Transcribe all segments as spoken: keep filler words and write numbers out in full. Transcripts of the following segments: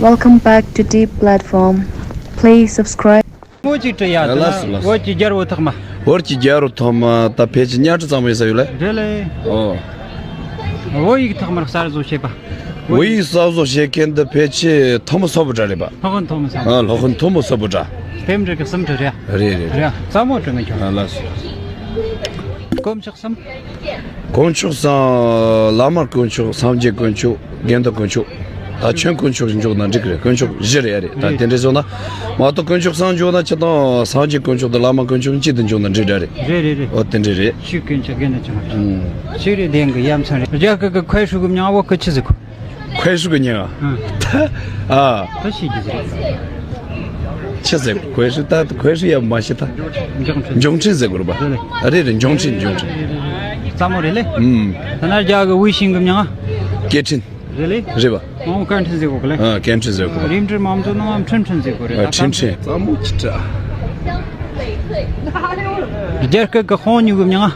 Welcome back to Deep Platform. Please subscribe. མོ་གཅིག་བྲི་ཡ། ལགས་སོ། ལགས་སོ། བོད་ཀྱི་རྒྱལ་པོ་ཐོག་མ། བོད་ཀྱི་རྒྱལ་པོ་ཐོག་མ་ད་ཕལ་ཆེར་གཉའ་ཁྲི་གཙང་པོ་ཡིན་ས་ཡོད་ལེ། རེད་ལེ། ཨོ། བོད་ཡིག་ཐོག་མར་གསར་བཟོ་བྱས་པ། བོད་ཡིག་གསར་བཟོ་བྱེད་མཁན་འདི་ཕལ་ཆེར་མཐོ་མོ་སོག་པོ་འདྲ་རེད་པ། སློབ་དཔོན་མཐོ་མོ་སོག་པོ། ཨ། སློབ་དཔོན་མཐོ་མོ་སོག་པོ་འདྲ། རྟེན་འབྲེལ་གྱི་གསུམ་བྲི་རེད། རེད་རེད་རེད། རེད། གཙང་མོ་བྲི་ང་ཁྱོད། ཨ། ལགས་སོ། དཀོན་མཆོག་གསུམ། དཀོན་མཆོག་གསུམ། བླ་མ་དཀོན་མཆོག་སངས་རྒྱས་དཀོན་མཆོག་དགེ་འདུན་དཀོན་མཆོག་ད་ཁྱོད་དཀོན་མཆོག་འཇོག་ན་འགྲིག་རེད། དཀོན་མཆོག་བཞི་རེད། ཨ་རེད། ད་རེད། དེ་འདྲས་བཟོ་ན་མ་གཏོགས་དཀོན་མཆོག་གསུམ་འཇོག་ན་སྤྱིར་བཏང་སངས་རྒྱས་དཀོན་མཆོག་དང་བླ་མ་དཀོན་མཆོག་གཅིག་ཏུ་འཇོག་ན་འགྲིག་འདྲ་རེད། རེད་རེད་རེད། ཨོ་དེ་འདྲས་རེད། ཆོས་དཀོན་མཆོག་དགེ་འདུན་དཀོན་མཆོག་ཨུམ། ཆོས་རེད། བདེན་གི་ཡ་མཚན་རེད། རྒྱ་སྐད་གི་ཁོའི་ཧྲུའུ་གི་མྱིང་བོད་སྐད་ཆི་ཟེར་གོ། ཁོའི་ཧྲུའུ་གི་མྱིང་ཨ། ཨ། ད་ཤེས་རྒྱུ་ཟེར། ཆི་ཟེར་གོ། ཁོའི་ཧྲུའུ། ད་ཁོའི་ཧྲུའུ་ཡ་མ་ཤེས་ད། འབྱུང་འཕྲིན། འབྱུང་འཕྲིན་ཟེར་དགོས་རེད་པ། རེད་རེད། རེད་རེད། འབྱུང་འཕྲིན། འབྱུང་འཕྲིན། གཙང་མོ་རེད་ལེ། ཨུམ། ད་ན་རྒྱ་གི་ཝེ་ཤིང་གི་མྱིང་ཨ། སྐད་འཕྲིན། རེད་ལེ། རེད་པ། ཨོ། སྐད་འཕྲིན་ཟེར་གོ་གི་ལེ། ཨ། སྐད་འཕྲིན་ཟེར་གོ་གི། རིམ་གྲོ་མང་ཚོགས་ནང་འཕྲིན་འཕྲིན་ཟེར་གོ་རེད། ཨ། ད་འཕྲིན་འཕྲིན། གཙང་མོ་ཅི་དྲ། རྒྱ་སྐད་གི་ཧོང་ཉུ་གི་མྱིང་ཨ།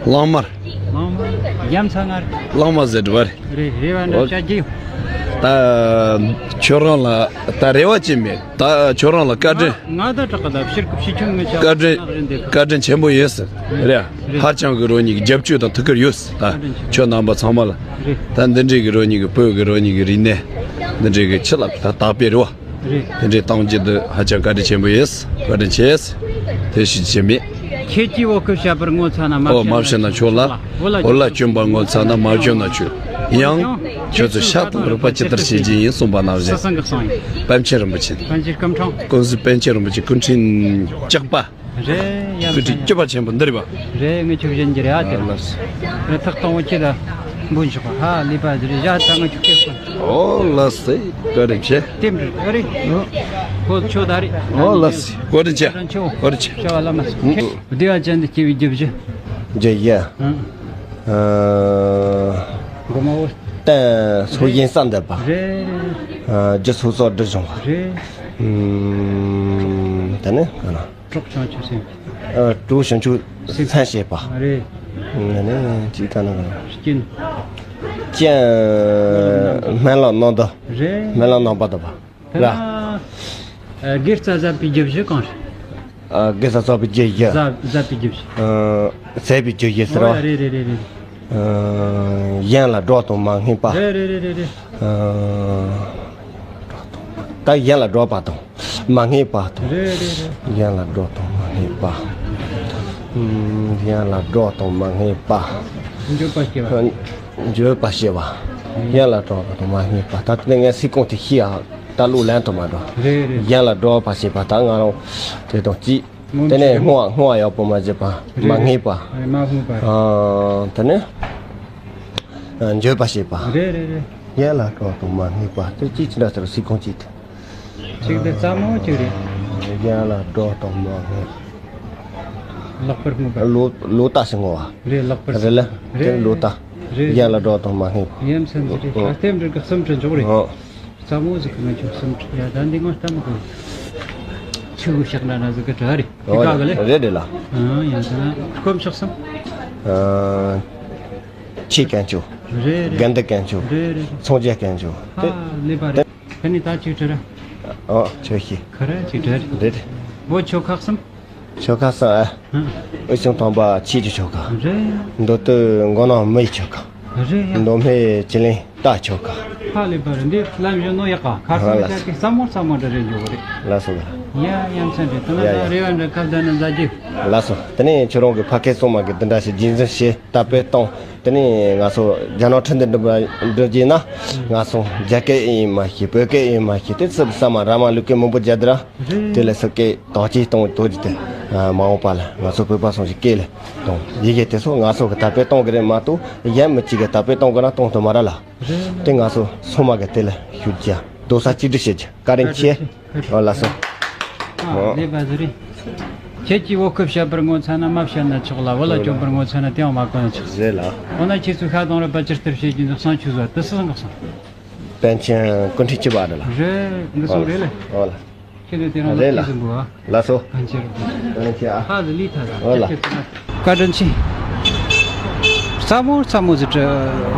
གླང་དམར། གླང་དམར། ཡ་མཚན་ང་རེད། གླང་དམར་ཟེར་བ་རེད། རེད། རེ་བ་འདྲ། ཨོ། བྱ་རྒྱུ། ད་ཁྱོད་རང་ལ་ད་རེ་བ་ཅིག་མེད། ད་ཁྱོད་རང་ལ་བཀའ་དྲིན། ང་ད་དྲག་གི་ད་ཕྱིར་གི་ཕྱི་ཁྱོད་ངི་ཆ་བཀའ་དྲིན། བཀའ་དྲིན་ཆེན་པོ་ཡོད་ཟེར། རེད། རེད། ཧ་ཅང་གི་རོ་ཉིད་ཀྱི་རྒྱབ་སྐྱོར་དང་ཐུགས་ཁུར་ཡོད་ཟེར། ད་བཀའ་དྲིན་ཆེ། ཁྱོད་རྣམ་པ་ཚང་མ་ལ། རེད། ད་འདི་འདྲའི་གི་རོ་ཉིད་ཀྱི་བོད་ཀྱི་རོ་ཉིད་ཀྱི་རིག་གནས་འདི་འདྲའི་གི་ཕྱི་ལ་ད་དར་སྤེལ་རེད་པ། རེད། དེ་འདྲའི་གཏོང་རྒྱུ་འདི་ཧ་ཅང་བཀའ་དྲིན་ཆེན་པོ་ཡིན། བཀའ་དྲིན་ཆེ། དེ་ཞིག་བྱེད་མེད། ཁྱེད་ཀྱིས་བོད་སྐད་བཤད་པར་ངོ་ཚ་ན་མ། ཨོ། མ་བཤད་ན་ཆོག་ལ། བོད་ལ་བསྐྱོན་པར་ངོ་ཚ་ན་མ་བསྐྱོན་ན་ཆོག། ཡང་ཁྱོད་ཚོས་ཤ་དང་རུས་པ་ཇི་ལྟར་བྱེད་ཀྱི་ཡིན་གསུངས་པ་ནང་བཞིན། སྲིད་སྲུང་གི་གསུང་ཡིན། པཎ་ཆེན་རིན་པོ་ཆེ། པཎ་ཆེན་སྐུ་འཕྲེང་། ཀུན་གཟིགས་པཎ་ཆེན་རིན་པོ་ཆེ་སྐུ་ཕྲེང་བཅུ་པ། རེད། ཡ་མཚན། སྐུ་ཕྲེང་བཅུ་པ་ཆེན་པོ་འདི་རེད་པ། རེད། ངས་ཁྱོད་བཞིན་གྱི་རེད། ཨ། དེ། ཨ། ལགས་སོ། རེད། ཐག་དང་པོ་ཁྱེད་ལ་འབུལ་ཆོག་པ། ཧ་ལས་པ་ཟེར་བཞག་ད་ངས་ཁྱོད་སྐད་ཁོ། ཨོ། ལགས་སོ། བཀའ་དྲིན་ཆེ། དེ་འདྲ་རེད། ཁོ་ཆོ་ད་རེད། ཨོ། ལགས་སོ། བཀའ་དྲིན་ཆེ། བཀའ་དྲིན་ཆེ། བཀའ་དྲིན་ཆེ། བྱ་བ་བླ་མ་སོ། ཨུ། བདེ་བ་ཅན་དུ་སྐྱེ་བའི་རྒྱུ་བཞི། རྒྱུ་བཞི། ཨང་། ཨ། སྒོ་མ་བོ། རྟེན་སྲོག་གཞན་བསམ་འདས་པ། རེད་རེད་རེད། ཨ། རྒྱུ་ཚོགས་བསགས་སྒྲིབ་སྦྱོང་བ། རེད། ཨུམ། དེ་ནས་ག་ན། གྲོགས་བྱང་ཆུབ་སེམས། ཨ། གྲོགས་བྱང་ཆུབ་སེམས་བསྐྱེད་པ། རེད། ཨ་ནི་ཅི་ལྟར་ན་ག་ན། རྐྱེན། རྐྱེན། སྨོན་ལམ་རྣམ་པ། རེད། སྨོན་ལམ་རྣམ་པར་དག་པ། དེ་ལ། རེད། ཨ། དགེ་རྩ་ཟད་པའི་རྒྱུ་བཞི་གང་རེད། ཨ། དགེ་རྩ་ཟད་པའི་རྒྱུ་བཞི། ཟད། ཟད་པའི་རྒྱུ་བཞི། ཨ། ཟད་པའི་རྒྱུ་བཞི་ཟེར་བ། ཨོ། རེད་རེད་རེད་རེད། ཨ། གཞན་ལ་སྒྲོ་དང་མ་བསྔོས་པ། རེད་རེད་རེད་རེད། ཨ། ད་གཞན་ལ་སྒྲོ་བ་དང་མ་བསྔོས་པ་དང་། རེད་རེད་རེད། གཞན་ལ་སྒྲོ་དང་མ་བསྔོས་པ། ཨུམ། གཞན་ལ་སྒྲོ་དང་མ་བསྔོས་པ། འགྱོད་པ་སྐྱེ་བ། འགྱོད་པ་སྐྱེ་བ། གཞན་ལ་སྒྲོ་དང་མ་བསྔོས་པ། ད་དེ་ངས་སི་ཀོང་དེ་ཤི་ཡ་ད་ལོ་ལན་དུ་མ་འགྲོ། རེད་རེད། གཞན་ལ་སྒྲོ་བ་སྐྱེ་བ། ད་ང་རང་དེ་དང་གཅིག། དེ་ནས་བསྔོ་བ། བསྔོ་བ་ཡག་པོ་མ་བྱས་པ། རེད། མ་བསྔོས་པ། རེད། མ་བསྔོས་པ་རེད། ཨ། དེ་ནས། ཨ། འགྱོད་པ་སྐྱེ་བ། རེད་རེད་རེད། གཞན་ལ་སྒྲོ་དང་མ་བསྔོས་པ། དེ་གཅིག་ཅི་འདྲ་ཟེར་སི་ཀོང་གཅིག་དེ། གཅིག་དེ་གཙང་མོ་གཅིག་རེད། གཞན་ལ་སྒྲོ་དང་མ་བསྔོས། ལེགས་པར་བསྔོས་པ། ལོ། ལོ་ལྟར་ཞིག་བསྔོ་བ། རེད། ལེགས་པར། རེད་ལ། རེད། དེ་ལོ་ལྟར། རེད། གཞན་ལ་སྒྲོ་དང་མ་བསྔོས། ཡ་མཚན་ཟེར་རེད། ཨོ། ཨ། ལྟེམ་འདྲ་གི་གསུམ་བྲི་འཇོག་རེད། ཨོ། གཙང་མོ་ཟིག་གི་ང་ཆོ་གསུམ་བྲི་ཡ། ད་འདི་ང་ལྟ་མི་དགོས། ཆུ་བོ་ཞག་འདྲ་ན་ཟིག་གི་གྲ་རེད། ཨོ། དེ་ག་གི་ལེ། རེད་རེད་ལ། ཨ། ཡ་ད་ན་དཀོན་མཆོག་གསུམ། ཨ། ཆོས་དཀོན་མཆོག། རེད་རེད། དགེ་འདུན་དཀོན་མཆོག། རེད་རེད། སངས་རྒྱས་དཀོན་མཆོག། ཧ་དེ། ལས་པ་རེད། ཁ་ནས་ད་ཅིག་བྲི་ར། ཨོ། ཆོས་ཤིག། ཁ་ར་ཅིག་བྲི་ར། རེད་རེད། བོད་ཆོལ་ཁ་གསུམ། ཆོལ་ཁ་གསུམ་ཨ། ཧུམ། དབུས་གཙང་དམ་པ་ཆོས་ཀྱི་ཆོལ་ཁ། རེད། མདོ་སྟོད་མགོ་ནག་མི་ཡི་ཆོལ་ཁ། རེད་ཡ། མདོ་སྨད་ཆི་ལེན་རྟ་ཆོལ་ཁ། ཧ་ལས་པ་རེད། འདི་ལམ་གཞོན་ནོ་ཡག་ག་ཁ་སང་ལ་ཡག་གི་ས་མོ་ས་མོ་འདྲ་རེད་འཇོག་གི་རེད། ལགས་སོ། ཡ་ཡ་མཚན་རེད། ད་ན་ཡ་ད་ཡ། རེ་བ་འདྲ་ཁ་བརྡ་ན་མཛའ་རྒྱུ། ལགས་སོ། དེ་ནས་ཁྱོད་རང་གི་ཕ་སྐད་གཙང་མ་གི་འདི་འདྲ་ཞིག་རྒྱུན་འཛིན་བྱེད། དར་སྤེལ་གཏོང་། དེ་ནས་ང་ཚོ་རྒྱ་ནག་ཁྲིམས་དེ་འགྲིམ་པ་འགྲིམ་རྒྱུ་ན། ང་ཚོ་རྒྱ་སྐད་ཡིན་མ་ཤེས། བོད་སྐད་ཡིན་མ་ཤེས། དེ་ཚོ་ས་མ་ར་མ་ལུག་སྐད་མང་པོ་རྒྱག་དུས་ར། རེད། དེ་ལས་སུ་སྐད་དོག་ཅིག་གཏོང་དོག་ཅིག་དེ་མ་འོངས་པ་ལ་ང་ཚོ་བོད་པ་སོང་ཞིག་སྐད་ལས་གཏོང་ཡི་གེ་དེ་ཚོ་ང་ཚོ་གི་དར་སྤེལ་གཏོང་གི་རེད་མ་གཏོགས་གཞན་མི་གཅིག་གི་དར་སྤེལ་གཏོང་གི་ན་གཏོང་ཐུབ་མ་ར་ལ། རེད། དེ་ང་ཚོ་སོ་མ་གི་དེ་ལ་ཞུ་རྒྱུ་རྡོག་རྩ་གཅིག་སྒྲིལ་བྱེད་རྒྱུ་བཀའ་དྲིན་ཆེ། ཨོ་ལགས་སོ། ཨ། ཨོ། ལེགས་པ་ཟིག་རེད། ཁྱེད་ཀྱིས་བོད་སྐད་བཤད་པར་ངོ་ཚ་ན་མ་བཤད་ན་ཆོག་ལ། བོད་ལ་བསྐྱོན་པར་ངོ་ཚ་ན་དེའང་མ་གོ་ན་ཆོག་ཟེར་ལ། འོ་ན་ཁྱེད་ཚོས་ཤ་དང་རུས་པ་ཇི་ལྟར་བྱེད་ཀྱི་འདུག་གསུང་ཆོས་བཟོ་དུ་སུ་གསུང་གི་གསུང་། པཎ་ཆེན་སྐུ་ཕྲེང་བཅུ་པ་འདྲ་ལ། རེད། འདི་གསུང་རེད་ལེ། ཨོ་ལ། ཁྱེད་ཚོས་དེ་རིང་ལ་རེད་ལ། ཁྱེད་ཚོ་འགོ་བ། ལགས་སོ། པཎ་ཆེན་རིན་པོ་ཆེ། པཎ་ཆེན་ཨ། ཧ་ལ་ལི་ཐ་ར། ཨོ་ལ། ཁྱེད་ཚོས་བཀའ་དྲིན་ཆེ། སླ་མོ་སླ་མོ་ཟིག་བྲི།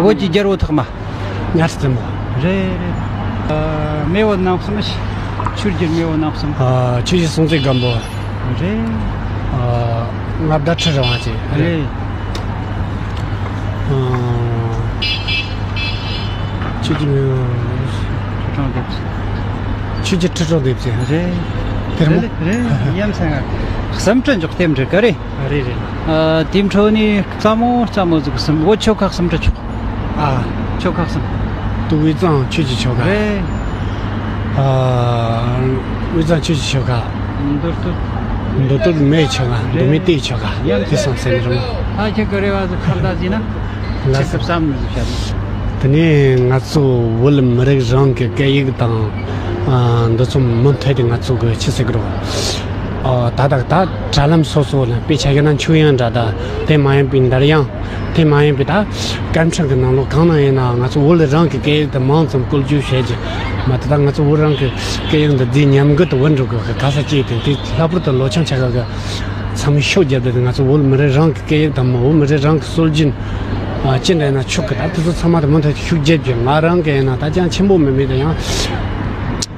བོད་ཀྱི་རྒྱལ་པོ་ཐོག་མ། གཉའ་ཁྲི་བཙུན་མོ། རེད་རེད། ཨ། མེས་པོ་རྣམ་གསུམ་ཞིག་ཆོས་རྒྱལ་མེས་པོ་རྣམ་གསུམ། ཨ། ཆོས་རྒྱལ་སྲོང་བཙན་སྒམ་པོ། རེད། ཨ། མངའ་བདག་ཁྲི་རིན་པོ་ཆེ། རེད། ཨ། ཆོས་རྒྱལ་མེས་པོ། ཁྲི་སྲོང་ལྡེ་བཙན། ཆོས་རྒྱལ་ཁྲི་སྲོང་ལྡེ་བཙན། རེད། དེར་མོ། རེད་རེད། ཡ་མཚན་ང་གསུམ་ཁྲི་འཇོག་སྟེ་འགྲིག་གི་རེད། རེད་རེད། ཨ། དེའི་འཕྲོ་ནས་རྩ་མོ་རྩ་མོ་ཟིག་གསུམ། འོ་ཆོལ་ཁ་གསུམ་ཁྲི་ཆོག་ཨ། ཆོལ་ཁ་གསུམ། དུ་དབུས་གཙང་ཆོས་ཀྱི་ཆོལ་ཁ། རེད། ཨ། དབུས་གཙང་ཆོས་ཀྱི་ཆོལ་ཁ། མདོ་སྟོད། མདོ་སྟོད་མེའི་ཆོལ་ཁ། མདོ་སྨད་རྟའི་ཆོལ་ཁ། ཡ་དེ་གསུམ་ཟེར་ནི་རེད་མོ། ཨ། ཁྱེད་ཀྱི་རེ་བ་ཟིག་ཁ་བརྡ་བྱས་ན། ལགས་སོ། ཁྱེད་ཀྱི་བསམ་ནི་ཟིག་བཤད་ན། དེ་ནས་ང་ཚོ་བོད་མི་རིགས་རང་གི་སྐད་ཡིག་དང་། ཨ། འདི་ཚོ་མུ་མཐུད་དེ་ང་ཚོ་གི་ཆི་ཟེར་གི་རོ། ཨ། ད་ལྟ་ད་དྲ་ལམ་སོ་སོ་ལ་དཔེ་ཆ་བཞག་ན་ཆོས་དབྱིངས་འདྲ་དང་དེ་མ་ཡིན་པའི་འདར་དབྱངས། དེ་མ་ཡིན་པའི་ད་སྐད་འཕྲིན་གྱི་ནང་ལོགས་གང་ན་ཡིན་ན་ང་ཚོ་བོད་རང་གི་སྐད་ཡིག་དེ་མང་ཙམ་བཀོལ་སྤྱོད་བྱེད་རྒྱུ་མ་གཏོགས། ད་ང་ཚོ་བོད་རང་གི་སྐད་ཡིག་འདི་རྫས་ཉམས་རྒུད་དུ་འགྲོ་གི་ག་ས་ཅིག་དེ་དེ་ལྷག་པར་དུ་ལོ་ཆུང་ཆ་ག་གི་ཚང་མས་ཤུགས་བརྒྱབ་སྟེ། ང་ཚོ་བོད་མི་རིགས་རང་གི་སྐད་ཡིག་དང་མི་བོད་མི་རིགས་རང་གི་སྲོལ་རྒྱུན་ཅི་འདྲ་ཡིན་ན་ཆོག་གི། ད་དེ་ཚོ་ཚང་མ་དེ་མུ་མཐུད་ཤུགས་བརྒྱབ་ཀྱི། ང་རང་གི་ཡིན་ན་ད་ཅང་ཆེན་པོ་མིན་མིན་དང་ཡང་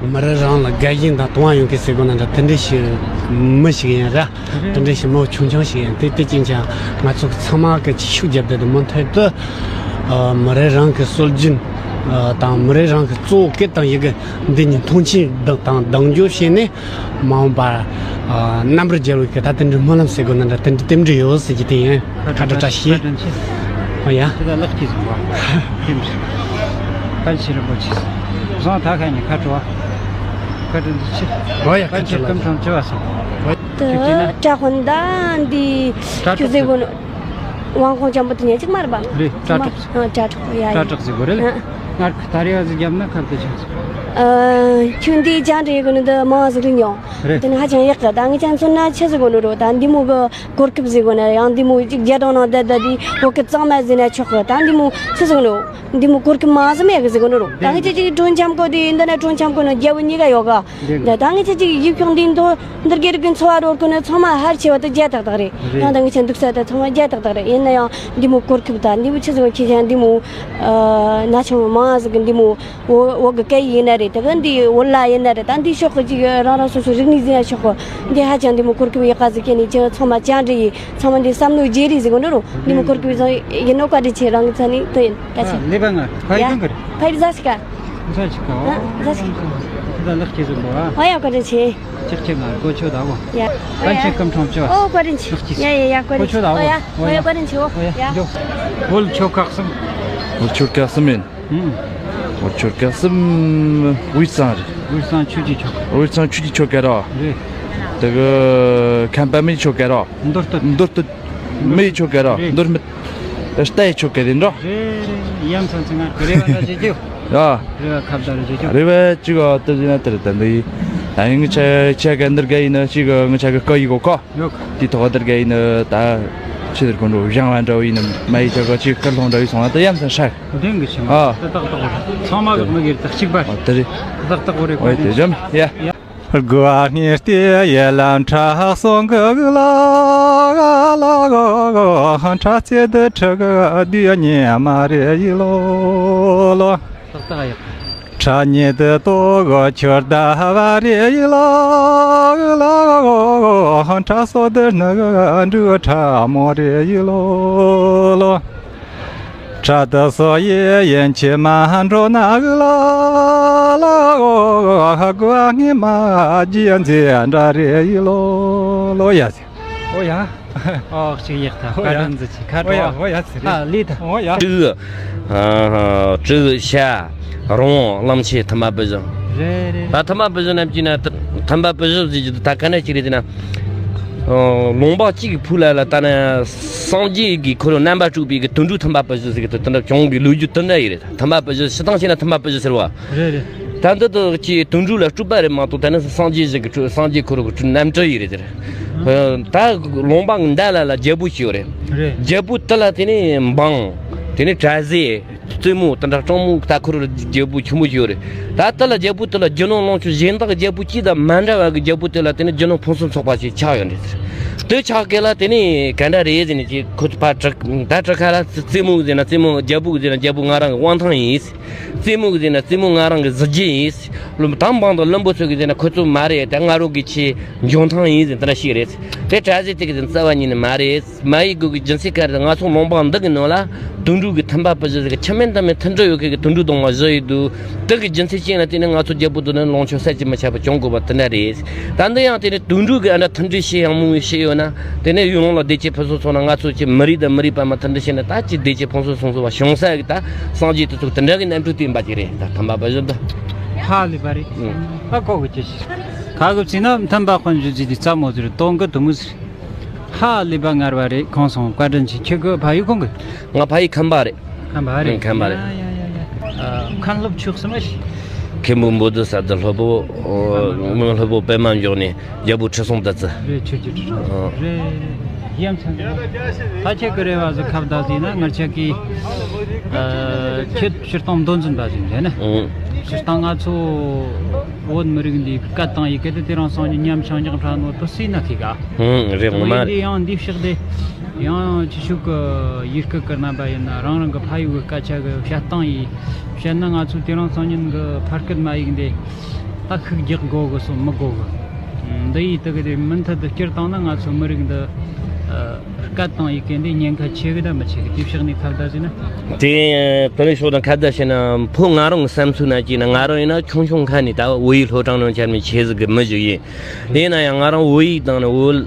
མི་རིགས་རང་ལ་དགའ་ཞེན་དང་དུང་བ་ཡོད་མཁན་ཟེར་དགོས་ན་འདྲ། དེ་འདྲ་ཞིག་མི་ཞིག་ཡིན་ར། དེ་འདྲ་ཞིག་མི་ཆུང་ཆུང་ཞིག་ཡིན། དེ་དེ་ཅིང་ཀྱང་ང་ཚོ་ཚང་མ་གི་ཤུགས་བརྒྱབ་སྟེ་དེ་མུ་མཐུད་དུ་མི་རིགས་རང་གི་སྲོལ་རྒྱུན་དང་མི་རིགས་རང་གི་གཙོ་བོ་སྐད་དང་ཡི་གེ་འདི་གཉིས་མཐོང་ཆེན་དང་གདེང་འཇོག་བྱས་ནས། མ་འོངས་པར་ཨ་རྣམ་པར་རྒྱལ་བའི་གི་ད་དེ་འདྲའི་སྨོན་ལམ་ཟེར་དགོས་ན་འདྲ། དེ་འདྲའི་རྟེན་འབྲེལ་ཡོད་ཟེར་གྱི་དེ་ཡིན། ཁ་དྲོ་བཀའ་དྲིན་ཆེ། བཀའ་དྲིན་ཆེ། ཨོ་ཡ། དེ་ལ་ལག་གིས་བཟུང་བ། རྟེན་འབྲེལ། བཀའ་དྲིན་ཆེ་རིན་པོ་ཆེ། བཟང་ཐག་ཁ་ནས་ཁ་དྲོ་བ། བཀའ་དྲིན་ཆེ། ཨོ་ཡ། བཀའ་དྲིན་ཆེ། སྐུ་ཁམས་བཟང་བྱེད་པ་སོང་། དེ་བྱས་ན། དྲ་དཔོན་ད་འདི་དྲ་ཁྲོག་ཁྱོད་ཟེར་དགོས་ནོ། དབང་ཁོང་ཅན་པོ་དེ་ཉན་ཅིག་མ་རེད་པ། རེད། དྲ་གྲོགས། ཨ། དྲ་གྲོགས། ཡ་ཡ། དྲ་གྲོགས་ཟེར་དགོས་རེད། ཨ། ངར་ཁ་ད་རེ་བ་ཟིག་བརྒྱབ་ན་ཁ་བརྡ་ཆགས་སོང་། ཨ། ཁྱོད་འདི་ཅང་འདྲ་ཡོད་གི་ནི་འདི་མང་ཟིག་རིག་མྱོང་། རེད། དེ་ནི་ཧ་ཅང་ཡག་གི། ད་ངས་ཅང་མཚོན་ན་ཆི་ཟིག་གོ་ནི་རོ། ད་འདི་མོ་གི་གོ་སྐབས་ཟིག་གོ་ན་ཡང་འདི་མོ་ཅིག་རྒྱ་གྲོང་ནང་བསྡད་བསྡད་དེ་བོད་སྐད་གཙང་མ་ཟིན་ན་ཆོག་གི། ད་འདི་མོ་ཆི་ཟིག་ནོ། འདི་མོ་གོ་སྐབས་མང་ཟིག་མེད་གི་ཟིག་གོ་ནི་རོ། ད་ངས་ཅི་ཅིག་གྲོན་འཆམ་གོ་དེ་འདི་ན་གྲོན་འཆམ་གོ་ནི་རྒྱལ་བོ་གཉིས་ཀ་ཡོད་ག། འདི་ད་ངས་ཅི་ཅིག་ཡིབ་ཤོང་འདི་འདོ། འདིར་གི་རིགས་ཀྱི་འཚོ་བ་རོལ་ཀུན་ནི་ཚང་མ་ཧར་ཆེ་བ་དེ་རྒྱ་ཏག་ཏག་རེད། རེད། ཡང་ད་ངི་ཆ་འདུག་ས་དེ་ཚང་མ་རྒྱ་ཏག་ཏག་རེད། ཡིན་ན་ཡང་འདི་མོ་གོ་སྐབས་དང་འདི་མོ་ཆི་ཟིག་ཁྱེད་ཅག་འདི་མོ་ན་ཆུང་མང་ཟིག་གི་འདི་མོ་བོད་བོད་གི་སྐད་ཡིག་ཡིན་ན་རེད། དེ་གི་འདི་བོད་ལྭ་ཡིན་ན་རེད། ད་འདི་ཕྱོགས་གི་ཅིག་རང་རང་སོ་སོ་རིག་གནས་ཟིན་ན་ཆོག་གི། འདི་ཧ་ཅང་འདི་མོ་གོ་སྐབས་ཡག་ག་ཟིག་ཁྱེད་ནི་ཅི་ཚང་མ་ཅང་འདྲི་ཡི་ཚང་མ་འདི་བསམ་བློ་བརྗེ་རེས་ཟིག་གོ་འདྲ་རོ། འདི་མོ་གོ་སྐབས་ཟིག་ཡིན་ནོ་བཀའ་དྲིན་ཆེ། རང་གི་ཚ་ནི་དེ་ཡིན། བཀའ་དྲིན་ཆེ། ལེ་བ་ང་ཕ་ཡི་གང་གི་རེད། ཕ་ཡི་ཟ་ཞིག་ག་ཟ་ཞིག་ག་ཨ། ཟ་ཞིག་ག་ད་ལག་ཁྱེད་ཟིག་འགྲོ་ཨ། ཨ་ཡ་བཀའ་དྲིན་ཆེ། ཅིག་ཅིག་ང་གོ་ཆོད་ད་གོ། ཡ། བཀའ་དྲིན་ཆེ། སྐུ་ཁམས་བཟང་བྱེད་པ། ཨོ་བཀའ་དྲིན་ཆེ། ཡ་ཡ་ཡ་བཀའ་དྲིན་ཆེ། གོ་ཆོད་ད་གོ། ཨོ་ཡ། ཨོ་ཡ། ཨོ་ཡ་བཀའ་དྲིན་ཆེ། ཨོ་ཡ། ཨོ་ཡ། འགྲོ། བོད་ཆོལ་ཁ་གསུམ། ཨུམ། བོད་ཆོལ་ཁ་གསུམ། དབུས་གཙང་རེད། དབུས་གཙང་ཆོས་ཀྱི་ཆོལ་ཁ། དབུས་གཙང་ཆོས་ཀྱི་ཆོལ་ཁ་ར། རེད། དེ་གི་ཁམས་པ་མི་ཆོལ་ཁ་ར། མདོ་སྟོད། མདོ་སྟོད་མི་ཆོལ་ཁ་ར། རེད། མདོ་སྨད་རྟའི་ཆོལ་ཁ་རེད་འགྲོ། རེད་རེད། ཡ་མཚན་ཚེ་ང་གི་རེ་བ་ད་བྱེད་རྒྱུ། ཡ། རེ་བ་ཁ་བརྡ་རེ་བྱེད་རྒྱུ། རེ་བ་གཅིག་ཨ་ཏི་ཟིན་ན་ཏི་རེད་ད་འདི་ཡིན། ད་ཡིན་ངི་ཆ་ཆ་ག་འདིར་ག་ཡིན་ན་གཅིག་ངི་ཆ་གི་སྐུ་ཡི་གོ་ཁ། ཡོད། དེ་ཐོག་འདིར་ག་ཡིན་ན་ད་ཆི་ཟེར་གོ་འགྲོ་བཞེངས་བ་འདྲ་བོ་ཡིན་ན་མ་ཡི་ཆ་ག་གཅིག་སྐུ་སློང་འདྲ་བོ་སོང་ན་ད་ཡ་མཚན་ཧྲ། དེང་གི་ཆེ་མ་ཨ། ད་ཏག་ཏག་རེད། ཚང་མ་གི་མི་གིར་ད་གཅིག་པ། ཨ་ཏི་རེད། ཏག་ཏག་རེད། ཨོ་ཏི་འཇམ་ཡ། དགུ་བ་ངེས་ཏེ་ཡེ་ལམ་ཕྲག་སོང་གི་ལ་ལ་ཕྲག་ཚེ་འདི་ཁྲི་གི་བདུད་ཉི་མ་རེ་ཡི་ལོ་ལོ། ཏག་ཏག་ཡག་ཕྲག་ཉེ་དུ་ཏོ་གོ་ཁྱོར་ཟླ་བ་རེ་ཡི་ལོ་ལོ། ཕྲག་སོ་འདི་ནི་འབྲུག་ཕྲ་མོ་རེ་ཡི་ལོ་ལོ། ཕྲག་ཏུ་སོ་ཡི་ཡན་ཆད་མ་འགྲོ་ན་གི་ལ་ལ་གོ་ཧ་གོ་ངི་མ་ཇི་ཡན་ཚེ་འདྲ་རེ་ཡི་ལོ་ལོ་ཡ་ཟེ། ཨོ་ཡ། ཨོ་གཅིག་ཡག་ཐ་ཨོ་ཡ། བཀའ་དྲིན་ཟི་ཆི་ཁ་ཨོ་ཡ་ཏོ། ཨོ་ཡ་ཟེ་རེད། ཨ་ལི་ཐ། ཨོ་ཡ། ཀྲི་ཀྲི་ཤ་རོང་གླང་ཆེན་ཐུམ་པ་བུ་བཞི། རེད་རེད། ད་ཐུམ་པ་བུ་བཞི་རྣམས་ཀྱི་ན་ཐུམ་པ་བུ་བཞི་ཟེར་གྱི་ད་ག་ནས་ཅིག་རེད་ཟེར་ན། ལུང་པ་གཅིག་གི་ཕུག་ལ་ལ་ད་ནི་སངས་རྒྱས་ཀྱི་ཁོ་རང་རྣམ་པར་དཀྲུགས་པའི་གི་དུད་འགྲོ་ཐུམ་པ་བུ་བཞི་ཟེར་གི་དེ་འདྲ་བྱུང་གི་ལོ་རྒྱུས་དེ་འདྲ་ཡི་རེད། ཐུམ་པ་བུ་བཞི་སྤྱིར་བཏང་བྱས་ན་ཐུམ་པ་བུ་བཞི་ཟེར་བ། རེད་རེད། ད་འདི་དག་ཀྱི་དུད་འགྲོ་ལ་དཀྲུགས་པ་རེད་མ་གཏོགས་ད་ནི་སངས་རྒྱས་ཞིག་གི་སངས་རྒྱས་ཁོ་རང་གི་རྣམ་སྤྲུལ་ཡི་རེད་དེ། ད་ལུང་པ་འདི་ལ་ལ་རྒྱལ་པོ་ཞིག་ཡོད་རེད། རེད། རྒྱལ་པོ་དེ་ལ་དེ་ནི་འབངས། དེ་ནི་གྲྭ་ཟས། རྩེད་མོ་དེ་འདྲ་སྤྲང་མོ་ད་ཁོ་རང་རྒྱལ་པོ་ཆེན་མོ་ཞིག་ཡོད་རེད། ད་དེ་ལ་རྒྱལ་པོ་དེ་ལ་རྒྱུ་ནོར་ལོངས་སྤྱོད་གཞན་དག་རྒྱལ་པོ་གཅིག་དང་མ་འདྲ་བ་གི་རྒྱལ་པོ་དེ་ལ་དེ་ནི་རྒྱུ་ནོར་ཕུན་སུམ་ཚོགས་པ་ཞིག་ཆགས་ཡོད་རེད། དེ་ཆགས་སྐད་ལ་དེ་ནས་ག་འདྲ་རེད་ཟེར་ནས་ཀྱི་ཁོ་ཚོ་ཕར་དྲག་ད་དྲག་ཁ་ལ་རྩེད་མོ་ཟེར་ན་རྩེད་མོ། རྒྱལ་པོ་ཟེར་ན་རྒྱལ་པོ་ང་རང་གི་དབང་ཐང་ཡིན། རྩེད་མོ་ཟེར་ན་རྩེད་མོ་ང་རང་གི་གཟི་བརྗིད་ཡིན། བློན་དམ་པ་དང་བློན་པོ་ཚོ་གི་ཟེར་ན་ཁོ་ཚོ་མ་རེད། ད་ང་རང་གི་ཆེ་འཇོན་ཐང་ཡིན་ཟེར་དེ་འདྲ་ཞིག་རེད། དེ་གྲྭ་ཟེར་དེ་གི་ཟེར་རྩ་བ་ཉིད་ནས་མ་རེད། མ་ཡི་དགོས་ཀྱི་རྒྱུ་མཚན་ག་རེ། ང་ཚོ་ལུང་པ་འདི་གི་ནང་ལ་དུད་འགྲོ་གི་ཐམ་པ་པ་བཞི་ཟིག་ཆ་མེད་ད་མེད་མཐུན་སྒྲིལ་ཡོད་མཁན་གྱི་དུད་འགྲོ་གདོང་མ་བཞི་ཡོད་འདུག་དེ་གི་རྒྱུ་མཚན་ཅན་ལ་བརྟེན་ནས་ང་ཚོ་རྒྱལ་པོ་དུ་ནི་ལོངས་སྤྱོད་ཟད་ཀྱི་མི་ཆད་པ་བྱུང་དགོས་པ་དེ་འདྲ་རེད། ད་འདི་ཡང་དེ་ནི་དུད་འགྲོ་གི་ཨ་འདྲ་མཐུན་སྒྲིལ་བྱེད་ཡང་མང་བོ་བྱེད་ཡོད་ན། དེ་ནས་ཡུལ་ལུང་ལ་བདེ་སྐྱིད་ཕུན་སུམ་ཚོགས་ན། ང་ཚོ་ཀྱི་མི་རིགས་དང་མི་རིགས་བར་མ་མཐུན་སྒྲིལ་བྱས་ན། ད་ཀྱི་བདེ་སྐྱིད་ཕུན་སུམ་ཚོགས་པ་བྱུང་ས་གི་ད་སངས་རྒྱས་དེ་ཚོ་དེ་འདྲ་གི་རྣམ་འཕྲུལ་བསྟན་པ་ཅིག་རེད། ད་ཐམ་པ་པ་བཞི་འདི། ཧ་ལས་པ་རེད། ཨ་ཁོ་གི་ཅི་ཞིག་ཁ་གི་བྱིན་ན་མཐུན་པ་དཔལ་འབྱོར་ཅི་དེ་རྩ་མོ་ཟེར་གཏོང་གི་དུ་མོ་ཟེར། ཧ་ལས་པ་ངར་བ་རེད། ཁོང་སོང་བཀའ་དྲིན་ཆེ། ཁྱེད་ཀྱི་ཕ་ཡུལ་གང་གི། ང་ཕ་ཡུལ་ཁམས་པ་རེད། ཁམས་པ་རེད། ཁམས་པ་རེད། ཡ་ཡ་ཡ་ཡ། ཨ། མཁན་སློབ་ཆོས་གསུམ་ཞིག་མཁན་པོ་འབོ་དུ་ས་དུ་སློབ་བུ། མི་སློབ་བུ་པད་མ་འཇོག་ནས་རྒྱལ་པོ་ཁྲི་སྲོང་ལྡེ་བཙན། རེད། ཆོས་ཀྱི་ཁྲི་སྲོང་། ཨ། རེད་རེད། ཡ་མཚན་གི། ད་ཁྱེད་ཀྱི་རེ་བ་ཟིག་ཁ་བརྡ་ཟིག་ན་ངར་ཆ་གི། ཨ། ཁྱེད་སྤྱིར་བཏང་མདོ་འཛིན་པ་ཟིག་རེད་ན། ཨང་། སྤྱིར་བཏང་ང་ཚོ་བོད་མི་རིགས་འདི་སྐད་དང་ཡི་གེ་དེ་དེ་རིང་སང་ཉིན་ཉམས་ཆག་ཉག་ཕྲ་ནོ་དུ་སྲིད་ན་ཁི་ག་ཧུང་། རེད། ངོ་མ་རེད། འདི་ཡང་འདི་ཕྱོགས་དེ་ཡང་ཕྱི་ཕྱོགས་ཀྱི་ཡུལ་སྐད་ཀྱི་རྣམ་པ་ཡིན་ན། རང་རང་གི་ཕ་ཡུལ་གྱི་སྐད་ཆ་གི་བཤད་སྟངས་ཡིན། བཤད་ན་ང་ཚོ་དེ་རིང་སང་ཉིན་གྱི་ཕ་སྐད་མ་ཡིག་འདི་ད་ཤུགས་རྒྱག་དགོ་གི་སོ་མི་དགོ་གི། འདི་ཡིས་དེ་གི་དེ་མུ་མཐུད་དུ་སྐྱུར་བཏང་ན་ང་ཚོ་མི་རིགས་འདི། ཨ། སྐད་དང་ཡི་གེ་འདི་ཉེན་ཁ་ཆེ་གི་ད་མི་ཆེ་གི། དེ་ཕྱོགས་ནས་ཁ་བརྡ་བྱས་ན། དེ་དེ་ནས་ཕྱོགས་དང་ཁ་བརྡ་བྱས་ན། ཕོ་ང་རང་གི་བསམ་ཚུལ་ན་ཅིག་ན། ང་རང་ཡིན་ན་ཆུང་ཆུང་ཁ་ནས་ད་བོད་ཡིག་སློབ་གྲྭ་ནང་བཅར་མི་ཆེ་ཟིག་གི་མི་ཞིག་ཡིན། ཡིན་ན་ཡང་ང་རང་བོད་ཡིག་དང་ནི་བོད།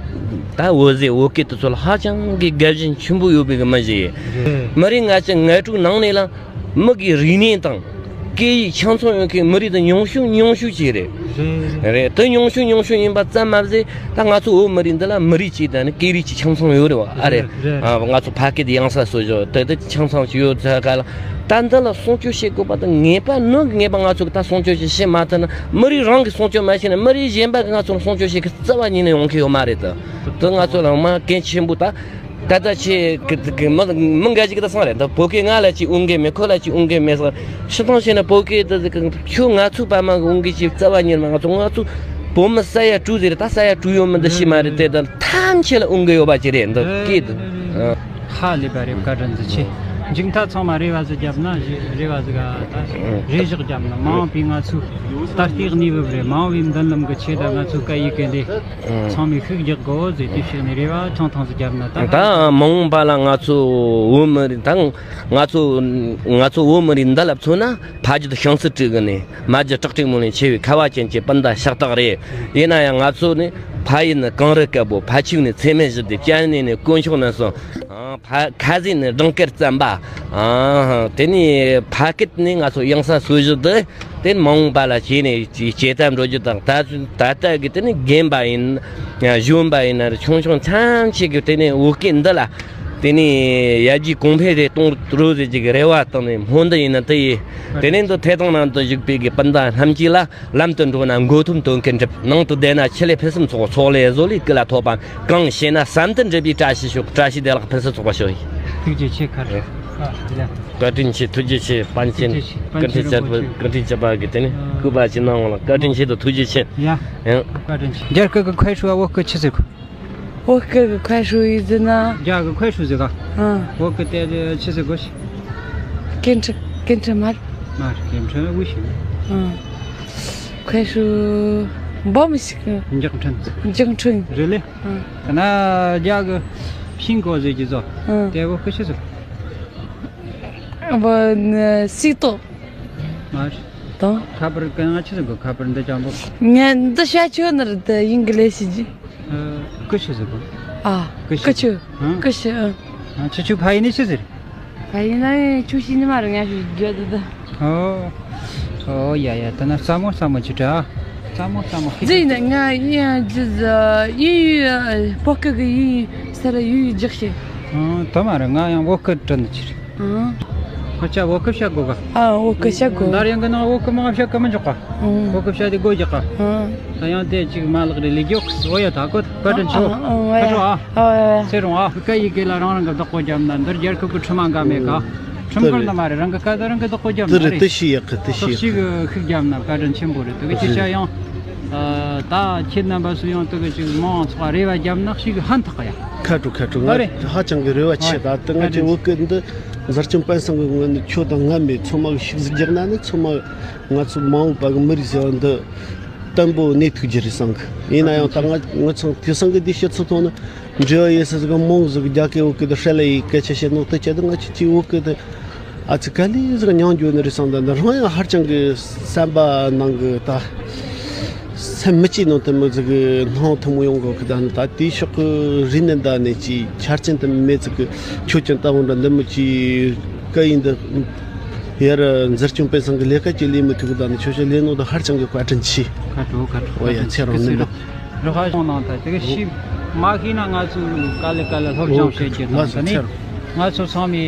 ད་བོད་ཟས་བོད་སྐད་དེ་ཚོ་ལ་ཧ་ཅང་གི་དགའ་ཞེན་ཆེན་པོ་ཡོད་པའི་གི་མི་ཞིག་ཡིན། རེད། མི་རིགས་ང་ཚོ་ང་དྲུག་ནང་ནས་ལ། མི་གི་རིག་གནས་དང་སྐད་ཡིག་ཆ་ཚང་ཡོད་མཁན་མི་རིགས་དེ་ཉུང་ཤོས་ཉུང་ཤོས་ཅིག་རེད། རེད། རེད། དེ་ཉུང་ཤོས་ཉུང་ཤོས་ཡིན་པ་ཙམ་མ་ཟད། ད་ང་ཚོ་བོད་མི་རིགས་འདི་ལ་མི་རིགས་ཅིག་དང་ནི་སྐད་རིགས་ཅིག་ཆ་ཚང་ཡོད་རེད་བ། ཨ་རེད། རེད། ཨ། ང་ཚོ་ཕ་སྐད་དེ་ཡང་ས་སོ་བཞི་དེ་དེ་ཆ་ཚང་ཅིག་ཡོད་ཚ་ག་ལ། ད་འདི་ལ་སྲུང་སྐྱོབ་བྱེད་དགོས་པ་དང་། ངེས་པ་ནོ་ངེས་པ་ང་ཚོ་གི་ད་སྲུང་སྐྱོབ་ཅིག་བྱེད་མ་ཐུབ་ན། མི་རིགས་རང་གིས་སྲུང་སྐྱོབ་མ་བྱས་ན། མི་རིགས་གཞན་པ་གིས་ང་ཚོ་ལ་སྲུང་སྐྱོབ་བྱེད་གི་རྩ་བ་ཉིད་ནས་ཡོང་གི་ཡོད་མ་རེད། ད་དེ་ང་ཚོ་ལ་མ་གལ་ཆེན་པོ་ད། ད་ལྟ་ཆེ་གི་གི་མི་མི་འགའ་ཞིག་གི་ད་སང་རེད། ད་བོད་སྐད་ང་ལ་ཅིག་འོང་གི་མེད། ཁོ་ལ་ཅིག་འོང་གི་མེད་ཟེར། སྤྱིར་བཏང་བྱས་ན་བོད་སྐད་ད་ཁྱོད་ང་ཚོ་བར་མ་གི་འོང་གི་ཅིག་རྩ་བ་ཉིད་མ། ང་ཚོ་ང་ཚོ་བོད་མི་ས་ཡ་དྲུག་ཟེར། ད་ས་ཡ་དྲུག་ཡོད་མི་འདི་ཤི་མ་རེད། དེ་ད་ཐམས་ཅད་ལ་འོང་གི་ཡོད་པ་ཅིག་རེད། འདི་སྐད་དུ། ཧ་ལས་པ་རེད། བཀའ་དྲིན་ཆེ། མཇུག་མཐའ་ཚང་མ་རེ་བ་ཟིག་བརྒྱབ་ན། རེ་བ་ཟིག་ག་ད་རེ་བཞག་བརྒྱབ་ན། མ་འོངས་པའི་ང་ཚོའི་ད་ལྟའི་གནས་བབ་རེད། མ་འོངས་པའི་མདུན་ལམ་གི་ཆེད་ད་ང་ཚོ་སྐད་ཡིག་གི་འདི། ཚང་མས་ཤུགས་རྒྱག་དགོས་ཟེར། དེ་བྱས་ནས་རེ་བ་ཐང་ཐང་ཟིག་བརྒྱབ་ན་ད། ད་མ་འོངས་པ་ལ་ང་ཚོ་བོད་མི་རིགས་དང་། ང་ཚོ་ང་ཚོ་བོད་མི་རིགས་འདི་ལ་མཚོན་ན། ཕ་རྒྱུད་ཤིང་རྩི་བྲིས་གི་ནས། མ་རྒྱུད་བྲག་སྲིན་མོ་ལས་ཆེ་བའི་ཁ་བ་ཅན་གྱི་སྤུན་ཟླ་ཤ་སྟག་རེད། ཡིན་ན་ཡང་ང་ཚོ་ནི་ཕ་ཡུལ་ནི་གངས་རི་དཀར་པོ། ཕ་ཁྱིམ་ནི་ཚེ་སྨད་བཞི་སྡེ། སྤྱན་གནས་ནི་དཀོན་མཆོག་རྣམ་གསུམ། ཨ། ཕ་ཁ་ཟས་ནི་སྦྲང་དཀར་རྩམ་པ། ཨ། དེ་ནས་ཕ་སྐད་ནི་ང་ཚོ་གཡང་ས་སོ་བཞི་སྡེ། དེ་མ་འོངས་པ་ལ་བྱས་ནས་སྐྱེ་སྟབས་འགྲོ་རྒྱུ་དང་། ད་ད་ལྟ་གི་དེ་ནི་རྒན་པ་ཡིན། གཞོན་པ་ཡིན་ན་རེད། ཆུང་ཆུང་ཐམས་ཅད་ཀྱི་དེ་ནི་བོད་སྐད་འདི་ལ་དེ་ནི་ཡར་རྒྱས་གོང་འཕེལ་རེ་གཏོང་རོགས་ཟེར་གྱི་རེ་བ་བཏང་ནས། སྨོན་འདུན་ཡིན་ན་དེ་ཡིན། དེ་ནི་འདི་ཐད་གཏོང་ནང་དུ་བཞུགས་པའི་གི་སྤུན་ཟླ་རྣམས་ཀྱིས་ལ། ལམ་དུ་འགྲོ་ན་མགོ་འཐོམས་དོན་ཀུན་འགྲུབ། ནང་དུ་བསྡད་ན་ཕྱི་ལས་ཕུན་སུམ་ཚོགས། ཚོགས་ལས་བཟོ་ལས་ཀུན་ལ་ཐོབ་པ། གང་ཞེ་ན་བསམ་དོན་འགྲུབ་པའི་བཀྲ་ཤིས་ཤོག། བཀྲ་ཤིས་བདེ་ལེགས་ཕུན་སུམ་ཚོགས་པ་ཤོག། ཐུགས་རྗེ་ཆེ། ཁ་རེད། བཀའ་དྲིན་ཆེ། ཐུགས་རྗེ་ཆེ། པཎ་ཆེན། ཐུགས་རྗེ་ཆེ། པཎ་ཆེན་རིན་པོ་ཆེ། ཀུན་མཁྱེན་བཅུ་པ་གི་དེ་ནི་སྐུ་པར་ཅིག་གནང་བ་ལ་བཀའ་དྲིན་ཆེ་དང་ཐུགས་རྗེ་ཆེ། ཡ། ཡང་། བཀའ་དྲིན་ཆེ། རྒྱ་སྐད་ཀྱི་快手ཨ། བོད་སྐད་ཆི་ཟེར་གོ། བོད་སྐད་ཀྱི་快手ཡིན་ཟེར་ན། རྒྱ་གི་快手ཟེར་ག་ཨ། བོད་སྐད་དེ་ཆི་ཟེར་གོ་ཤི། 跟着，跟着买。 买，跟着微信。 ཨ།快手 འབའ་མི་ཞིག་གི། འཇག་ཕྲན། འཇག་ཕྲན། རེད་ལེ། ཨ། ད་ན་རྒྱ་གི་ཕིང་གོ་ཟེར་གྱི་ཟོ། ཨ། དེ་བོད་སྐད་ཆི་ཟེར། བོད་ནི་སིག་ཏོ། མ་རེད། དང་། ཁ་པར་གན་ང་ཆི་ཟེར་གོ། ཁ་པར་འདི་ཅང་པོ། ངས་འདི་བཤད་ཆོག་ནི་རེད། དེ་ཡིན་གི་ལས་ཤིག་ཅི། ཨ། ཀུ་ཤུ་ཟེར་གོ། ཨ། ཀུ་ཤུ། ཀུ་ཤུ། ཨ། ཀུ་ཤུ། ཨ། ཨ། ཁྱེད་ཆོ་ཕ་ཡུལ་ནས་ཆི་ཟེར། ཕ་ཡུལ་ན་ཁྱོད་ཤི་ནི་མ་རེད། ང་ཤི་རྒྱུ་དུ་དུ། ཨོ། ཨོ་ཡ་ཡ། ད་ན་ས་མོ་ས་མོ་ཅི་དྲ། ས་མོ་ས་མོ་ཁི་ཟེར་ནི། ང་ཡིན་ཡང་ཇི་ཟ་ཡིན་ཡུལ་བོད་སྐད་གི་ཡིན་ཡུལ་ས་ར་ཡུལ་ཡུལ་རྒྱག་ཤེས། ཨ། ད་མ་རེད། ང་ཡང་བོད་སྐད་དྲན་ནི་ཅི་རེད། ཨང་། ཁོ་ཅག་བོད་སྐད་བཤད་དགོས་ག་ཨ། བོད་སྐད་བཤད་དགོས། འདར་ཡང་གི་ནང་བོད་སྐད་མང་བཤད་གི་མི་འཇོག་ག་ཨང་། བོད་སྐད་བཤད་དེ་དགོས་རྒྱག་ག་ཨང་། ད་ཡང་དེ་ཅིག་མ་ལག་རེ་ལས་རྒྱོགས། འོ་ཡ། ད་གོ་བཀའ་དྲིན་ཆེ། ཨ། ཨ། ཨ། ཁ་ཤོ་ཨ། ཨ། ཨ། ཚེ་རིང་ཨ། སྐད་ཡིག་གི་ལ་རང་རང་གི་བདག་པོ་རྒྱབ་ན། འདིར་རྒྱལ་ཁབ་ཀྱི་ཁྲིམས་མ་འགལ་མེད་ག་ཁྲིམས་འགལ་ནི་མ་རེད། རང་གི་སྐད་དང་རང་གི་བདག་པོ་རྒྱབ་ན་རེད། དེ་ཤི་ཡག་གི་དེ་ཤི་ཡག་གི་ཤིག་ཤིག་ཤིག་རྒྱབ་ན་བཀའ་དྲིན་ཆེན་པོ་རེད། དེ་གི་ཁྱེད་ཅག་ཡང་། ད་ཁྱེད་རྣམ་པ་སུ་ཡང་དུ་གི་ཅིག་མང་ཚོགས་རེ་བ་རྒྱབ་ན་ཞིག་ཧན་ཐག་ཡ། ཁ་དྲོ་ཁ་དྲོ། ཨ་རེ། ང་ཧ་ཅང་གི་རེ་བ་ཆེ། ཨ་ད་ལྟ་ང་ཨ་ཅིག་རེ་བོད་སྐད་འདི་འཛར་ཅུང་པན་སང་གི་ངོས་ནས་ཁྱོད་དང་ང་མེད་ཚང་མ་གི་ཤིག་གཟིགས་རྒྱག་ན་ནི་ཚང་མ་ང་ཚོ་མ་འོངས་པ་གི་མི་རིགས་ཟེར་བ་འདི་བརྟན་པོ་གནས་ཐུབ་རྒྱུ་རེད་བསམ་གི། ཡིན་ན་ཡང་ད་ང་ང་ཚང་དེ་སང་གི་འདི་ཤི་ཚུལ་མཐོང་ན་འབྲེལ་བ་ཡོད་ས་ཟིག་གི་མང་ཟིག་རྒྱ་སྐད་བོད་སྐད་དུ་ཧྲ་ལ་ཡི་སྐད་ཆ་བཤད་ནོ་དེ་ཆེད་དུ་ང་ཆི་ཆི་བོད་སྐད་དུ། ཨ་ཙི་ག་ལེ་ཟིག་མྱང་རྒྱུ་ནི་རེད་བསམ། ད་འདི་རང་ཡང་ཧ་ཅང་གི་བསམ་པ་ནང་གི་ད་སེམས་མི་སྐྱིད་ནང་དུ་མི་ཟིག་གི་སྣང་ཐུན་མོང་ཡོང་གི་གི། ད་ནི་ད་དེའི་ཕྱོགས་གི་རིག་གནས་འདྲ་ནས་ཀྱི་ཆ་རྐྱེན་དུ་མེད་ཟིག་གི། ཁྱོད་ཀྱང་ལྟ་བུ་འདྲ་འདི་མི་ཀྱི་སྐད་ཡིན་འདི་ཡར་འཛར་ཅུང་པན་སང་གི་ལས་ཀ་ཅིག་ལས་མི་ཐུབ་གི། ད་ནི་ཁྱོད་ཀྱི་ལས་ནོ་ད་ཧ་ཅང་གི་བཀའ་དྲིན་ཆེ། ཁ་དྲོ་ཁ་དྲོ། ཨོ་ཡ་ཁ་དྲོ། ཚེ་རིང་ནི་འདི། རོ་ཧ་ཤོང་ནང་ད་དེ་གི་ཤི་མ་ཤི་ན་ང་ཚོ་ག་ལེ་ག་ལེ་སློབ་སྦྱོང་བྱེད་རྒྱུ་དང་། ད་ནི་ང་ཚོ་ཚང་མའི་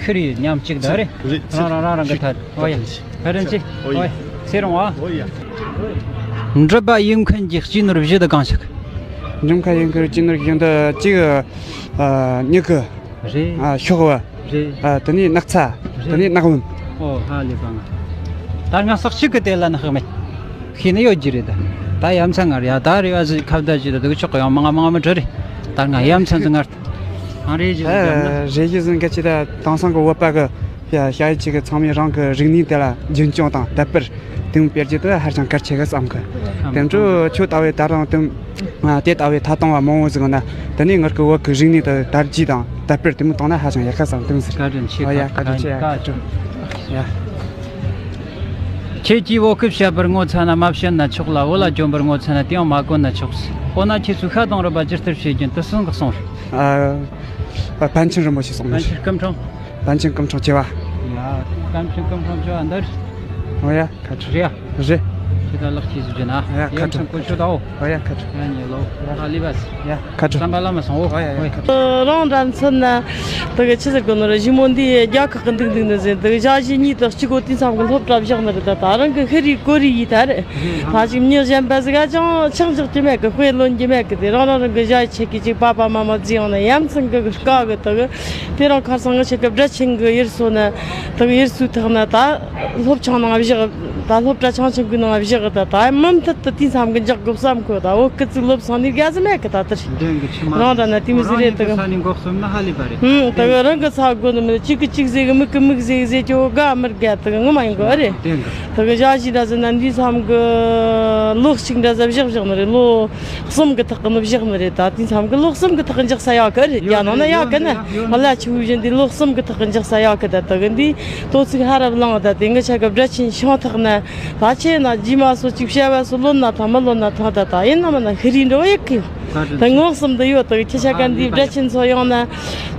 ཤི་རི་མཉམ་གཅིག་ད་རེད། རང་རང་རང་རང་གི་ཐད། ཨོ་ཡ། བཀའ་དྲིན་ཆེ། ཨོ་ཡ། ཚེ་རིང་བ། འགྲུལ་པ་ཡིན་མཁན་གྱི་སྤྱི་ནོར་བཞི་དུ་གང་ཞིག་འགྲུལ་པ་ཡིན་མཁན་སྤྱི་ནོར་བཞི་འདི་གཅིག་ཨ་མྱུ་གུ། རེད། ཨ་ཤོག་བུ། རེད། ཨ་དེ་ནས་སྣག་ཚ། རེད། དེ་ནས་སྣག་བུམ། ཨོ་ཧ་ལས་པ་ང་། ད་ང་སག་ཅིག་གི་དེ་ལ་ནི་ཧག་མེད། ཤེས་ནི་ཡོད་ཀྱི་རེད་ད། ད་ཡ་མཚན་ངར་ཡ་ད་རེ་བ་ཟི་ཁ་བརྡ་ཅི་ད་དུ་ཆོག་གི་ཡང་མང་མང་མི་འདྲ་རེད། ད་ང་ཡ་མཚན་ཟི་ངར། ཨ་རེད་ཅི་ཟི་ཨ་རེད་ཅི་ཟི་འགའ་ཅི་ད་དེང་སང་གི་བོད་པ་གི་ཡ་ཞ་ཡི་ཅིག་གི་ཚང་མས་རང་གི་རིག་གནས་དེ་ལ་རྒྱུན་སྐྱོང་དང་དད་པར་དེ་མོ་སྤེལ་རྒྱུ་དེ་ཧ་ཅང་གལ་ཆེ་གི་བསམ་གི། དེ་འཕྲོ་ཁྱོད་ལྟ་བུའི་ད་རང་དེ་དེ་ལྟ་བུའི་ཐད་གཏོང་བ་མང་བོ་ཟིག་ན་དེ་ནས་ངར་གི་བོད་གི་རིག་གནས་དེ་དར་རྒྱས་དང་དར་སྤེལ་དེ་མོ་བཏང་ན་ཧ་ཅང་ཡག་ག་བསམ་དེ་མོ་ཟིག་བཀའ་དྲིན་ཆེ། ཨ་ཡ་བཀའ་དྲིན་ཆེ། ཡ་བཀའ་དྲིན། ཡ། ཁྱེད་ཀྱིས་བོད་སྐད་བཤད་པར་ངོ་ཚ་ན་མ་བཤད་ན་ཆོག་ལ། བོད་ལ་འཇོན་པར་ངོ་ཚ་ན་དེ་ཡང་མ་གོ་ན་ཆོག། འོ་ན་ཁྱེད་ཚོས་ཤ་དང་རུས་པ་ཇི་ལྟར་བྱེད་ཀྱིན་དུ་སུ་འགག་སོང་། ཨ། པཎ་ཆེན་རིན་པོ་ཆེ་སོང་། པཎ་ཆེན་སྐུ་ཕྲེང་། པཎ་ཆེན་སྐུ་ཕྲེང་བཅུ་བ། ཡ། པཎ་ཆེན་སྐུ་ཕྲེང་བཅུ་བ་འདིར། ཨོ་ཡ། ཁ་ཁྲི་རེད། རེད། ཁྱེད་ད་ལག་ཁྱེད་ཟིག་ན། ཡ་ཁ་ཁྲི། ཡ་ཁྲི་གོ་ཆོད་དའོ། ཨོ་ཡ་ཁ་ཁྲི། ཡ་ཉེ་ལོ། ཡ་ཨ་ལི་བས། ཡ་ཁ་ཁྲི། བསམ་པ་ལ་མ་སོང་ཨོ། ཨོ་ཡ་ཡ་ཁ་ཁྲི། རང་འདྲ་མཚོན་ན། དེ་གི་ཆི་ཟེར་གོ་ནོ་རེད། ཞི་མོ་འདི་རྒྱ་ཁག་གི་འདུག་འདུག་ནི་ཟེར། དེ་གི་ཞ་ཞི་གཉིས་དང་གཅིག་གོ་དུས་མཚམས་གི་སློབ་གྲྭ་བཞག་ནི་རེད། ད་ད་རང་གི་ཤི་རི་གོ་རི་ཡིས་ད་རེད། ད་ཅིག་མྱི་གཞན་པ་ཟིག་ག་ཅང་ཆང་འཇོག་གི་མེད་གི། དཔེ་ལོན་གི་མེད་གི། དེ་རང་རང་རང་གི་ཞ་ཡི་ཆེ་གི་ཅིག་པ་པ་མ་མ་བརྩི་ཡོང་ན་ཡ་མཚན་གི་གི་དཀའ་གི། དེ་གི་དེ་རང་ཁར་སང་ང་ཆེ་གི་བྲ་ཆེན་གི་ཡིར་སོ་ན་དེ་གི་ཡིར་སུ་ཐག་ན་ད། སློབ་ཆུང་ནང་བཞག་ད་སློབ་གྲྭ་ཆུང་ཆུང་གི་ནང་བཞག་ད་ད་མུ་མཐུད་དུ་དུས་མཚམས་ཀྱི་འཇག་དགོས་བསམ་གོ། ད་བོད་སྐད་ཅིག་སློབ་སོང་ནི་དགའ་ཟི་མེད་གི། ད་དེར་འདྲེན་གི་ཆི་མ་རང་ད་ན་དེ་མི་ཟི་རེད། དུ་ས་ནི་འགོག་སོམ་ན་ཧ་ལི་པ་རེད། ཧུམ་ད་གི་རང་གི་ཚ་དགོས་ནི་མི་གཅིག་གི་གཅིག་ཟེ་གི་མིག་གི་མིག་ཟེ་གི་ཟེ་ཅོ་དགའ་མི་དགའ་དུ་གི་ངོ་མ་ཡིན་གོ་ཨ་རེད། འདྲེན་གི་དུ་གི་ཞ་ཞི་ད་ཟི་ན་འདི་མཚམས་གི་ལོ་གཅིག་འདྲ་ཟ་བཞག་བཞག་ནི་རེད། ལོ་གསུམ་གི་ཐག་གི་ནི་བཞག་ནི་རེད། ད་དུས་མཚམས་གི་ལོ་གསུམ་གི་ཐག་གི་འཇག་ས་ཡག་གི་རེད། རྒྱ་ནང་ན་ཡག་གི་ན་ཨ་ལ་ཆུ་བཞིན་འདི་ལོ་གསུམ་གི་ཐག་གི་འཇག་ས་ཡག་གི། ད་དུ་གི་འདི་ཏོ་ཚིག་ཧ་རབ་ལང་ད་དེ་ངི་ཆ་གི་བྲ་ཆེན་ཤོང་ཐག་ན་ད་ཆེ་ན་རྗེས་མ་སོ་ཅིག་བཤད་བ་སོ་ལོན་ན་ཐང་མ་ལོན་ན་ཐང་ད་ད་ཡིན་ན་མ་ན་ཤི་རི་འགྲོ་ཡག་གི། ད་ངོ་གསུམ་དུ་ཡོད་དུ་ཁྱི་ཆ་ག་འདི་བྲ་ཆེན་ཚོ་ཡོང་ན་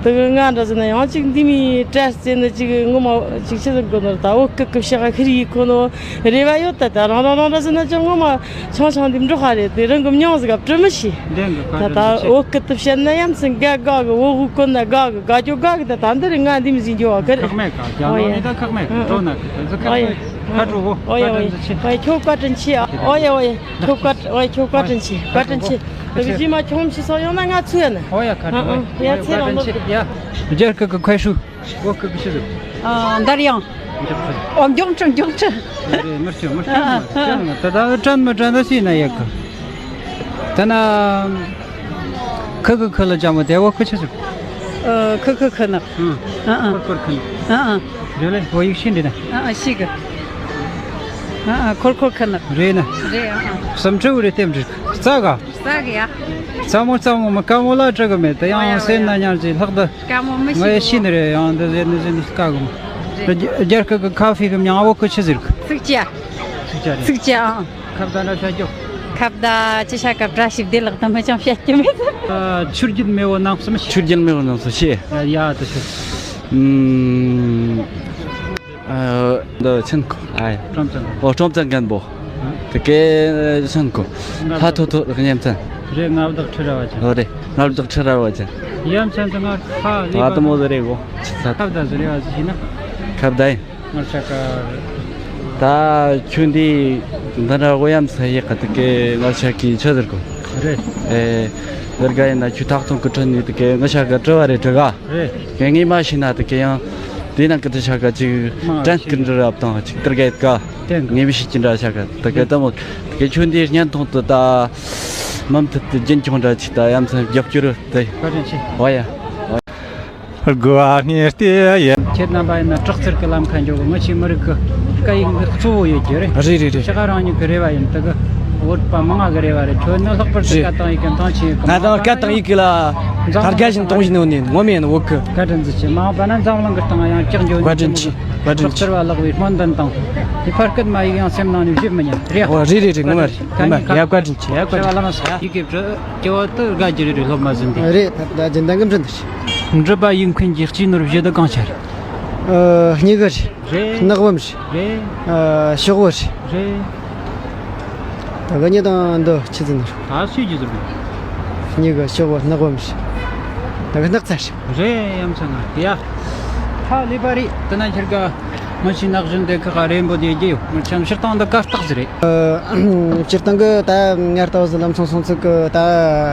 དུ་གི་ང་འདྲ་ཟི་ན་ཡང་ཅིག་འདི་མི་བྲ་རྩེ་ནི་ཅིག་ངོ་མ་ཅིག་ཆི་ཟིག་གོ་ནོ་ད་འོ་ཀི་ཀི་བཤད་ཤི་རི་ཡི་ཁོ་ནོ་རེ་བ་ཡོད་ད། ད་རང་རང་རང་འདྲ་ཟི་ན་ཅང་ངོ་མ། ཆང་ཆང་འདི་འགྲོ་ཧ་རེད། དེ་རང་གི་མྱོང་ཟིག་ག་བྲི་མི་ཤེས། ད་ད་འོ་ཀི་ཏི་བཤད་ན་ཡ་མཚན་དགའ་དགའ་གི། འོ་ཧུ་གོ་ན་དགའ་གི། དགའ་ཅོ་དགའ་གི། ད་ད་འདི་རེད། ང་འདི་མི་ཟིན་རྒྱུ་བ་གི་རེད། ཁག་མེད་ག་རྒྱ་ནང་ནི་ད་ཁག་མེད་ག་འགྲོ་ན་གི་ད་ཟི་ཁག་མེད་ཁ་དྲོ་གོ། ཨོ་ཡ་ཨོ་ཡ་ཁྱོད་བཀའ་དྲིན་ཆེ། ཨོ་ཡ་ཨོ་ཡ་ཁྱོད་བཀའ་ཨོ་ཡ་ཁྱོད་བཀའ་དྲིན་ཆེ། བཀའ་དྲིན་ཆེ། དེ་གི་རྗེས་མ་ཁྱོད་མི་ཤི་སོ་ཡོང་ན་ང་ཚུ་ཡ་ན། ཨོ་ཡ་ཁ་དྲོ། ཡ་ཚེ་རང་ལོ། ཡ་རྒྱལ་ཁབ་ཀྱི་ཁོས་ཧྲུ། བོད་སྐད་ཀྱི་ཆི་ཟིག་ཨ། འདར་དབྱངས། ཨོ། མགྱོགས་ཁྲི་མགྱོགས་ཁྲི། རེད། མི་སྐྱོ་མི་སྐྱོ་མ་སྐྱོ་ན་ད་ད་དྲན་མི་དྲན་ད་སྲིད་ན་ཡག་གི། ད་ན་ཁི་ཁི་ཁི་ལ་ཅང་མ་དེ་བོད་སྐད་ཆི་ཟིག་ཨ། ཁི་ཁི་ཁི་ན། ཨ་ཨ། ཁོར་ཁོར་ཁི་ན། ཨ་ཨ། རེད་ལེ། བོད་ཡིག་ཤེས་འདི་ན། ཨ་ཨ་ཤེས་གི། ཨ་ཨ། ཁོར་ཁོར་ཁི་ན། རེད་ན། རེད། ཨ་ཨ། སུམ་ཁྲི་རེད། ལྟེམ་རེད། རྩ་ག་རྩ་གི་ཡ། རྩ་མོ་རྩ་མོ་མི་དཀའ་མོ་ལ་སྤྲད་གི་མེད། ད་ཡང་སེམས་ན་ཉར་གྱི་ལྷག་ཏུ། དཀའ་མོ་མི་ང་ཡི་ཤི་ཤེས་ནི་རེད། ཡང་འདི་ཟེར་ནི་ཟེར་ནི་དཀའ་གི་མོ། རེད། རྒྱ་སྐད་གི་ཁ་ཧྥེ་གི་མྱིང་བོད་སྐད་ཆི་ཟེར་གི། ཚིག་ཅ། ཚིག་ཅ་རེད། ཚིག་ཅ་ཨང་། ཁ་བརྡ་འདྲ་བྱ་རྒྱུ། ཁ་བརྡ་ཅི་བྱ་སྐབས་བཀྲ་ཤིས་བདེ་ལེགས་དུ་མི་ཅང་བཤད་རྒྱུ་མེད། ཆུ་རྒྱུན་མེ་བོ་ནང་སུམ་ཤེས། ཆུ་རྒྱུན་མེ་བོ་ནང་སུམ་ཤེས། ཡ་ཡ་དུ་ཤེས། ཨུམ། ཨ། འདི་ཆེན་གོ། ཨ་ཡ། ཀྲོང་ཙེ་མཁན་པོ། ཨོ། ཀྲོང་ཙེ་མཁན་པོ། དེ་གའི་ཆེན་གོ། ཧ་ཐོ་ཐོ་རེད། མཉམ་ཚན། རེད། མངའ་བདག་ཁྲི་རལ་པ་ཅན། ཨོ་རེད། མངའ་བདག་ཁྲི་རལ་པ་ཅན། ཡ་མཚན་དུ་ང་ཁ་ལས་ང་དུ་མོ་ཟེར་རེད་གོ། ཁ་བརྡ་ཟེར་རེད་བ་ཟེར་ན། ཁ་བརྡ་ཡིན། ང་ཆ་ཀ་ད་ཁྱོད་འདི་འདི་འདྲ་འོ་ཡ་མཚན་ཡག་ག་དེ་གའི་ང་ཆ་གི་ཆི་ཟེར་གོ། རེད། ཨེ། ཟེར་ག་ཡིན་ན་ཁྱོད་ཐག་ཐུང་གི་ཁྲོད་ནས་དེ་གའི་ང་ཆ་ཀ་དྲི་བ་རེ་དྲི་ག་རེད། ངས་ངས་མ་ཤེས་ན་དེ་གའི་ཡང་ དེ་ནང་གི་དེ་ཤ་ཁ་ཅིག་མ་ཏྲན་ཤེས་ཀི་འདྲ་རབ་དང་ཅིག་ཏར་གེད་ཀ་དེ་ངེས་པའི་ཤིག་ཅི་འདྲ་ཤ་ཁ་ད་གེ་ད་མོ་དེ་གེ་ཆུ་འདི་བརྙན་ཐུང་དུ་ད་མམ་ཐུབ་ཏུ་རྒྱུན་འཁྱོངས་འདྲ་ཅིག་ད་ཡ་མཚན་རྒྱབ་སྐྱོར་དེ་བཀའ་དྲིན་ཆེ། འོ་ཡ། དགུ་བ་ནི་ལྟེ་ཡ། ཁྱེད་རྣམ་པ་ཡིན་ན་དྲག་རྩལ་གྱི་ལམ་ཁ་འཇོག་གི། ངི་ཆོའི་མི་རིགས་ཀྱི་སྐད་ཡིག་འདི་གཙོ་བོ་ཡོད་རྒྱུ་རེད། རེད་རེད་རེད། ཤ་ཁ་རང་ཉིད་ཀྱི་རེ་བ་ཡིན། དེ་གི་བོད་པ་མང་ང་གི་རེ་བ་རེད། ཁྱོད་ནི་ལྷག་པར་དུ་རེད། སྐད་དང་ཡི་གེ་འཐང་ཆེན་ཡོད་གི། ང་དང་སྐད་དང་ཡི་གེ་ལ་འཛམ་དར་རྒྱས་ཤིང་གཏོང་བཞིན་ཡོད་ནི་ངོ་མ་ཡིན་བོད་ཀྱི། བཀའ་དྲིན་ཆེ། མ་འོངས་པ་ན་འཛམ་གླིང་གི་སྟེང་ཡང་ལྕགས་འགྱོ་བཀའ་དྲིན་ཆེ། བཀའ་དྲིན་ཆེ། དྲག་རྩལ་བ་ལག་པའི་སྨོན་འདུན་དང་། དེ་ཕར་སྐད་མ་ཡིག་ཡང་སེམས་ནང་ནས་བཞེས་མི་ཉན། རེད། ཨོ་རེད་རེད་རེད། ངོ་མ་རེད། ངོ་མ་རེད། ཡ་བཀའ་དྲིན་ཆེ། ཡ་བཀའ་དྲིན་ཆེ། ཡི་གེ་བྲི་སྐྱེ་བོ་དུ་དགའ་རྒྱུ་རེད་རེད། སློབ་མ་ཟིན་ཏེ། རེད། ད་རྒྱུན་ལྡན་གྱི་འབྲི་འདི་རེད། འབྲི་པ་ཡིག་མཁན་གྱི་སྤྱིའི་ནོར་བཞི་དུ་གང་ཆ་རེད། ཨ། སྙིགས་གི་རེད། རེད། ནག་པམ་རེད། རེད། ཨ། ཤོག་བུ་རེད། རེད། ད་ག་ཉེ་དང་འདི་ཆི་ཟིན་ནོར། ད་སུས་ཀྱི་ཟུར་རེད། སྙིགས་གི་ཤོག་བུ་ནག་པམ་རེད། ད་ག་སྣག་ཚ་རེད། རེད། ཡ་མཚན་ང་ཡ། ཧ་ལས་པ་རེད། དེ་ན་ཁྱེར་ག་ང་ཆི་ནག་བཞིན་དེ་ཁ་ཁ་རེན་པོ་དེ་རྒྱུ་ཡོད། ང་ཆམ་ཕྱིར་བཏང་འདི་ཀ་རྟགས་ཟིག་རེད། ཨ། སྤྱིར་བཏང་གི་ད་ངས་ལྟ་བ་ཟིག་ལམ་སང་སོང་ཚིག་གི་ད་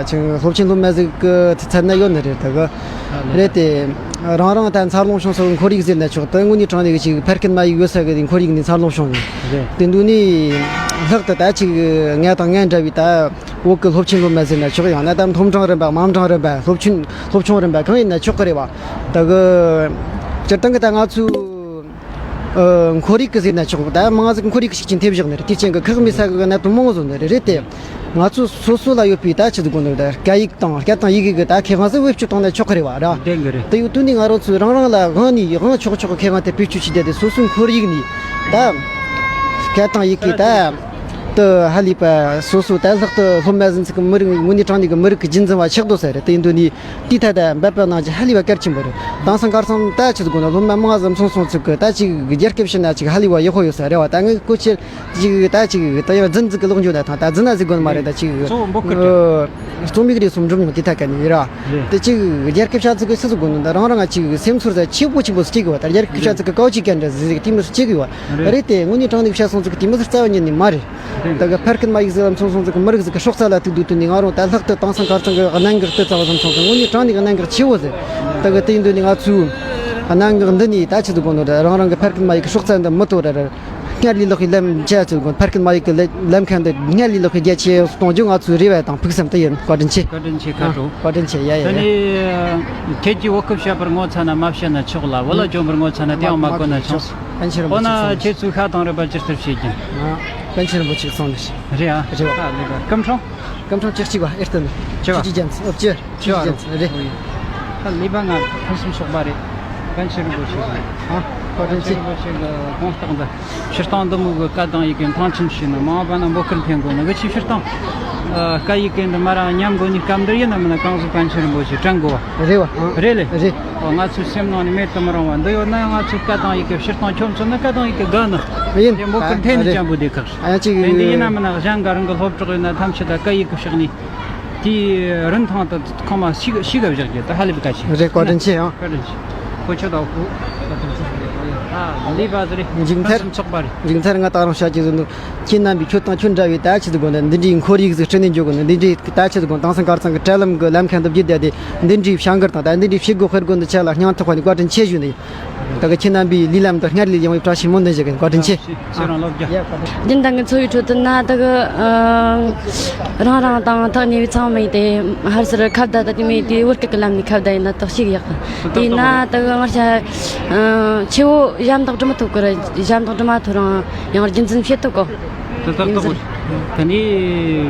ཅིག་སློབ་ཆེན་སློབ་མ་ཟིག་གི་ཚད་ན་ཡོད་ནི་རེད། ད་གི་རེད་དེ། རང་རང་ད་འཚར་ལོངས་བྱུང་སོགས་ཁོར་ཡུག་ཟེར་ན་ཆོག་ད་དངོས་གནས་དྲང་གནས་ཀྱི་ཅིག་ཕར་སྐད་མ་ཡིག་ཡོད་ས་གི་དེ་ཁོར་ཡུག་ནས་འཚར་ལོངས་བྱུང་ཡོད། རེད། དེ་འདུག་ནས་ལྷག་ཏུ་ད་ཅིག་ང་དང་ང་འདྲ་བའི་ད་བོད་ཀྱི་སློབ་ཆེན་སློབ་མ་ཟེར་ན་ཆོག་ཡང་ན་ད་མཐོ་འབྲིང་རིམ་པ་དམའ་འབྲིང་རིམ་པ་སློབ་ཆུང་སློབ་ཆུང་རིམ་པ་གང་ཡིན་ན་ཆོག་གི་རེད་བ། ད་གི་སྤྱིར་བཏང་གི་ད་ང་ཚོའི་ཨ། ཁོར་ཡུག་གི་ཟེར་ན་ཆོག་ད་མང་ཟིག་ཁོར་ཡུག་ཞིག་ཅིག་འཐེབ་བཞག་ནི་རེད། དེ་རྐྱེན་གྱིས་ཁག་མེད་ས་གི་གནད་དོན་མང་བོ་བཟོ་ནི་རེད། རེད་དེ། ང་ཚོ་སོ་སོ་ལ་ཡོད་པའི་ད་ཆི་ཟིག་དགོས་ནི་རེད། སྐད་ཡིག་དང་སྐད་དང་ཡི་གེ་གི་ད་ཁེ་དབང་ཟིག་བེད་སྤྱོད་བཏང་ན་ཆོག་གི་རེད་བ་ར། བདེན་གི་རེད། དེ་ཡོད་དུས་ནི་ང་རང་ཚོས་རང་རང་ལ་དབང་ནི་དབང་ཆོག་ཆོག་གི་ཁེ་དབང་དེ་བེད་སྤྱོད་བྱས་བསྡད་དེ་སོ་སོའི་ཁོར་ཡུག་ནས་ད་སྐད་དང་ཡི་གེ་ད་དུ་ཧ་ལས་པ་སོ་སོ་ད་ལྷག་ཏུ་སློབ་མ་ཟིན་ཚིག་གི་མི་རིགས་དངོས་གནས་དྲང་གནས་ཀྱི་མི་རིགས་ཀྱི་རྒྱུན་འཛིན་པ་ཆགས་འདུག་ས་རེད། དེ་ཡིན་དུས་ནི། དེའི་ཐད་ད་འབད་པ་གནང་རྒྱུ་ཧ་ལས་པ་གལ་ཆེན་པོ་རེད། དེང་སང་ཁ་སང་ད་ཆི་ཟིག་དགོས་ན་སློབ་མ་མང་ཙམ་སོང་སོང་ཚུགས་གི་ད་ཅིག་རྒྱ་སྐད་བཤད་ན་ཅིག་ཧ་ལས་པ་ཡག་པོ་ཡོད་ས་རེད་བ། ད་ངས་ཀོ་ཆེར་ཅིག་ད་ཅིག་ད་ཡང་རྫུན་ཟིག་གི་ལོག་འཇོག་ན་ཐང་ད་རྫུན་ན་ཟིག་དགོས་ནི་མ་རེད། ད་ཅིག་གཙོ་བོ་འབོད་སྐུལ་རྒྱུ། རྩོམ་ཡིག་རེ་གསུམ་འགྲུབ་མྱོང་། དེ་ཐད་ཀ་ནས་ར། རེད། དེ་ཅིག་རྒྱ་སྐད་བཤད་ཚུགས་གི་སུ་ཟིག་དགོས་ནི་ད་རང་རང་ང་ཅིག་སེམས་ཚོར་ས་ཆེ་པོ་ཆེ་པོ་སྐྱེ་གི་བ། ད་རྒྱ་སྐད་བཤད་ཚུགས་གི་ཀའོ་ཅིག་གན་འདྲ་ཟིག་དེ་མི་སུ་སྐྱེ་གི་བ། རེད། རེད་དེ་དངོས་གནས་དྲང་གནས་བཤད་སོང་ཚུགས་གི་དེ་མི་སུ་རྩ་བ་ཉིད་ནས་མ་རེད། ད་གི་ཕར་སྐད་མ་ཡིག་ཟིག་ལ་མཚོན་སོང་ཟིག་གི་མི་རིགས་ཟིག་གི་སྲོག་རྩ་ལ་ཐུག་དུས་དུས་ནས་ང་རང་ད་ལྷག་ཏུ་དེང་སང་ཁ་རྩང་གི་གནད་འགག་དེ་རྩ་བ་ཙམ་མཚོན་སོང་། དངོས་གནས་དྲང་གནས་གནད་འགག་ཆེ་བོ་ཟིག་ད་གི་དེ་ཡིན་དུས་ནས་ང་ཚོས་གནད་འགག་འདི་ནས་ད་ཆི་ཟིག་དགོས་ནོ་རེད། རང་རང་གི་ཕར་སྐད་མ་ཡིག་གི་སྲོག་རྩ་འདི་མི་དོར་ར་ར། སྔར་ལས་ལྷག་གི་ལམ་ཆ་ཆི་ཟིག་དགོས། ཕར་སྐད་མ་ཡིག་གི་ལམ་ལམ་ཁ་འདི་སྔར་ལས་ལྷག་གི་རྒྱ་ཆེ་གཏོང་རྒྱུ་ང་ཚོའི་རེ་བ་དང་ཕུགས་བསམ་དེ་ཡིན། བཀའ་དྲིན་ཆེ། བཀའ་དྲིན་ཆེ། ཁ་དྲོ། བཀའ་དྲིན་ཆེ། ཡ་ཡ་ད་ཡ། ནི་ཁྱེད་ཀྱིས་བོད་སྐད་བཤད་པར་ངོ་ཚ་ན་མ་བཤད་ན་ཆོག་ལ། བོད་ལ་འཇོན་པར་ངོ་ཚ་ན་དེའང་མ་གོ་ན་ཆོག་པཎ་ཆེན་རིན་པོ་ཆེ་གསུངས། འོ་ན་ཁྱེད་ཚོས་ཤ་དང་རུས་པ་ཇི་ལྟར་བྱེད་ཀྱིན། པཎ་ཆེན་རིན་པོ་ཆེ་གསུངས་ནས། རེད་ཨ། རེད་བ། ཨ་ལེ་བ། སྐུ་ཕྲེང་། སྐུ་ཕྲེང་བཅུ་གཅིག་པ། ཨེར་ཏི་ནི། བཅུ་པ། བཅུ་གཅིག་ཅན་ཨོ་བཅུ། བཅུ་པ་ཅན་རེད། ཨ་ལེ་བ། ང་ཕུན་སུམ་ཚོགས་པ་རེད། པཎ་ཆེན་རིན་པོ་ཆེ་གསུངས། ཨ། བཀའ་དྲིན་ཆེ། པཎ་ཆེན་རིན་པོ་ཆེ་གི་དགོངས་རྟགས་འདི། སྤྱིར་བཏང་འདི་མོ་གི་སྐད་དང་ཡི་གེ་མཐོང་ཆེན་ཞིག་ནི་མ་འོངས་པ་ན་འབོད་སྐུལ་འཐེན་དགོས་ནི་གི་ཆེ། སྤྱིར་བཏང་ཨ། སྐད་ཡི་གེ་འདི་མ་ར་ཉམས་དགོས་ནི་སྐབས་འདིར་ཡིན་ན་མིན་ན་གང་ཟིག་པཎ་ཆེན་རིན་པོ་ཆེ་དྲན་དགོས་བ། རེད་བ། ཨ། རེད་ལེ། རེད། ཨོ། ང་ཚོའི་སེམས་ནང་ནས་མེད་དུ་མི་རུང་བ་འདི་ཡོད་ན་ཡང་ང་ཚོའི་སྐད་དང་ཡི་གེ་སྤྱིར་བཏང་ཁྱོད་མཚོན་ན་སྐད་དང་ཡི་གེ་དགའ་ནི། ཡིན། དེ་འབོད་སྐུལ་འཐེན་ནི། རེད། ཅན་པོ་དེ་ཁག་ཨ་ཅིག་དེ་འདི་ཡིན་ན་མིན་ན་གཞན་ག་རང་གི་སློབ་གྲོགས་ཡོད་ན་ཐམས་ཅད་ད་སྐད་ཡི་གེ་བཤགས་ནས། དེའི་རིན་ཐང་དུ་ཁོང་མ་ཤི་ཤི་ག་བཞག་རྒྱུ་ད་ཧ་ལས་པའི་སྐད་ཆ་རེད། བཀའ་དྲིན་ཆེ་ཡང་། བཀའ་དྲིན་ཆེ། ཁོ་ཆོ་དང་ཁོ། ཨ་ལས་པ་ཟེར་རེད། མཇུག་མཐར། ཕུན་སུམ་ཚོགས་པ་རེད། མཇུག་མཐར་ང་ད་རང་བཤད་ཀྱི་ཟིན་འདུག་ཁྱེད་རྣམ་པས་ཁྱོད་དང་ཁྱོད་འདྲ་བའི་ད་ཆི་ཟིག་དགོས་ན་འདི་འདྲའི་ཁོར་ཡུག་ཟིག་སྐྲུན་ནས་འཇོག་དགོས་ན། འདི་འདྲའི་ད་ཆི་ཟིག་དགོས། དེང་སང་ཁ་རྩང་གི་དྲ་ལམ་གི་ལམ་ཁ་འདི་བརྒྱུད་བསྡད་དེ་འདི་འདྲའི་བྱ་འགུལ་དང་ད་འདི་འདྲའི་བྱེད་སྒོ་སྤེལ་དགོས་འདི་ཆ་ལ་སྙིང་ཐག་པ་ནས་བཀའ་དྲིན་ཆེ་ཞུ་ནས། ད་གི་ཁྱེད་རྣམ་པའི་ལས་ལམ་དུ་སྔར་ལས་ཡང་བའི་བཀྲ་ཤིས་སྨོན་འདུན་ཞུ་གི། བཀའ་དྲིན་ཆེ། ཁྱེད་རང་ལོ་བརྒྱ། རྒྱུན་ལྡན་གྱི་འཚོ་བའི་ཁྲོད་དུ་ན་ད་གི་ཨ། རང་རང་དང་ཐག་ཉེ་བའི་ཚང་མ་ཡིན་ཏེ། ཧར་སར་ཁ་བརྡ་ད་དེ་མོ་དེ་བོད་སྐད་ཀྱི་ལམ་ནས་ཁ་བརྡ་ཡིན་ན་ཏག་ཞིག་ཡག་གི། དེས་ན་ད་གི་ང་ཆ་ཨ། ཆེ་བོ་ཞབས་འདེགས་སྒྲུབ་མི་ཐུབ་གི་ར། ཞབས་འདེགས་སྒྲུབ་མ་ཐུབ་རུང་ཡང་རྒྱུན་འཛིན་བྱེད་ཐུབ་གོ། དེ་ཏག་ཏག་གོ། ད་ནི་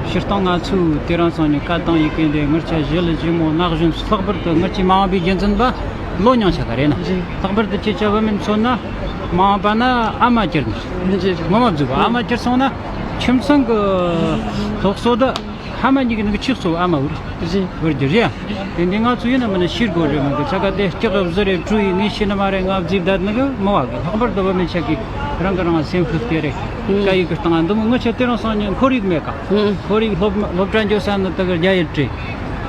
སྤྱིར་བཏང་ང་ཚོས་དེ་རིང་སང་ཉིན་སྐད་དང་ཡི་གེ་འདི་ངར་ཆ་གཞི་ལ་གཞི་མོ་ནག་གཞོན་ལྷག་པར་དུ་ངར་གྱི་མ་འོངས་པའི་རྒྱུན་འཛིན་པ་ལོ་ཉུང་ཆ་ག་རེད་ན། ལྷག་པར་དུ་ཁྱེད་ཆ་བུད་མེད་མཚོན་ན་མ་འོངས་པ་ན་ཨ་མ་གྱུར་ནས། ངོ་མ་འཛུགས་པ་ཨ་མ་གྱུར་སོང་ན་ཁྱིམ་ཚང་གི་སློབ་གསོ་དེ་ཕ་མ་གཉིས་ཀྱི་ནང་གི་ཆེས་གཙོ་བོ་ཨ་མ་བུ་རེད། བུ་རྒྱུ་རེད། དེ་འདི་ང་ཚོ་ཡིན་ན་མིན་ན་ཤེས་དགོས་རེད། མི་འདུག་ཆ་ག་དེ་སྐྱག་གི་བཟི་རེད། བྲུ་ཡི་ངས་ཤེས་ནི་མ་རེད། ང་བཟི་བསྡད་ནི་གི་མི་བ་གི། ལྷག་པར་དུ་བུད་མེད་ཆ་གི་རང་གི་རང་སེམས་ཤུགས་སྟེར་རེད། སྐད་ཡིག་གི་སྟེང་འདི་མོ་ངི་ཆ་དེ་རིང་སང་ཉིན་ཁོར་ཡུག་མེད་ག། ཁོར་ཡུག་སློབ་སློབ་གྲྭ་འགྱོ་ས་ནི་དེ་གི་རྒྱ་ཡིག་བྲིས།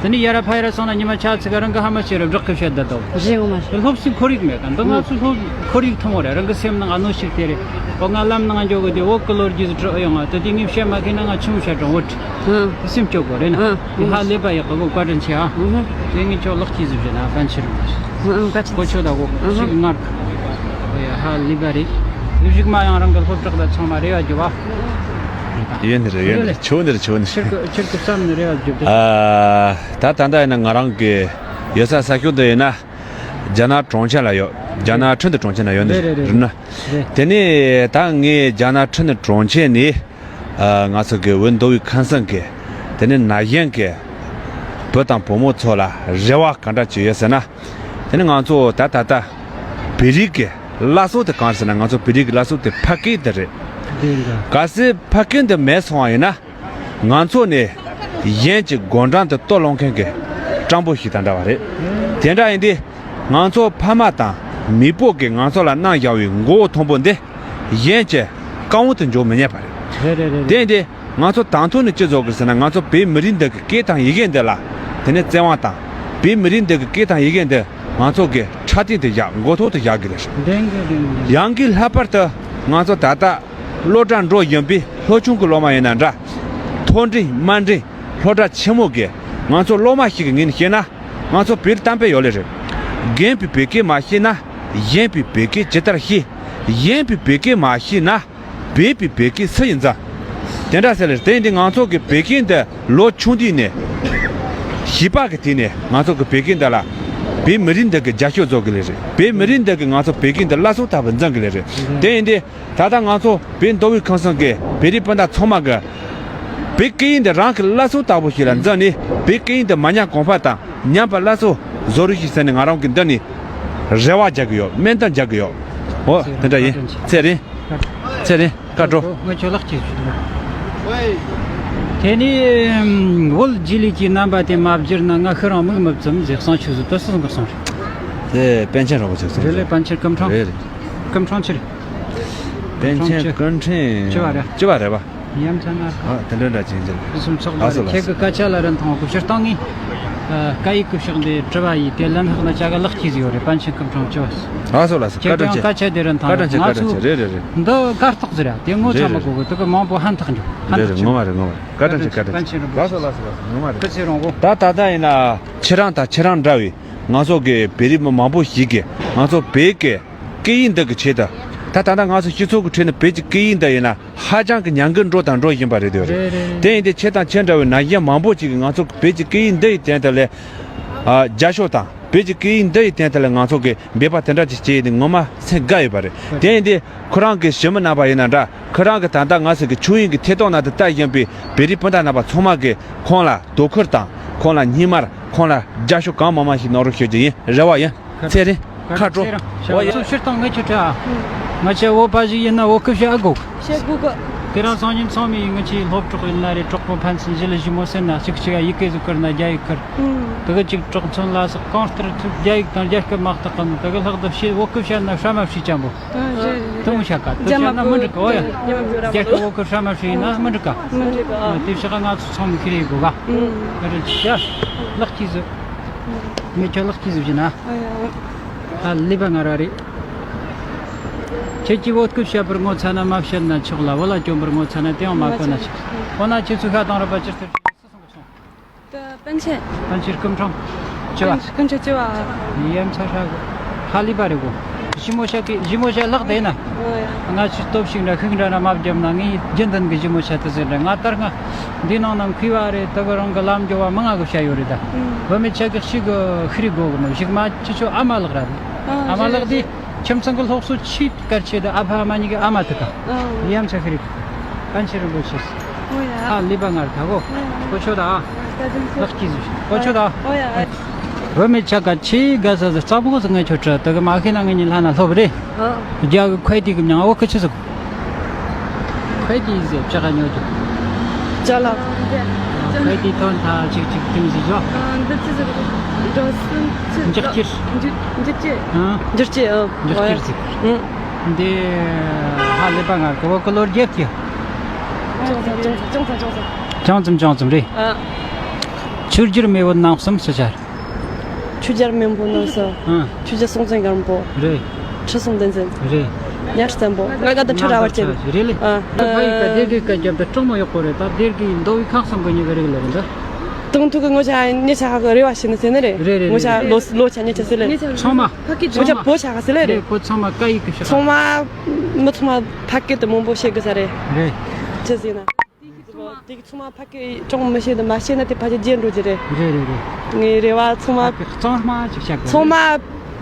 དེ་ནས་ཡ་ར་ཕ་ཡ་ར་སོང་ན་ཉི་མ་ཆ་ཚིག་ག་རང་གི་ཕ་མ་ཤེས་ར་བསྒྲགས་གི་བཤད་བསྡད་དོ། རེད་ངོ་མ་རེད། སློབ་གསོའི་ཁོར་ཡུག་མེད་ག། འདི་ང་ཚོའི་སློབ་ཁོར་ཡུག་ཐུན་མོང་རེད། རང་གི་སེམས་ནང་གནོན་ཤུགས་དེ་རེད། འོ་ང་ལམ་ནང་འགྱོ་གི་དེ་འོ་གི་ལོ་རྒྱུས་སུ་དྲི་ཨེ་ཡོང་ང་དེ་དེ་ངས་བཤད་མ་ཤེས་ན་ང་ཆུང་བཤད་རང་འོ་དྲི། དེ་སེམས་སྐྱོ་གོ་རེད་ན། དེ་ཧ་ལས་པ་ཡག་གི་གོ། བཀའ་དྲིན་ཆེ་ཨ། དེ་ངས་ཁྱོད་ལག་གིས་ཟིབ་བྱས་ན་པཎ་ཆེ་རུ་མ་ཤི། ཁོ་ཆོ་ད་གོ་ཤིག་ངར་གི། ཧ་ལས་པ་རེད། གཞུག་མ་ཡང་རང་གི་སློབ་གྲོགས་དང་ཚང་མ་རེ་བ་རྒྱུ་བ། ཡོད་ནི་རེད། ཡོད་ནི་རེད། ཆོ་ནི་རེད། ཆོ་ནི་ཁྱེད་རེད། ཀྱི་ཁྱེད་ཀྱི་བསམ་ནི་རེ་བ་རྒྱུ་དེ། ཨ། ད་ད་ལྟ་ཡིན་ན་ང་རང་གི་ཡོད་ས་ས་ཁུལ་འདི་ཡིན་ན། རྒྱ་ནག་གྲོང་ཁྱེར་ལ་ཡོད། རྒྱ་ནག་ཁྲིན་ཏུའུ་གྲོང་ཁྱེར་ན་ཡོད་ནི་རེད། རེད། རེད། རེད་ན། རེད། དེ་ནས་ད་ངས་རྒྱ་ནག་ཁྲིན་ཏུའུ་གྲོང་ཁྱེར་ནས། ཨ། ང་ཚོ་གི་བོད་མདོ་དབུས་ཁམས་གསུམ་གི། དེ་ནས་ན་གཞོན་གི་བུ་དང་བུ་མོ་ཚོ་ལ་རེ་བ་ག་འདྲ་ཅིག་ཡོད་ཟེར་ན། དེ་ནི་ང་ཚོ་ད་ད་ལྟ་བོད་རིགས་ཀྱི་བླ་སྲོག་དེ་གང་རེད་ཟེར་ན། ང་ཚོ་བོད་རིགས་ཀྱི་བླ་སྲོག་དེ་ཕ་སྐད་དེ་རེད། དེ་འདྲ། གལ་སྲིད་ཕ་སྐད་འདི་མེད་སོང་བ་ཡིན་ན། ང་ཚོ་ནི་གཞན་གྱི་དགོད་འགྲམ་དུ་ལྟོ་སློང་མཁན་གྱི་སྤྲང་པོ་ཞིག་དང་འདྲ་བ་རེད། དེ་འདྲ་ཡིན་དུས། ང་ཚོ་ཕ་མ་དང་མེས་པོ་གིས་ང་ཚོ་ལ་གནང་བཞག་པའི་མགོ་བོ་མཐོན་པོ་འདི་གཞན་གྱིས་རྐང་བ་དུ་འཇོག་མི་ཉན་པ་རེད། རེད། རེད། རེད། དེ་ཡིན་དུས། ང་ཚོ་དང་ཐོག་ནས་ཅི་བཟོ་དགོས་ཟེར་ན། ང་ཚོ་བོད་མི་རིགས་འདི་གི་སྐད་དང་ཡི་གེ་འདི་ལ་དེ་ནས་བརྩེ་བ་དང་། བོད་མི་རིགས་འདི་གི་སྐད་དང་ཡི་གེ་འདི་ང་ཚོ་གི་ཕྲག་སྟེང་དུ་བཞག་མགོ་ཐོག་ཏུ་བཞག་དགོས་རེད། བདེན་གི་བདེན་གི། ཡང་གི་ལྷག་པར་དུ་ང་ཚོ་ད་ལྟ་སློབ་གྲྭ་འགྲོ་བཞིན་པའི་སློབ་ཆུང་གི་སློབ་མ་ཡིན་ན་འདྲ། མཐོ་འབྲིང་དམའ་འབྲིང་སློབ་གྲྭ་ཆེན་མོ་གི་ང་ཚོ་སློབ་མ་ཞིག་གི་ངོས་ནས་བཤད་ན། ང་ཚོ་བོད་གཏམ་དཔེ་ཡོད་ལེ་རེད། རྒན་པའི་བོད་སྐད་མ་ཤེས་ན། གཞོན་པའི་བོད་སྐད་ཇི་ལྟར་ཤེས། གཞོན་པའི་བོད་སྐད་མ་ཤེས་ན། སྦས་པའི་བོད་སྐད་སུ་ཡིས་འཛིན། དེ་འདྲ་ཟེར་ལེ། དེ་ཡིན་དུས་ང་ཚོ་གི་བོད་སྐད་འདི་ལོ་ཆུང་དུས་ནས། བྱིས་པ་གི་དུས་ནས་ང་ཚོ་གི་བོད་སྐད་འདི་ལ། བོད་མི་རིགས་འདི་གི་རྒྱབ་སྐྱོར་བཟོ་དགོས་ལེ་རེད། བོད་མི་རིགས་འདི་གི་ང་ཚོ་བོད་སྐད་འདི་བླ་སྲོག་ལྟ་བུ་འཛིན་དགོས་ལེ་རེད། དེ་ཡིན་དུས་ད་ལྟ་ང་ཚོ་བོད་མདོ་དབུས་ཁམས་གསུམ་གི་བོད་རིགས་སྤུན་ཟླ་ཚང་མ་གི་བོད་སྐད་ཡིག་འདི་རང་གི་བླ་སྲོག་ལྟ་བུ་ཞིག་ལ་འཛིན་ནས། བོད་སྐད་ཡིག་འདི་མ་ཉམས་གོང་འཕེལ་དང་ཉམས་པ་སླར་གསོ་བཟོ་རོགས་ཞེས་ཟེར་ནས་ང་རང་གི་འདི་ནས་རེ་བ་རྒྱག་གི་ཡོད། སྨོན་འདུན་རྒྱག་གི་ཡོད། འོ། དེ་འདྲ་ཡིན། ཚེ་རིང་། ཚེ་རིང་། བཀའ་དྲིན་ཆེ། ང་ཁྱོད་ལགས་ཀྱིས་ཞུ། དེ་ནས་བོད་རྗེས་ལུས་ཀྱི་རྣམ་པ་དེ་མ་བསྒྱུར་ན། ང་ཤི་རང་མིག་མི་བཙུམ་ཟེར། གསུང་ཆོས་སུ་དུ་སུ་གསུང་གི་སོང་རེད། དེ་པཎ་ཆེན་རིན་པོ་ཆེ་གསུང་རེད། ལེ། པཎ་ཆེན་སྐུ་ཕྲེང་། རེད་རེད། སྐུ་ཕྲེང་ཆེ་རེད། པཎ་ཆེན་སྐུ་ཕྲེང་བཅུ་བ་རེད། བཅུ་བ་རེད་པ། ཡ་མཚན་ན། ཨ། དེ་འདྲ་འདྲ་ཅན་ཅན། ཕུན་སུམ་ཚོགས་པ། ལགས་སོ། ལགས་སོ། ཁྱེད་ཀྱི་སྐད་ཆ་ལ་རིན་ཐང་གི། སྤྱིར་བཏང་ངས་སྐད་ཡིག་གི་ཕྱོགས་འདི་དྲི་བ་ཡིས་དེ་ལན་ལྷག་ན་ཅག་ག་ལག་ཁྱེར་ཡོད་རེད། པཎ་ཆེན་སྐུ་ཕྲེང་བཅུ་བ། ལགས་སོ། ལགས་སོ། ཁྱེད་ཀྱང་སྐད་ཆ་དེ་རིན་ཐང་། བཀའ་དྲིན་ཆེ། ང་ཚོ། བཀའ་དྲིན་ཆེ། རེད་རེད་རེད། འདི་གར་ཐག་ཟེར་ཡ་དེ་ངོ་རེད་ཚང་མ་རེད། གོ་གི། དེ་གི་མང་པོ་ཧན་ཐག་འཇོག། ཧན་རེད་ཐག་རེད། འཇོག། ངོ་མ་རེད། ངོ་མ་རེད། བཀའ་དྲིན་ཆེ། བཀའ་དྲིན་ཆེ། པཎ་ཆེན་རིན་པོ་ཆེ། ལགས་སོ། ལགས་སོ། ལགས་སོ། ངོ་མ་རེད། སྐུ་ཚེ་རིང་པོ། ད་ད་ལྟ་ཡིན་ན་ཁྱེད་རང་དང་ཁྱེད་རང་འདྲ་བའི་ང་ཚོ་གི་བོད་རིགས་མི་མང་པོ་ཞིག་གིས་ང་ཚོ་བོད་ཀྱི་སྐད་ཡིག་འདི་གི་ཆེད་དུ། ད་ད་ལྟ་ང་ཚོ་སྤྱི་ཚོགས་ཀྱི་ཁྲོད་ནས་བོད་ཀྱི་སྐད་ཡིག་འདི་ཡིན་ན་ཧ་ཅང་གི་ཉམས་རྒུད་འགྲོ་དང་འགྲོ་བཞིན་པ་རེད། དེ་རེད། རེད་རེད། དེ་ཡིན་དུས་ཁྱེད་དང་ཁྱེད་འདྲ་བའི་ན་གཞོན་མང་པོ་ཅིག་གིས་ང་ཚོ་བོད་ཀྱི་སྐད་ཡིག་འདི་ཡི་དོན་དུ་ལས། ཨ། རྒྱབ་སྐྱོར་དང་། བོད་ཀྱི་སྐད་ཡིག་འདི་ཡི་དོན་དུ་ལས་ང་ཚོ་གིས་འབད་པ་དེ་འདྲ་ཅིག་བྱས་ཡོད་དེ་ངོ་མ་སེམས་དགའ་ཡོད་པ་རེད། དེ་ཡིན་དུས་ཁོ་རང་གི་ཞི་མི་རྣམ་པ་ཡིན་ན་འདྲ། ཁོ་རང་གི་ད་ལྟ་ང་ཚོ་གི་ཆོས་དབྱིངས་ཀྱི་ཐད་གཏོང་ནང་དུ་ལྟ་བཞིན་པའི་བོད་རིགས་སྤུན་ཟླ་རྣམ་པ་ཚང་མ་གིས་ཁོང་ལ་དོ་ཁུར་དང་། ཁོང་ལ་སྙིང་མར། ཁོང་ལ་རྒྱབ་སྐྱོར་གང་མང་མང་ཞིག་གནང་རོགས་ཞུ་རྒྱུ་ཡིན། རེ་བ་ཡིན། ཚེ་རིང་། ཁ་དྲོ། ཚེ་རིང་། འོ་ཡ། སོ་སྤྱིར་བཏང་ངས་ཁྱོད་དྲི་ཨ། ང་ཆེ་བོད་པ་ཞིག་ཡིན་ན་བོད་སྐད་བཤད་ཨ་དགོས། བཤད་དགོས་གི། དེ་རིང་སང་ཉིན་ཚང་མས་ངེད་ཆོའི་སློབ་གྲོགས་ཡིན་ན་རེད། གྲོགས་པོ་ཕན་ཚུན་ཞི་ལི་ཞི་མོ་ཟེར་ན། གཅིག་གཅིག་ཡི་གེ་ཟིག་བསྐུར་ན་རྒྱ་ཡིག་བསྐུར། ཨུམ། དེ་གི་གཅིག་གྲོགས་མཚོན་ལ་སོགས་གང་ལྟར་ཚུར་རྒྱ་ཡིག་དང་རྒྱ་སྐད་མ་གཏོགས་གམ། དེ་གི་ལྷག་ཏུ་བཤད་བོད་སྐད་བཤད་ན་ཧྲ་མ་ཧྲི་ཅན་པོ། ཨ། རེད་རེད། དེ་མོ་བཤད་ག། དེ་རྒྱ་བཤད་ན་མི་འགྲིག་ག། འོ་ཡ། རྒྱ་མ་གོ། རྒྱ་སྐད་བོད་སྐད་ཧྲ་མ་ཧྲི་ཡིན་ན་མི་འགྲིག་ག། མི་འགྲིག་ག། ཨ། དེ་བཤད་ག་ང་ཚོ་ཚང་མས་ཁྱེར་ཡོད་དགོས་ག། ཨུམ། ཨ། རེད། ཡ། ལག་གིས་བཟོ། ངས་ཁྱོད་ལག་གིས་བཟོ་བྱས་ན། ཨ་ཡ། ཨ། ལེ་བ་ང་ར་རེད། ཁྱེད་ཀྱིས་བོད་སྐད་བཤད་པར་ངོ་ཚ་ན་མ་བཤད་ན་ཆོག་ལ། བོད་ལྭ་གྱོན་པར་ངོ་ཚ་ན་དེའང་མ་གོ་ན་ཆོག། འོ་ན་ཁྱེད་ཚོས་ཤ་དང་རུས་པ་ཇི་ལྟར་ཤེས། སུ་གསུང་གི་སོང་། ད་པཎ་ཆེན། པཎ་ཆེན་སྐུ་ཕྲེང་བཅུ་བ། སྐུ་ཕྲེང་བཅུ་བ། ཡ་མཚན་ཧྲ་གི། ཧ་ལས་པ་རེད་གོ། ཞི་མོ་ཤ་གི། ཞི་མོ་ཤ་ལག་དེ་ན། ཨོ་ཡ། ང་ཆུ་སྟོབས་ཤིག་འདྲ་ཤུགས་འདྲ་ན་མ་བརྒྱབ་ན། ངས་རྒྱུན་ལྡན་གི་ཞི་མོ་ཤ་དེ་ཟེར་འདྲ། ང་ལྟར་ང་འདི་ནང་ན་མཁས་པ་རེད། དེ་གི་རང་གི་ལམ་འགྱོ་བ་མང་ང་གི་བཤད་ཡོད་རེད་ད། ཨུམ། བུད་མེད་ཆ་གི་ཞིག་གི་ཤི་རི་དགོས་གི་མོ། ཞིག་མ་ཆུ་ཆུ་ཨ་མ་ལགས་ར་རེད། ཨ་མ་ལགས་དེ། ཁྱིམ་ཚང་གི་སློབ་གསོ་ཆེས་གལ་ཆེ་དེ་ཨ་ཕ་ཨ་མ་གཉིས་ཀྱི་ཨ་མ་དེ་ག། ཨ། ཡ་མཚན་ཤི་རི། པཎ་ཆེན་རིན་པོ་ཆེ། ཨོ་ཡ། ཧ་ལས་པ་ང་ར་ད་གོ། ཨོ་ཡ། གོ་ཆོད་ད། ཨ། བཀའ་དྲིན་ཆེ། ལག་གིས་བཟོས། གོ་ཆོད་ད། ཨོ་ཡ། ཨ། བུད་མེད་ཆ་ག་ཆེས་དགའ་ས་ཟིག་གཙང་པོ་ཟིག་ངས་ཁྱོད་དྲི། དེ་གི་མ་ཤེས་ན་ངེད་གཉིས་ལྷན་ན་སློབ་རེད། ཨ། རྒྱ་གི་ཁོས་དེ་གི་མྱིང་བོད་སྐད་ཆི་ཟིག། ཁོས་དེ་ཟེར་བྱ་ག་ཉོ་རྒྱུ། ཅ་ལག། ཁོས་དེ་ཐོན་ཐ་ཅིག་ཅིག་དེ་མོ་ཟིག་བྱོས། ཨ། འདི་ཆི་ཟིག་རེད། འགྲོ་སོང་ཆི། འཇོག་སྒྱུར། འཇོག་སྒྱུར། ཨ། འཇོག་སྒྱུར། ཨ། འཇོག་སྒྱུར་ཟིག། ཨ། འདི་ཧ་ལས་པ་ང་ར་གི། བོད་གི་ལོ་རྒྱུས་ཀྱི། ཅུང་ཙམ་ཅུང་ཙམ་ཅུང་ཙམ་ཅུང་ཙམ། ཅུང་ཙམ་ཅུང་ཙམ་རེད། ཨ། ཆོས་རྒྱལ་མེས་པོ་རྣམ་གསུམ་སུ་བྱར། ཆོས་རྒྱལ་མེས་པོ་རྣམ་གསུམ། ཨ། ཆོས་རྒྱལ་སྲོང་བཙན་སྒམ་པོ། རེད། ཁྲི་སྲོང་ལྡེ་བཙན། རེད། གཉའ་ཁྲི་བཙན་པོ། ང་དགའ་ད་ཁྲི་ར་བར་ཆད། རེད་ལེ། ཨ། ཕ་ཡིག་ག་སྡེ་དགེ་ག་རྒྱབ་ད་གྲོགས་མོ་ཡག་པོ་རེད། ད་སྡེ་དགེ་མདོ་དབུས་ཁམས་གསུམ་གི་གཉིས་ཀ་རིག་ལེ་རེད་འདི། དང་ཐོག་གི་ངོ་ཆ་ཉེ་ཆ་ཧ་གི་རེ་བ་བྱེད་ནི་ཟེར་ནི་རེད། རེད་རེད་ངོ་ཆ་རེད། ལོ་ལོ་ཆ་ཉེ་ཆ་ཟེར་ལེ། ཚང་མ། ཕ་གི་ངོ་ཆ་ཚང་མ་བོ་ཆ་ཧ་ཟེར་ལེ་རེད། རེད་བོ་ཚང་མ་ཀ་ཡིག་གི་ཤག་ཚང་མ་མི་ཚང་མ་ཕ་གི་དུ་མང་པོ་བཤད་གི་ས་རེད། རེད། ཆི་ཟེར་ན། དེ་གི་ཚང་མ་ཕ་གི་ཅུང་མི་ཤེས་དུ་མ་ཤེས་ན་དེ་ཕ་གི་རྗེས་འགྲོ་རྒྱུ་རེད། རེད་རེད་རེད། ངའི་རེ་བ་ཚང་མ་ཕ་གི་གཙང་མ་ཅིག་བཤད་གི་ཚང་མ་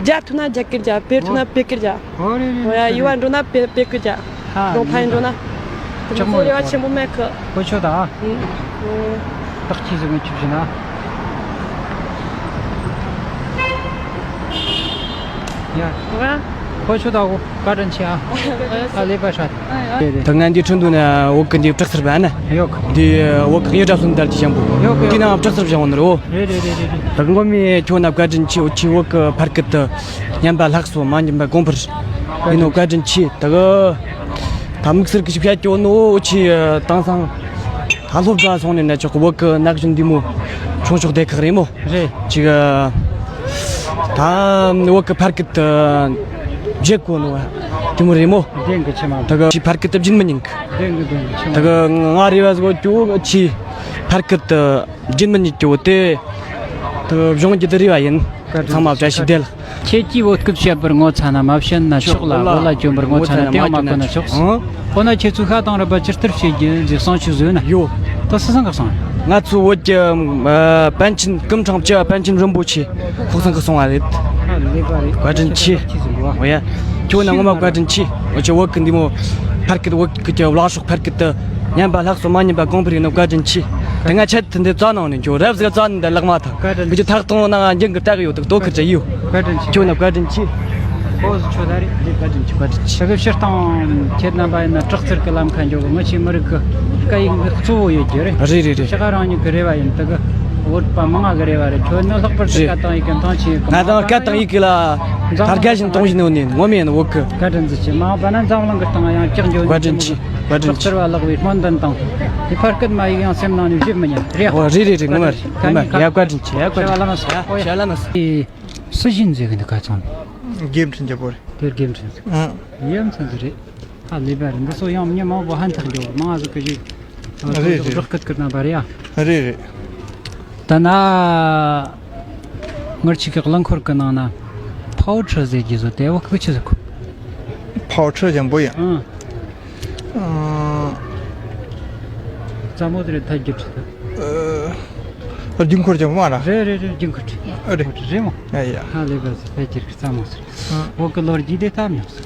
རྒྱ་ཐུ་ན་རྒྱ་གིར་རྒྱ་བེར་ཐུ་ན་བེ་གིར་རྒྱ། ཨོ་རེད་རེད། ཨོ་ཡ་ཡུ་བ་འགྲོ་ན་བེ་བེ་གིར་རྒྱ། ཧ་རོང་ཕན་འགྲོ་ན། ལྕགས་མོ་རེ་བ་ཆེན་པོ་མེད་གི། ཁོ་ཆོ་ད། ཨ། ཨུ། བདག་ཆེ་ཟེར་མི་ཆུབ་ཞིག་ན། ཡ། ཨ། ཁོ་ཆོ་ད་གོ་བཀའ་དྲིན་ཆེ་ཨ། ཨ་ལེ་པ་ཧྲ། ད་ང་འདི་ཁྲིན་ཏུ་ན་བོད་གི་འདི་བྲག་སེར་བ་ན། ཡོག་འདི་བོད་གི་ཡུལ་གྲྭ་སོན་དར་གྱི་ཞང་པོ། ཡོག་འདི་ན་བྲག་སེར་བཞེངས་བ་ནི་རོ། རེད་རེད་རེད་རེད། ད་ངོ་མི་ཁྱོད་ན་བཀའ་དྲིན་ཆེ་འོ་ཆེ་བོད་གི་ཕར་སྐད་དུ་ཉམས་པ་ལྷག་སོ་མ་ཉམས་པ་གོང་འཕེལ་ཡིན་ནོ་བཀའ་དྲིན་ཆེ་ད་གི། ད་དམིགས་བསལ་གྱི་ཞིབ་བཤད་སྐྱོ་ནོ་ཆི་དེང་སང་ཧ་སློབ་གྲྭ་སོང་ནས་ན་ཆོག་གི་བོད་གི་ན་གཞོན་འདི་མོ་ཆུང་ཆོག་སྡེ་ཁག་རེད་མོ། རེད། ཅིག་ད་བོད་གི་ཕར་སྐད་དུ་བརྗེད་གོ་ནོ་དེ་མོ་རེད་མོ། བདེན་གི་ཆི་མ། ད་གི་ཕར་སྐད་དུ་བརྗེད་མི་ཉན་གི། བདེན་གི་བདེན་གི་ཆི་མ། ད་གི་ང་རེ་བ་ཟོ་ཅུ་ཆི་ཕར་སྐད་དུ་བརྗེད་མི་ཉན་ཅུ་དེ་ད་གི་གཞུང་གི་དེ་རེ་བ་ཡིན། བཀའ་དྲིན་ཚང་མ་བཀྲ་ཤིས་བདེ་ལེགས། ཁྱེད་ཀྱིས་བོད་སྐད་བཤད་པར་ངོ་ཚ་ན་མ་བཤད་ན་ཆོག་ལ། བོད་ལ་བོད་ལ་བྱོན་པར་ངོ་ཚ་ན་དེའང་མ་གོ་ན་ཆོག་ཨང་། འོ་ན་ཁྱེད་ཚོས་ཤ་དང་རུས་པ་ཇི་ལྟར་བྱེད་རྒྱུ་ཟེར་གསུང་ཆོས་བཟོས་ན། ཡོ། ད་སུ་ཚང་གི་གསུང་། ང་ཚོ་བོད་ཀྱི་ཨ་པཎ་ཆེན་སྐུ་ཕྲེང་བཅུ་པ་པཎ་ཆེན་རིན་པོ་ཆེ་ཁོ་ཚང་གི་གསུང་བ་རེད། ཨ་ལེ་བ་རེད། བཀའ་དྲིན་ཆེ། ཆེ་ཟིག་གོ། འོ་ཡ། ཁྱོད་ན་ངོ་མ་བཀའ་དྲིན་ཆེ། འོ་ཆེ་བོད་ཀྱི་འདི་མོ་ཕར་སྐད་བོད་ཀྱི་ལག་ཤོག་ཕར་སྐད་དུ་ཉམས་པ་ལྷག་སོ་མ་ཉམས་པ་གོང་འཕེལ་ཡིན་ནོ་བཀའ་དྲིན་ཆེ། དེ་ང་ཆད་དེ་འདི་རྩ་ནང་ནས་འགྱོ་རབ་ཟིག་རྩ་ནས་འདི་ལག་མ་ཐག་བཀའ་དྲིན་ཆེ། ཁྱོད་ཐག་གཏོང་ན་ང་འཇིང་གི་ལྟ་གི་ཡོད་དུ་ལྟོ་ཁི་ཅི་ཡོད། བཀའ་དྲིན་ཆེ། ཁྱོད་ན་བཀའ་དྲིན་ཆེ། ཁོ་ཆོ་ད་རེད། འདི་བཀའ་དྲིན་ཆེ་བཀའ་དྲིན་ཆེ། ད་གི་སྤྱིར་བཏང་ཁྱེད་རྣམ་པ་ཡིན་ན་དྲག་རྩལ་གི་ལམ་ཁ་འགྱོ་གི། ང་ཆེ་མི་རིགས་གི་སྐད་ཡིག་གཙོ་བོ་ཡོད་རྒྱུ་རེད། རེད་རེད་རེད། ཤ་ཁ་རང་ཉིད་གི་རེ་བ་ཡིན་ད་གི་བོད་པ་མང་ང་གི་རེ་བ་རེད། ཁྱོད་ནི་ལྷག་པར་དུ་རེད། སྐད་དང་ཡི་གེ་འཐང་ཆེ་གི། ང་དང་སྐད་དང་ཡི་གེ་ལ་དར་རྒྱས་ཤིང་གཏོང་བཞིན་ཡོད་ནི་ངོ་མ་ཡིན་བོད་གི། བཀའ་དྲིན་ཆེ། མ་འོངས་པ་ན་འཛམ་གླིང་གི་སྟེང་ཡང་ཀྱག་འགྱོ་བཀའ་དྲིན་ཆེ། བཀའ་དྲིན་ཆེ། དྲག་རྩལ་བ་ལག་པའི་སྨོན་འདུན་དང་། དེ་ཕར་སྐད་མ་ཡིག་ཡང་སེམས་ནང་ནས་བཞེས་མི་ཉན་རེད། ཨོ་རེད་རེད་རེད། ངོ་མ་རེད། ངོ་མ་རེད། ཡ་བཀའ་དྲིན་ཆེ། ཡ་བཀའ་དྲིན་ཆེ། བྱ་བ་ལ་མ་སོང་། ཨོ་ཡ། བྱ་བ་ལ་མ་སོང་། སུ་བཞིན་མཛད་གི་འདུག་ག་ཚང་། དགེ་འཕྲིན་རྒྱལ་པོ་རེད། དེར་དགེ་འཕྲིན་ཟེར། ཨ། ཡ་མཚན་དུ་རེད། ཨ་ལེ་བ་རེད། འདི་ཚོ་ཡང་མྱི་མང་པོ་ཧན་ཐག་འགྱོ་མང་ཟིག་གི་ཞིག་རེད་རེད། རོགས་སྐད་ཀྱི་རྣམ་པ་རེད་ཡ། རེད་རེད། ད་ན། ངར་ཆིག་གི་རླངས་འཁོར་གི་ནང་ན། ཕའོ་ཁྲི་ཟེར་གྱི་བཟོ་དེ་བོ་ཁུ་ཆི་ཟིག་གོ། ཕའོ་ཁྲི་ཅན་པོ་ཡ། ཨང་། ཨང་། རྩ་མོ་དེ་རེད་ཐལ་རྒྱུ་ཁྲི་དེ། ཨ། རྒྱུན་འཁོར་ཅན་པོ་མ་ར། རེད་རེད་རེད། རྒྱུན་འཁོར་ཁྲི། ཨ་རེད། འཁོར་ཁྲི་རེད་མོ། ཨ་ཡ། ཧ་ལས་པ་ཟིག་ཐལ་རྒྱུ་ཁྲི་རྩ་མོ་ཟིག་ཨང་། བོད་ཀྱི་ལོ་རྒྱུས་དེ་ལྟ་མྱོང་ཟིག་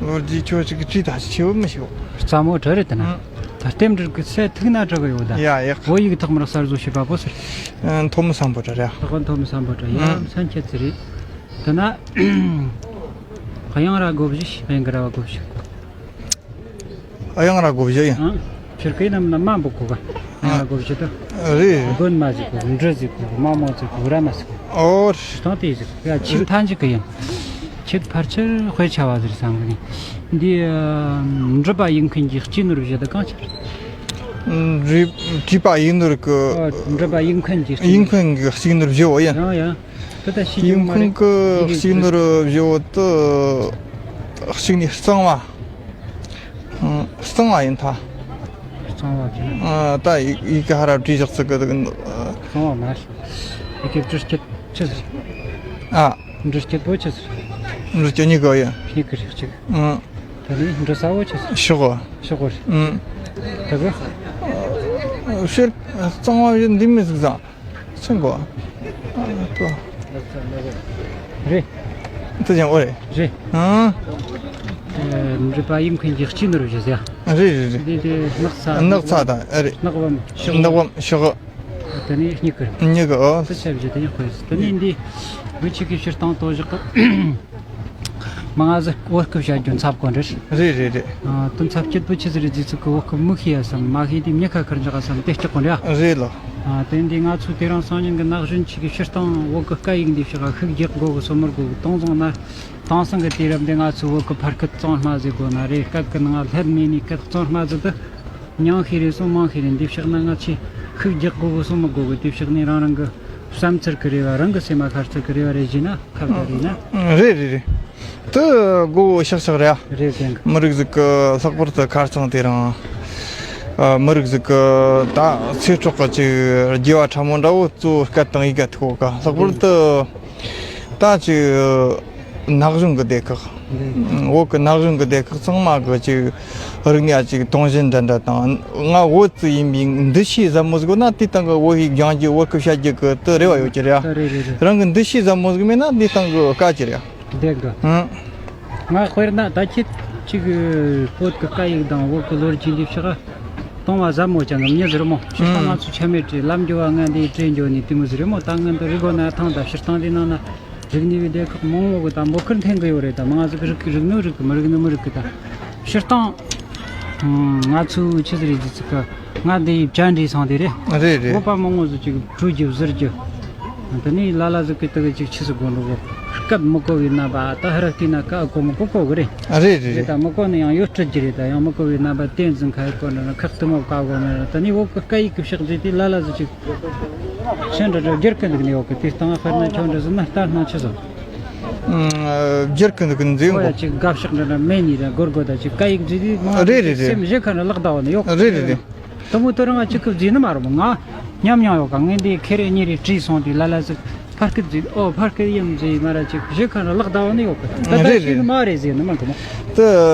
ལོ་རྒྱུས་ཁྱོད་ཅིག་གི་བྲིས་ད་ཆེ་བོ་མི་ཤེས། རྩ་མོ་ཁྲི་རེད་དེ་ན། ཨང་། ད་རྟེན་འབྲེལ་གྱི་ཚད་ཐིག་ན་གྲགས་ཡོད་ད། ཡ་ཡག་བོད་ཡིག་ཐོག་མར་གསར་བཟོ་བྱས་པ་པོ་ཟེར། ཨ། ཐོན་མི་སམ་བྷོ་ཊ་རེད། ད་ཁོ་ཐོན་མི་སམ་བྷོ་ཊ་ཡ། ཨང་། སན་ཁྱད་ཚི་རེད། དེ་ན། དབྱངས་ར་བགོ་བཞི་ཞིག་དབྱངས་ཀྱི་ར་བ་བགོ་བཞི། དབྱངས་ར་བགོ་བཞི་ཡིན། ཨང་། ཕྱིར་སྐད་རྣམས་ལ་མ་འབོད་གོ་ག་དབྱངས་ར་བགོ་བཞི་དུ། རེད། དགོན་མ་ཟིག་གོ་འབྲི་ཟིག་གོ་མ་མོ་ཟིག་གོ་ར་མ་ཟིག་གོ་ཨོ། སྟོང་དེ་ཟིག་ཡ་ཆིག་ཐང་ཅིག་གི་ཡིན། ཁྱེད་ཕལ་ཆེར་དཔེ་ཆ་བ་ཟེར་བསམ་གི་ནི། འདི་ཨ་འབྲི་པ་ཡིག་མཁན་གྱི་སྤྱི་ནོར་བཞི་དུ་གང་ཆེར། འབྲི་བྲིས་པ་ཡིག་ནོར་གི། ཨོ། འབྲི་པ་ཡིག་མཁན་གྱི་སྤྱི་ཡིག་ནོར། མཁན་གྱི་སྤྱི་ནོར་བཞི་བོ་ཡིན། ཡང་ཡང་། དེ་ད་ཤེས་ཡིག་ཀྱི་མ་མཁན་རེད། གྱི་ཡིག་སྤྱི་ནོར་བཞི་བོ་དུ་གཅིག་ནི་གཙང་བ། ཨང་། གཙང་བ་ཡིན་ད། གཙང་བ་ཁྱེད། ཨ། ད་ཡི་ཡི་གེ་ཧ་ར་བྲིས་བཞག་ཚིག་གི་འདུག་གཙང་བ་མ་རེད། ཡི་གེ་འབྲི་སྐྱིད་ཆི་ཟིག་ཨ། འབྲི་སྐྱིད་པོ་ཆི་ཟིག་འབྲི་སྐྱིད་གཉིས་ཀ་ཡིན། གཉིས་ཀ་རེད་གཅིག་ཨང་། ད་ནི་འབྲི་ས་བོ་ཆི་ཟིག་ཤོག་གོ་ཤོག་གོ་རེད། ཨང་། ད་གི་ཤེར་གཙང་བ་ཡིན་འདི་མི་ཟིག་ཟ། ཚིག་གོ་ཨ་ཏོ། རེད། དེ་ཀྱང་ཨོ་རེད། རེད། ཨང་། ཨ། འབྲི་པ་ཡིག་མཁན་གྱི་སྤྱི་ནོར་བཞི་ཟེར། རེད་རེད་རེད། འདི་དེ་སྣག་ཚ། སྣག་ཚ་དང་ཨ་རེད། སྣག་བམ་ཤོག་སྣག་བམ་ཤོག་དེ་ནས་སྨྱུ་གུ་རེད། སྨྱུ་གུ་ཨོ། དེ་ཆ་བཞི་དེ་ཡང་དཔེ་ཟེར། དེ་ནས་འདི་བོད་ཆིག་གི་སྤྱིར་བཏང་དོ་བཞག་གི་མ་ང་ཟིག་བོད་སྐད་བཤད་རྒྱུ་འཚབ་གོ་འདྲ། རེད་རེད་རེད། ཨ། དེ་འཚབ་སྐྱིད་པོ་ཆི་ཟིག་རེད་ཟེར་ཚིག་གི་བོད་སྐད་མི་ཤེས་ཡ་བསམ་མ་ཤེས་དེ་མྱི་ཁ་ཁར་འཇག་བསམ་དེ་སྐྱག་གོ་འདྲ། རེད་ལོ། ཨ། དེ་འདི་ང་ཚོ་དེ་རིང་སང་ཉིན་གི་ན་གཞོན་ཆིག་གི་སྤྱིར་བཏང་བོད་སྐད་སྐད་ཡིག་འདི་ཕྱོགས་ཤུགས་རྒྱག་དགོས་གི་སོ་མི་དགོས་གི་དེང་སང་ན། དེང་སང་གི་དུས་རབས་འདི་ང་ཚོས་བོད་སྐད་ཕར་སྐད་གཙང་མ་ཟིག་དགོས་ན་རེད། སྐད་གི་ནང་ལྷད་མེད་ནི་སྐད་གཙང་མ་ཟིག་དེ། ཉུང་ཤས་རེད་སོང་མང་ཤས་རེད། འདི་ཕྱོགས་ན་ང་ཚོས་ཤུགས་རྒྱག་དགོས་གི་སོ་མི་དགོས་གི། དེ་ཕྱོགས་ནས་རང་རང་གི་བསམ་ཚུལ་གི་རེ་བ་རང་གི་སེམས་མ་ཁར་ཚུལ་གི་རེ་བ་རེ་བཞིན་ན། ཁ་བརྡ་རེད་ན། རེད་རེད་རེད། དེ་དགོས་ཤག་ཤག་རེད་ཨ། རེད་ཟེར་གི། མི་རིགས་ཟིག་གི་ལྷག་པར་དུ་ཁ་རྩང་དེ་རིང་ ཨ། མི་རིགས་ཟིག་གི་ད་ཚེ་སྲོག་གི་ཅིག་དགེ་བ་ཕྲ་མོ་འདྲ་བོ་གཙོ་བོ་སྐད་དང་ཡི་གེ་ཐུག་ག། ལྷག་པར་དུ་ད་ཅིག་ན་གཞོན་གི་སྡེ་ཁག། བོད་གི་ན་གཞོན་གི་སྡེ་ཁག་ཚང་མ་གི་ཅིག་རིག་གནས་ཅིག་དུང་ཞེན་འདྲ་འདྲ་དང་། ང་བོད་ཙི་ཡིན་པའི་འདུ་ཤེས་ཟབ་མོ་ཟིག་ཡོད་ན་དེའི་སྟེང་གི་བོད་ཡིག་སྦྱང་རྒྱུ། བོད་སྐད་བཤད་རྒྱུ་གི་དེ་རེ་བ་ཡོད་ཀྱི་རེད། ཨ། རེད་རེད་རེད། རང་གི་འདུ་ཤེས་ཟབ་མོ་ཟིག་མེད་ན་དེའི་སྟེང་གི་དཀའ་གི་རེད། བདེན་གི། ཨང་། ང་དཔེར་ན་ད་ཁྱེད་ཅིག་བོད་ཀྱི་སྐད་ཡིག་དང་བོད་ཀྱི་ལོ་རྒྱུས་འདི་ཕྱོགས་གཏོང་བ་ཟབ་མོ་ཅན་གྱི་མྱི་ཟེར་མོ། སྤྱིར་བཏང་ང་ཚོ་ཆ་མེད་བྲིས་ལམ་འགྱོ་བ་ང་འདི་བྲིས་འགྱོ་ནི་དེ་མོ་ཟེར་མོ། ད་ང་འདི་རི་སྒོ་ན་ཐང་ད་སྤྱིར་བཏང་འདི་ནང་ན་རིག་གནས་པའི་སྡེ་ཁག་མང་བོ་གི་ད་འབོད་སྐུལ་འཐེན་གི་ཡོད་རེད། ད་མང་ཟིག་རིག་གི་རིག་ནི་རིག་གི། མི་རིག་ནི་མི་རིག་གི། ད་སྤྱིར་བཏང་ང་ཚོ་ཆི་ཟེར་རེད། ཅི་ཟིག་གི་ང་འདི་བཅར་འདྲི་སོང་དེ་རེད། རེད་རེད། བོད་པ་མང་བོ་ཟིག་ཅིག་བྲོས་རྒྱུ་ཟུར་རྒྱུ། དེ་ནས་ལ་ལ་ཟིག་གིས་དེ་གི་ཅིག་ཆི་ཟིག་དགོས་འགྲོ་གོ། སྐད་མི་གོ་བའི་རྣམ་པ་ད་ཧ་ར་བལྟས་ན་ཀ་གོ་མི་གོ་གོ་གི་རེད། ཨ། རེད་རེད། རེད། རེད། ད་མི་གོ་ནི་ཡང་ཡོད་སྲིད་ཀྱི་རེད། ད་ཡང་མི་གོ་བའི་རྣམ་པ་བསྟན་འཛིན་ཁ་ཡི་སྐོར་འདྲ་ན་ཁག་ཏུ་མི་བཀའ་གོ་ནི་རེད། དེ་ནས་བོད་ཀྱི་སྐད་ཡིག་གི་ཕྱག་མཛད་དེ་ལ་ལ་ཟིག་ཅིག་ཤན་འདྲ་འདྲ་སྒྱུར་གི་འདུག་ནི་ཡོད་གི། དེ་སྟེང་དཔེར་ན་ཁྱོད་འདྲ་ཟིག་ན་ལྟ་སྣང་ཆི་ཟིག་ཨ། སྒྱུར་གི་འདུག་གི་འཛིན་གོ། ཅིག་དགའ་ཕྱོགས་འདྲ་འདྲ་མེད་ནི་ར་སྒོར་སྒོར་ད་ཅིག་སྐད་ཡིག་མཛད་དེ་མ། རེད་རེད་རེད། སེམས་གཞི་ཁ་ནས་ལག་བརྡ་བ་ནི་ཡོད་གི། རེད་རེད་རེད། དེ་མོ་དེ་རང་ང་གཅིག་གི་བརྫིས་ནི་མ་རེད་མོ། ང་མཉམ་མྱོང་ཡོད་ག། ངས་འདི་ཁེ་རེ་གཉིས་རེ་བྲིས་སོང་དུས་ལ་ལ་ཟིག་ཕར་སྐད་བརྫིས། ཨོ་ཕར་སྐད་ཡིན་བརྫིས་མ་ར་ཅིག་གཞི་ཁ་ནས་ལག་བརྡ་བ་ནི་ཡོད་གི། ད་ལྟ་རེད་ཤེས་རེད། ནི་མ་རེད་ཟེར་ནི་མ་གི་མོ། དེ་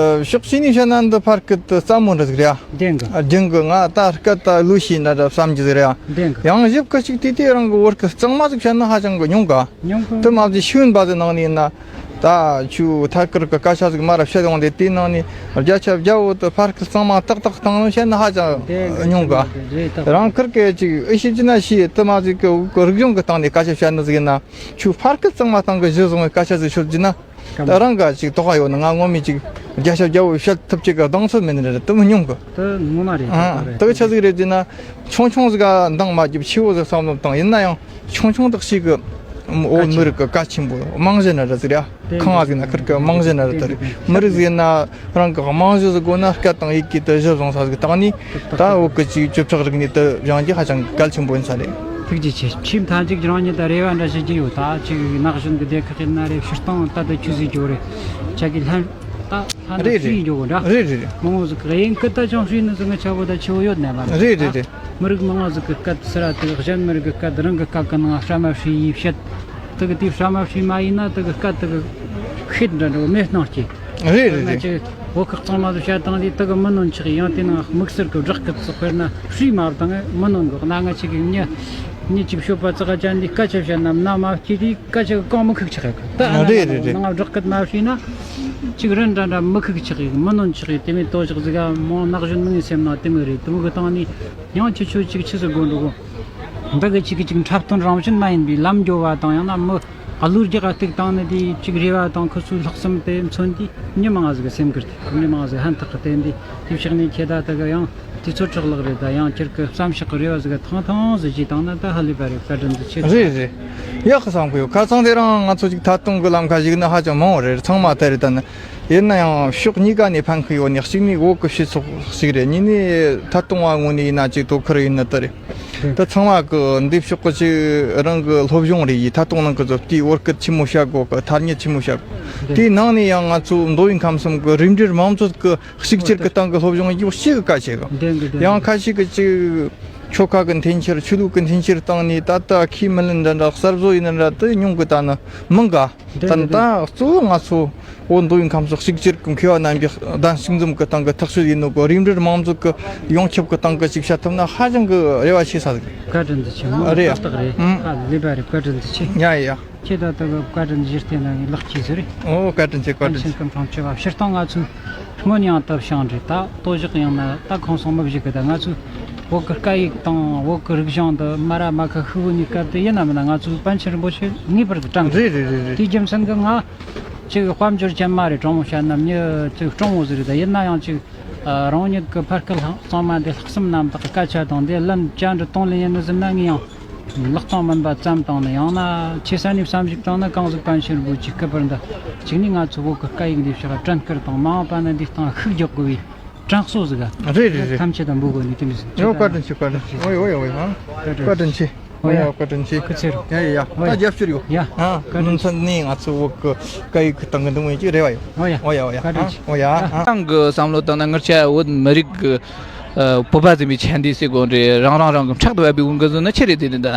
ཕྱོགས་གཅིག་ནས་བཤད་ན་འདི་ཕར་སྐད་དེ་སླ་མོ་འདྲ་ཟིག་རེད། ཨ། བདེན་གི། ཨ། བདེན་གི། ང་ད་སྐད་ད་ལོས་ཤེས་ན་འདྲ་བསམ་གྱི་ཟིག་རེད། ཨ། བདེན་གི། ཡང་ཞིབ་གི་ཅིག་དེ་དེ་རང་གི་བོད་སྐད་གཙང་མ་ཟིག་བཤད་ན་ཧ་ཅང་གི་ཉུང་ག། ཉུང་གི། དེ་མ་ཟད་ཤེས་ཡོན་པ་ཟིག་ནང་ནས་ཡིན་ན། ད་ཁྱོད་ཐད་ཀར་གི་སྐད་ཆ་ཟིག་མར་བཤད་ཡོང་དེ། དེའི་ནང་ནས་བརྒྱ་ཆ་བརྒྱ་བོ་དེ་ཕར་སྐད་གཙང་མ་ཏག་ཏག་བཏང་ནས་བཤད་ན་ཧ་ཅང་ཉུང་ག། རེད་ད། རང་ཁུར་གི་ཅིག་ཨེ་ཤེས་ཀྱི་ན་ཤེས། དེ་མ་ཟིག་གི་རིག་གཞུང་གི་སྟེང་ནས་སྐད་ཆ་བཤད་ནི་ཟིག་ཡིན་ན། ཁྱོད་ཕར་སྐད་གཙང་མ་སྟེང་གི་གཞི་བཟུང་བའི་སྐད་ཆ་ཟིག་ཤོད་ཀྱི་ན། ད་རང་ག་ཅིག་དོགས་པ་ཡོད་ན། ང་ངོ་མས་ཅིག་བརྒྱ་ཆ་བརྒྱ་བོ་བཤད་ཐུབ་ཅིག་གི་གདེང་ཚོད་མེད་ནི་རེད། དེ་མོ་ཉུང་གི། དེ་ངོ་མ་རེད། ཨ། ད་རེད། དེ་གི་ཆ་ཟིག་རེད་ཟེར་ན། ཆུང་ཆུང་ཟིག་ག་འདང་མ་རྒྱབ། ཆེ་བོ་ཟིག་བསམ་བློ་བཏང་ཡིན་ན་ཡང་། ཆུང་ཆུང་དག་ཞིག་གི་བོད་མི་རིགས་ཀྱི་གལ་ཆེན་པོ་རྨང་གཞི་ན་ར་ཟིག་ར། དེ་ཁང་བ་ཟིག་ན་ཁུར་གི་རྨང་གཞི་ན་ར་དེ་རེད། མི་རིགས་ཟིག་ན་རང་གི་རྨང་གཞི་ཟིག་དགོས་ན། སྐད་དང་ཡི་གེ་དེ་གཞི་བཟུང་ས་ཟིག་སྟེང་ནས། ད་བོད་ཀྱི་ཅིག་བཅུ་ཕྲག་རིག་གནས་དེ་སྦྱང་རྒྱུ་ཧ་ཅང་གལ་ཆེན་པོ་ཡིན་ས་རེད། ཐུགས་རྗེ་ཆེ། ཁྱིམ་ཐང་ཅིག་རང་ཉིད་ད་རེ་བ་འདྲ་བྱེད་ཀྱི་ཡོད། ད་ཅིག་ན་གཞོན་གྱི་སྡེ་ཁག་ཡིན་ན་རེད། སྤྱིར་བཏང་ད་ད་ཆུ་ཟིག་འགྱོ་རེད། ཆ་གི་ལྷན་ད་ལྷན་རེད་རེད། ཧྲི་འགྱོ་གོ་འདྲ། རེད་རེད་རེད། མང་བོ་ཟིག་གི་དབྱིན་སྐད་ད་ཅང་ཧྲི་ནི་ཟིག་ང་ཆ་བོ་ད་ཆེ་བོ་ཡོད་ནས་མ་རེད། རེད་རེད་རེད། མི་རིགས་མང་བོ་ཟིག་གི་སྐད་ཟེར་ར་དེ་གཞན་མི་རིགས་ཀྱི་སྐད་རང་གི་སྐད་གི་ནང་ཧྲ་མ་ཧྲི་ཡིས་བཤད། དེ་གི་དེ་ཧྲ་མ་ཧྲི་མ་ཡིན་ན་དེ་གི་སྐད་དེ་གི་ཤེད་འདྲ་འདྲ་མེད་སྣང་སྐྱེ། རེད་རེད་རེད། ང་ཅིག་བོད་ཁག་ཚང་མ་དུ་བཤད་སྟངས་དེ་དེ་གི་མི་ནོན་ཆགས། ཡང་དེ་ནང་དམིགས་བསལ་གི་བསྒྲགས་སྐད་ཚོགས་དཔེར་ན་ཧྲི་མ་བཏང་ངས་མི་ནོན་གི། ན་ང་ཅིག་གི་མྱི་མྱི་ཅིག་ཤོད་པ་ཙག་ཅན་དེ་སྐད་ཆ་བཤད་ན་ན་མ་སྐྱེ་དེ་སྐད་ཆ་གི་གང་མི་ཁུག་ཆགས་ཡོད་གི། ད་ཨ་རེད་རེད་རེད། ནང་བསྒྲགས་སྐད་མ་ཧྲི་ན་ཅིག་རིན་འདྲ་འདྲ་མི་ཁུག་ཆགས་ཡོད་གི། མི་ནོན་ཆགས་ཡོད། དེ་མིན་དོ་ཞག་ཟིག་ག་མོ་ན་གཞོན་མི་ངའི་སེམས་ནང་དེ་མོ་རེད། དེ་མོ་གི་སྟེང་ནས་ཡང་ཁྱེད་ཆོ་ཅིག་ཆི་ཟིག་དགོས་འགྲོ་གོ། འདི་གི་ཅིག་གི་ཅིག་འཁྲབ་སྟོན་རང་བཞིན་མ་ཡིན་པའི་ལམ་འགྱོ་བ་དང་། ཡང་ན་མི་གླུ་རྒྱག་ག་གཏུག་བཏང་ནི་དེ་ཅིག་རེ་བ་དང་ཁོ་ཚོའི་ལྷག་བསམ་དེ་མཚོན་དུས་མྱི་མང་ཟིག་གི་སེམས་ཁུར་དེ། མྱི་མང་ཟིག་ཕན་ཐོགས་གི་བརྟེན་དུས། དེ་ཕྱོགས་ནས་ཁྱེད་ད་ལྟ་གི་ཡང་དུས་ཚོད་ཕྲག་ལག་རེད། ད་ཡང་ཁྱེད་ཀྱི་བསམ་ཤག་གི་རེ་བ་ཟིག་ག་ཐང་ཐང་ཟིག་བྱས་བཏང་ན་ད་ཧ་ལས་པ་རེད། བཀའ་དྲིན་དུ་ཆེ། རེད་རེད། ཡག་གི་བསམ་གི་ཡོད། ཁ་སང་དེ་རིང་ང་ཚོ་ཅིག་ཐད་གཏོང་གི་ལམ་ཁ་ཞུགས་ན་ཧ་ཅང་མང་བ་རེད། ཚང་མ་དེ་རེད། ད་ནི་ཡིན་ན་ཡང་ཕྱོགས་གཉིས་ཀ་ནས་ཕན་གི་ཡོད་ནི། གཅིག་ནས་བོད་གི་སྤྱི་ཚོགས་ཤིག་རེད། གཉིས་ནས་ཐད་གཏོང་བ་ངོས་ནས་ཡིན་ན་ཅིག་དོ་ཁུར་ཡིན་ནི་དེ་རེད། ད་ཚང་མ་གི་འདི་ཕྱོགས་གི་ཅིག་རང་གི་སློབ་སྦྱོང་རེ་ཡིས་ཐད་གཏོང་ནང་གི་ཚོ་དེའི་བོད་སྐད་ཆི་མོ་བཤད་དགོས་གི། ཐ་སྙད་ཆི་མོ་བཤད་དགོས། དེའི་ནང་ནས་ཡང་ང་ཚོ་མདོ་དབུས་ཁམས་གསུམ་གི་རིགས་འགྲེ་རྨང་གཙོ་གི་གཅིག་གྱུར་གི་སྟེང་གི་སློབ་སྦྱོང་ཡོད་ཤེས་གི་གལ་ཆེ་གི། ཡང་ཁ་ཤས་གི་ཅིག་ཆོལ་ཁ་གི་འཐེན་འཁྱེར། ཆོས་ལུགས་གི་འཐེན་འཁྱེར་བཏང་ནས་ད་ལྟ་ཁས་མི་ལེན་འདྲ་འདྲ་གསར་བཟོ་ཡིན་འདྲ་དེ་ཉུང་གི། ད་ནི་མང་ག། ད་ནི་ད་གཙོ་བོ་ང་ཚོ་བོད་མདོ་དབུས་ཁམས་གསུམ་གཅིག་གྱུར་གི་མཁས་པ་རྣམ་པའི་གདན་ཞིག་འཛོམས་གི་སྟེང་གི་ཐག་གཅོད་ཡིན་ནོ་གི། རིགས་འགྲེ་རྨང་གཙོ་གི་ཡོངས་ཁྱབ་གི་སྟེང་གི་ཅིག་བཤད་ཐུབ་ན་ཧ་ཅང་གི་རེ་བ་ཆེ་ས་ཟིག། བཀའ་དྲིན་དུ་ཆེ་མོ། རེད། ཏག་ཏག་རེད། ཧ་ལས་པ་རེད། བཀའ་དྲིན་དུ་ཆེ། ཡ་ཡ། ཁྱེད་ད་ལྟ་གི་བཀའ་དྲིན་གཞི་རྟེན་ལ་ངའི་ལག་གཅིག་ཟེར་རེད། ཨོ་བཀའ་དྲིན་ཆེ། བཀའ་དྲིན་ཆེ། ཁམས་ཆེ་བ་སྤྱིར་བཏང་ང་ཚོའི་སྔོན་ཡང་སྟབས་བྱུང་རེད། ད་ལྟོ་བཞག་ཡང་ན་ད་ཁོང་སོང་མི་བཞུགས་གི། ད་ང་ཚོའི་བོད་ཀྱི་སྐད་ཡིག་དང་བོད་ཀྱི་རིག་གཞུང་འདི་མ་ར་མ་ཁ་ཤི་བོ་ནི་སྐབས་དེ་ཡིན་ན་མིན་ན་ང་ཚོའི་པཎ་ཆེན་རིན་པོ་ཆེ་ངེས་པར་དུ་དྲན་དགོས། རེད་རེད་རེད་རེད། དེའི་རྒྱུ་མཚན་གྱིས་ང་ཅིག་དཔལ་འབྱོར་ཅན་མ་རེད། དྲང་མོ་བཤད་ན་མྱི་ཅིག་སྤྲང་བོ་ཟིག་རེད། ད་ཡིན་ན་ཡང་ཅིག་རང་ཉིད་ཀྱི་ཕ་སྐད་གཙང་མ་འདི་ལྷག་བསམ་རྣམ་དག་གི་སྐད་ཆ་དང་འདི་ལན་བཅར་འདྲི་གཏོང་ལེན་ཡིན་ནི་ཟིན་ན་ངས་ཡང་ལག་གདང་སྨིན་པ་ཙམ་བཏང་ནས། ཡང་ན་ཆེ་ས་ནས་བསམ་གཞིག་བཏང་ན་གང་ཟིག་པཎ་ཆེན་རིན་པོ་ཆེའི་སྐུ་པར་འདི་གཅིག་ནས་ང་ཚོ་བོད་ཀྱི་སྐད་ཡིག་འདི་ཕྱོགས་དྲན་སྐུལ་དང་མ་འོངས་པ་ན་འདི་སྟེང་ཤུགས་རྒྱག་དགོས་པའི་དྲན་གསོ་ཟིག་ག། རེད་རེད་རེད། ཐམས་ཅད་དང་འབོད་དགོས་ནི་དེ་མི་ཟིན། ཨོ་བཀའ་དྲིན་ཆེ། བཀའ་དྲིན་ཆེ། ཨོ་ཡ་ཨོ་ཡ་ཨོ་ཡ། བཀའ་དྲིན་ཆེ། ཨོ་ཡ་བཀའ་དྲིན་ཆེ། སྐུ་ཚེ་རིང་། ཡ་ཡ་ཡ། ཨོ་ཡ། ད་རྒྱབ་སྐྱོར་ཡོད། ཡ། ཨ་བཀའ་དྲིན་ཆེ། མུ་མཐུད་ནས་ང་ཚོ་བོད་ཀྱི་སྐད་ཡིག་གི་སྟེང་གི་འདུ་འཛོམས་ཀྱི་རེ་བ་ཡོད། ཨོ་ཡ། ཨོ་ཡ་ཨོ་ཡ། བཀའ་དྲིན་ཆེ། ཨ་ཨོ་ཡ། ཡ། ཨ་ཏང་གི་བསམ་བློ་བཏང་ན་ང་ཚོ་བོད་མི་རིགས་ཀྱི་ ཨ། བོད་པ་ཟིན་པའི་ཆ་འདི་ཟེར་དགོས་རེད། རང་རང་རང་གི་ཕྲག་ཏུ་བབས་པའི་དབང་གིས་ཟེར་ན་ཆི་རེད་ཟེར་ན། ད་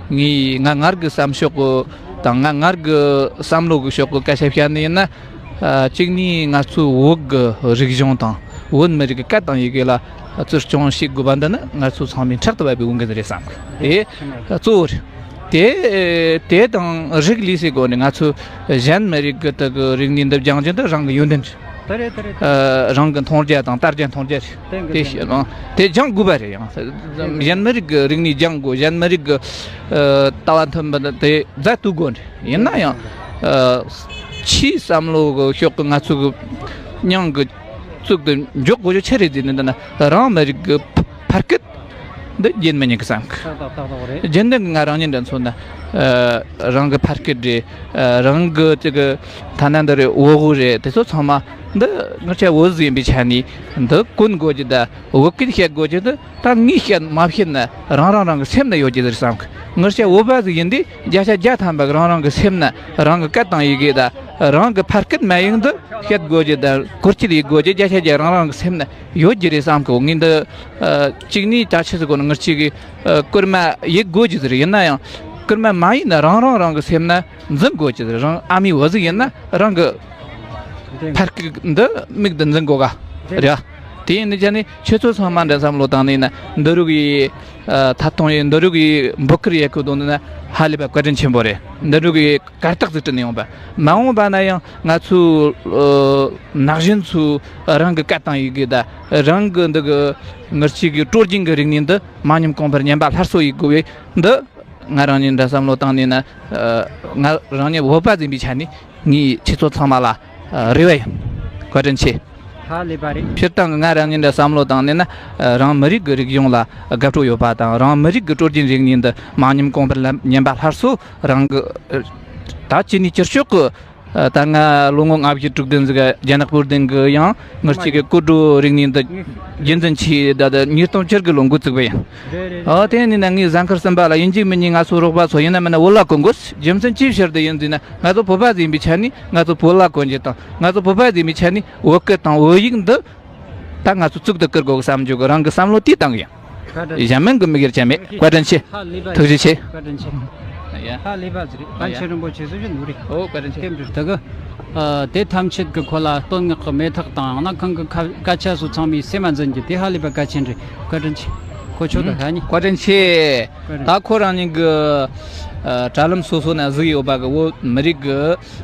ངས་ང་ངར་གི་བསམ་ཕྱོགས་གི་དང་ང་ངར་གི་བསམ་བློ་གི་ཕྱོགས་གི་སྐད་ཆ་བཤད་ནི་ཡིན་ན། ཨ། གཅིག་ནི་ང་ཚོའི་བོད་གི་རིག་གཞུང་དང་བོད་མི་རིགས་གི་སྐད་དང་ཡི་གེ་ལ་བརྩི་སྲུང་བྱེད་དགོས་པ་འདི་ནི་ང་ཚོ་ཚང་མའི་ཕྲག་ཏུ་བབས་པའི་དབང་གིས་རེད་བསམ་གི། དེ་གཙོ་བོ་རེད། དེ་དེ་དང་རིགས་ལས་ཟེར་དགོས་ནི། ང་ཚོ་གཞན་མི་རིགས་གི་དག་གི་རིག་གནས་འདི་སྦྱང་རྒྱུ་འདི་རང་གི་ཡོན་ཏན་རེད། ད་རེད་ད་རེད། ཨ། རང་གི་མཐོང་རྒྱ་དང་ལྟ་རྒྱ་མཐོང་རྒྱ་རེད། དེ་གི་ཤེས་ཨང་། དེ་སྦྱང་དགོས་པ་རེད། ཡང་གཞན་མི་རིགས་ཀྱི་རིག་གནས་སྦྱང་དགོས། གཞན་མི་རིགས་ཀྱི་ཨ། ལྟ་བ་མཐུན་པ་དེ་མཛད་ཐུབ་དགོས་རེད། ཡིན་ན་ཡང་ཨ། ཆེས་བསམ་བློ་གི་ཕྱོགས་ཀྱི་ང་ཚོ་གི་མྱིང་གི་གཙུག་ཏུ་འཇོག་དགོས་རྒྱུ་ཆི་རེད་ཟེར་ན། འདི་ན་རང་མི་རིགས་ཀྱི་ཕ་སྐད་འདི་རྒྱུན་མི་ཉན་གི་བསམ་གི། ཏག་ཏག་ཏག་ཏག་རེད། རྒྱུན་ལྡན་གི་ང་རང་ཉིད་འདྲ་མཚོན་ན། ཨ། རང་གི་ཕ་སྐད་རེད། ཨ། རང་གི་ཅིག་གི་ཐ་ན་འདི་རེད། བོད་གོས་རེད། དེ་ཚོ་ཚང་མ་འདི་ང་ཆ་བོད་ཟིག་ཡིན་པའི་ཆ་ནས་འདི་གོན་དགོས་རྒྱུ་ད། བོད་སྐད་བཤད་དགོས་རྒྱུ་འདི་ད་ངས་བཤད་མ་བཤད་ན་རང་རང་རང་གི་སེམས་ན་ཡོད་རྒྱུ་རེད་བསམ་གི། ང་ཆ་བོད་པ་ཟིག་ཡིན་དུས་བརྒྱ་ཆ་བརྒྱ་ཐམ་པ་གི་རང་རང་གི་སེམས་ན་རང་གི་སྐད་དང་ཡི་གེ་ད་རང་གི་ཕ་སྐད་མ་ཡིན་འདི་བཤད་དགོས་རྒྱུ་ད། བཀོལ་སྤྱོད་ཡེད་དགོས་རྒྱུ་བརྒྱ་ཆ་བརྒྱ་རང་རང་གི་སེམས་ན་ཡོད་རྒྱུ་རེད་བསམ་གི། ངས་འདི་ཨ། གཅིག་ནས་ད་ཆི་ཟེར་དགོས་ན། ང་གཅིག་གི་ཨ། སྐུལ་མ་ཡེད་དགོས་རྒྱུ་ཟེར། ཡིན་ན་ཡང་སྐུལ་མ་མ་ཡེད་ན་རང་རང་རང་གི་སེམས་ན་འཛིན་དགོས་རྒྱུ་ཟེར། རང་ཨ་མའི་བུ་ཟིག་ཡིན་ན་རང་གི་ཕ་སྐད་འདི་མིག་ཏུ་འཛིན་དགོས་ག་རེད། དེ་ཡིན་ནི་ཅན་ནི་ཁྱེད་ཚོ་ཚང་མ་འདྲ་བསམ་བློ་བཏང་ནས་ན། འདི་རུ་གི་ཨ། ཐད་གཏོང་ཡེད། འདི་རུ་གི་འབོད་སྐུལ་ཡེད་གི་འདུག་ན་ཧ་ལས་པ་བཀའ་དྲིན་ཆེན་པོ་རེད། འདི་རུ་གི་གར་སྟེགས་ཟིག་བསྐྲུན་ནས་ཡོང་པ། མ་འོངས་པ་ན་ཡང་ང་ཚོ་ཨ། ན་གཞོན་ཚོ་རང་གི་སྐད་དང་ཡི་གེ་ད་རང་གི་འདི་གི་ང་གཅིག་གི་སྲོལ་རྒྱུན་གི་རིག་གནས་འདི་མ་ཉམས་གོང་འཕེལ་ཉམས་པ་སླར་གསོ་ཡེད་དགོས་པའི་འདི་ང་རང་ཉིད་འདྲ་བསམ་བློ་བཏང་ནས་ན། ཨ། ང་རང་ཉིད་བོད་པ་ཡིན་པའི་ཆ་ནས་ངས་ཁྱེད་ཚོ་ཚང་མ་ལ་ཨ། རེ་བ་ཡིན། བཀའ་དྲིན་ཆེ། ཧ་ལས་པ་རེད། སྤྱིར་བཏང་གི་ང་རང་ཉིད་འདྲ་བསམ་བློ་བཏང་ནས་ན། ཨ། རང་མི་རིགས་ཀྱི་རིག་གཞུང་ལ་དགའ་སྤྲོ་ཡོད་པ་དང་། རང་མི་རིགས་ཀྱི་སྲོལ་རྒྱུན་རིག་གནས་འདི་མ་ཉམས་གོང་འཕེལ་ལ་ཉམས་པ་སླར་གསོ། རང་གི་ཨ། ད་ཅི་ནས་ཅི་ལྕོགས་ཀྱི་ཨ། ད་ང་ལོ་ངོ་ལྔ་བཅུ་དྲུག་བདུན་ཟིག་རྒྱ་ནག་པུར་ལྡིང་གི། ཡང་ང་གཅིག་གི་སྐུ་དྲོ་རིག་གནས་འདི་རྒྱུན་འཛིན་བྱས་ད་ད་ཉིས་སྟོང་བཅུ་དགུ་ལོ་འགོ་བཙུགས་པ་ཡིན། རེད་རེད། ཨ། དེ་ནས་ན་ངས་གཟའ་འཁོར་གསུམ་པ་ལ་ཡིན་གཅིག་མིན་གཉིས་ང་ཚོ་རོགས་པ་ཚོ་ཡིན་ན་མིན་ན་བོད་ལྭ་གོན་དགོས། རྒྱུ་མཚན་ཅིའི་ཕྱིར་དུ་ཡིན་ཟེར་ན། ང་ཚོ་བོད་པ་ཟིག་ཡིན་པའི་ཆ་ནས་ང་ཚོ་བོད་ལྭ་གོན་རྒྱུ་དང་། ང་ཚོ་བོད་པ་ཟིག་ཡིན་པའི་ཆ་ནས་བོད་སྐད་དང་བོད་ཡིག་འདི་ད་ང་ཚོ་གཙུག་ཏུ་བཀུར་དགོས་བསམ་རྒྱུ་གི་རང་གི་བསམ་བློ་དེ་བཏང་གི་ཡིན། བཀའ་དྲིན་ཆེ། གཞན་མིན་གི་མི་སྒེར་ཆ་མེད། བཀའ་དྲིན་ཆེ། ཧ་ལས་པ། ཐུགས་རྗེ་ཆེ། བཀའ་དྲིན་ཆེ། ཡ། ཧ་ལས་པ་ཟིག་རེད། ཨ། ཡ། པཎ་ཆེན་རིན་པོ་ཆེ་སུ་ཞིག་ནོ་རེད། ཨོ། བཀའ་དྲིན་ཆེ། དེ་འདྲ་ད་གི། ཨ། དེ་ཐམས་ཅད་ཀྱི་ཁོ་ལ་བསྟོད་བསྔགས་ཀྱི་མེ་སྟག་དང་ནག་ཁང་གི་ཁ་སྐད་ཆ་སོགས་ཚང་མའི་སེམས་མ་འཛིན་རྒྱུ་དེ་ཧ་ལས་པ་གལ་ཆེན་རེད། བཀའ་དྲིན་ཆེ། ཁོ་ཆོ་ད་ཧ་ནི། བཀའ་དྲིན་ཆེ། བཀའ་དྲིན། ད་ཁོ་རང་ཉིད་ཀྱི་ཨ། དྲ་ལམ་སོ་སོ་ན་གཟིགས་ཡོད་པ་གི་བོད་མི་རིགས་ཀྱི་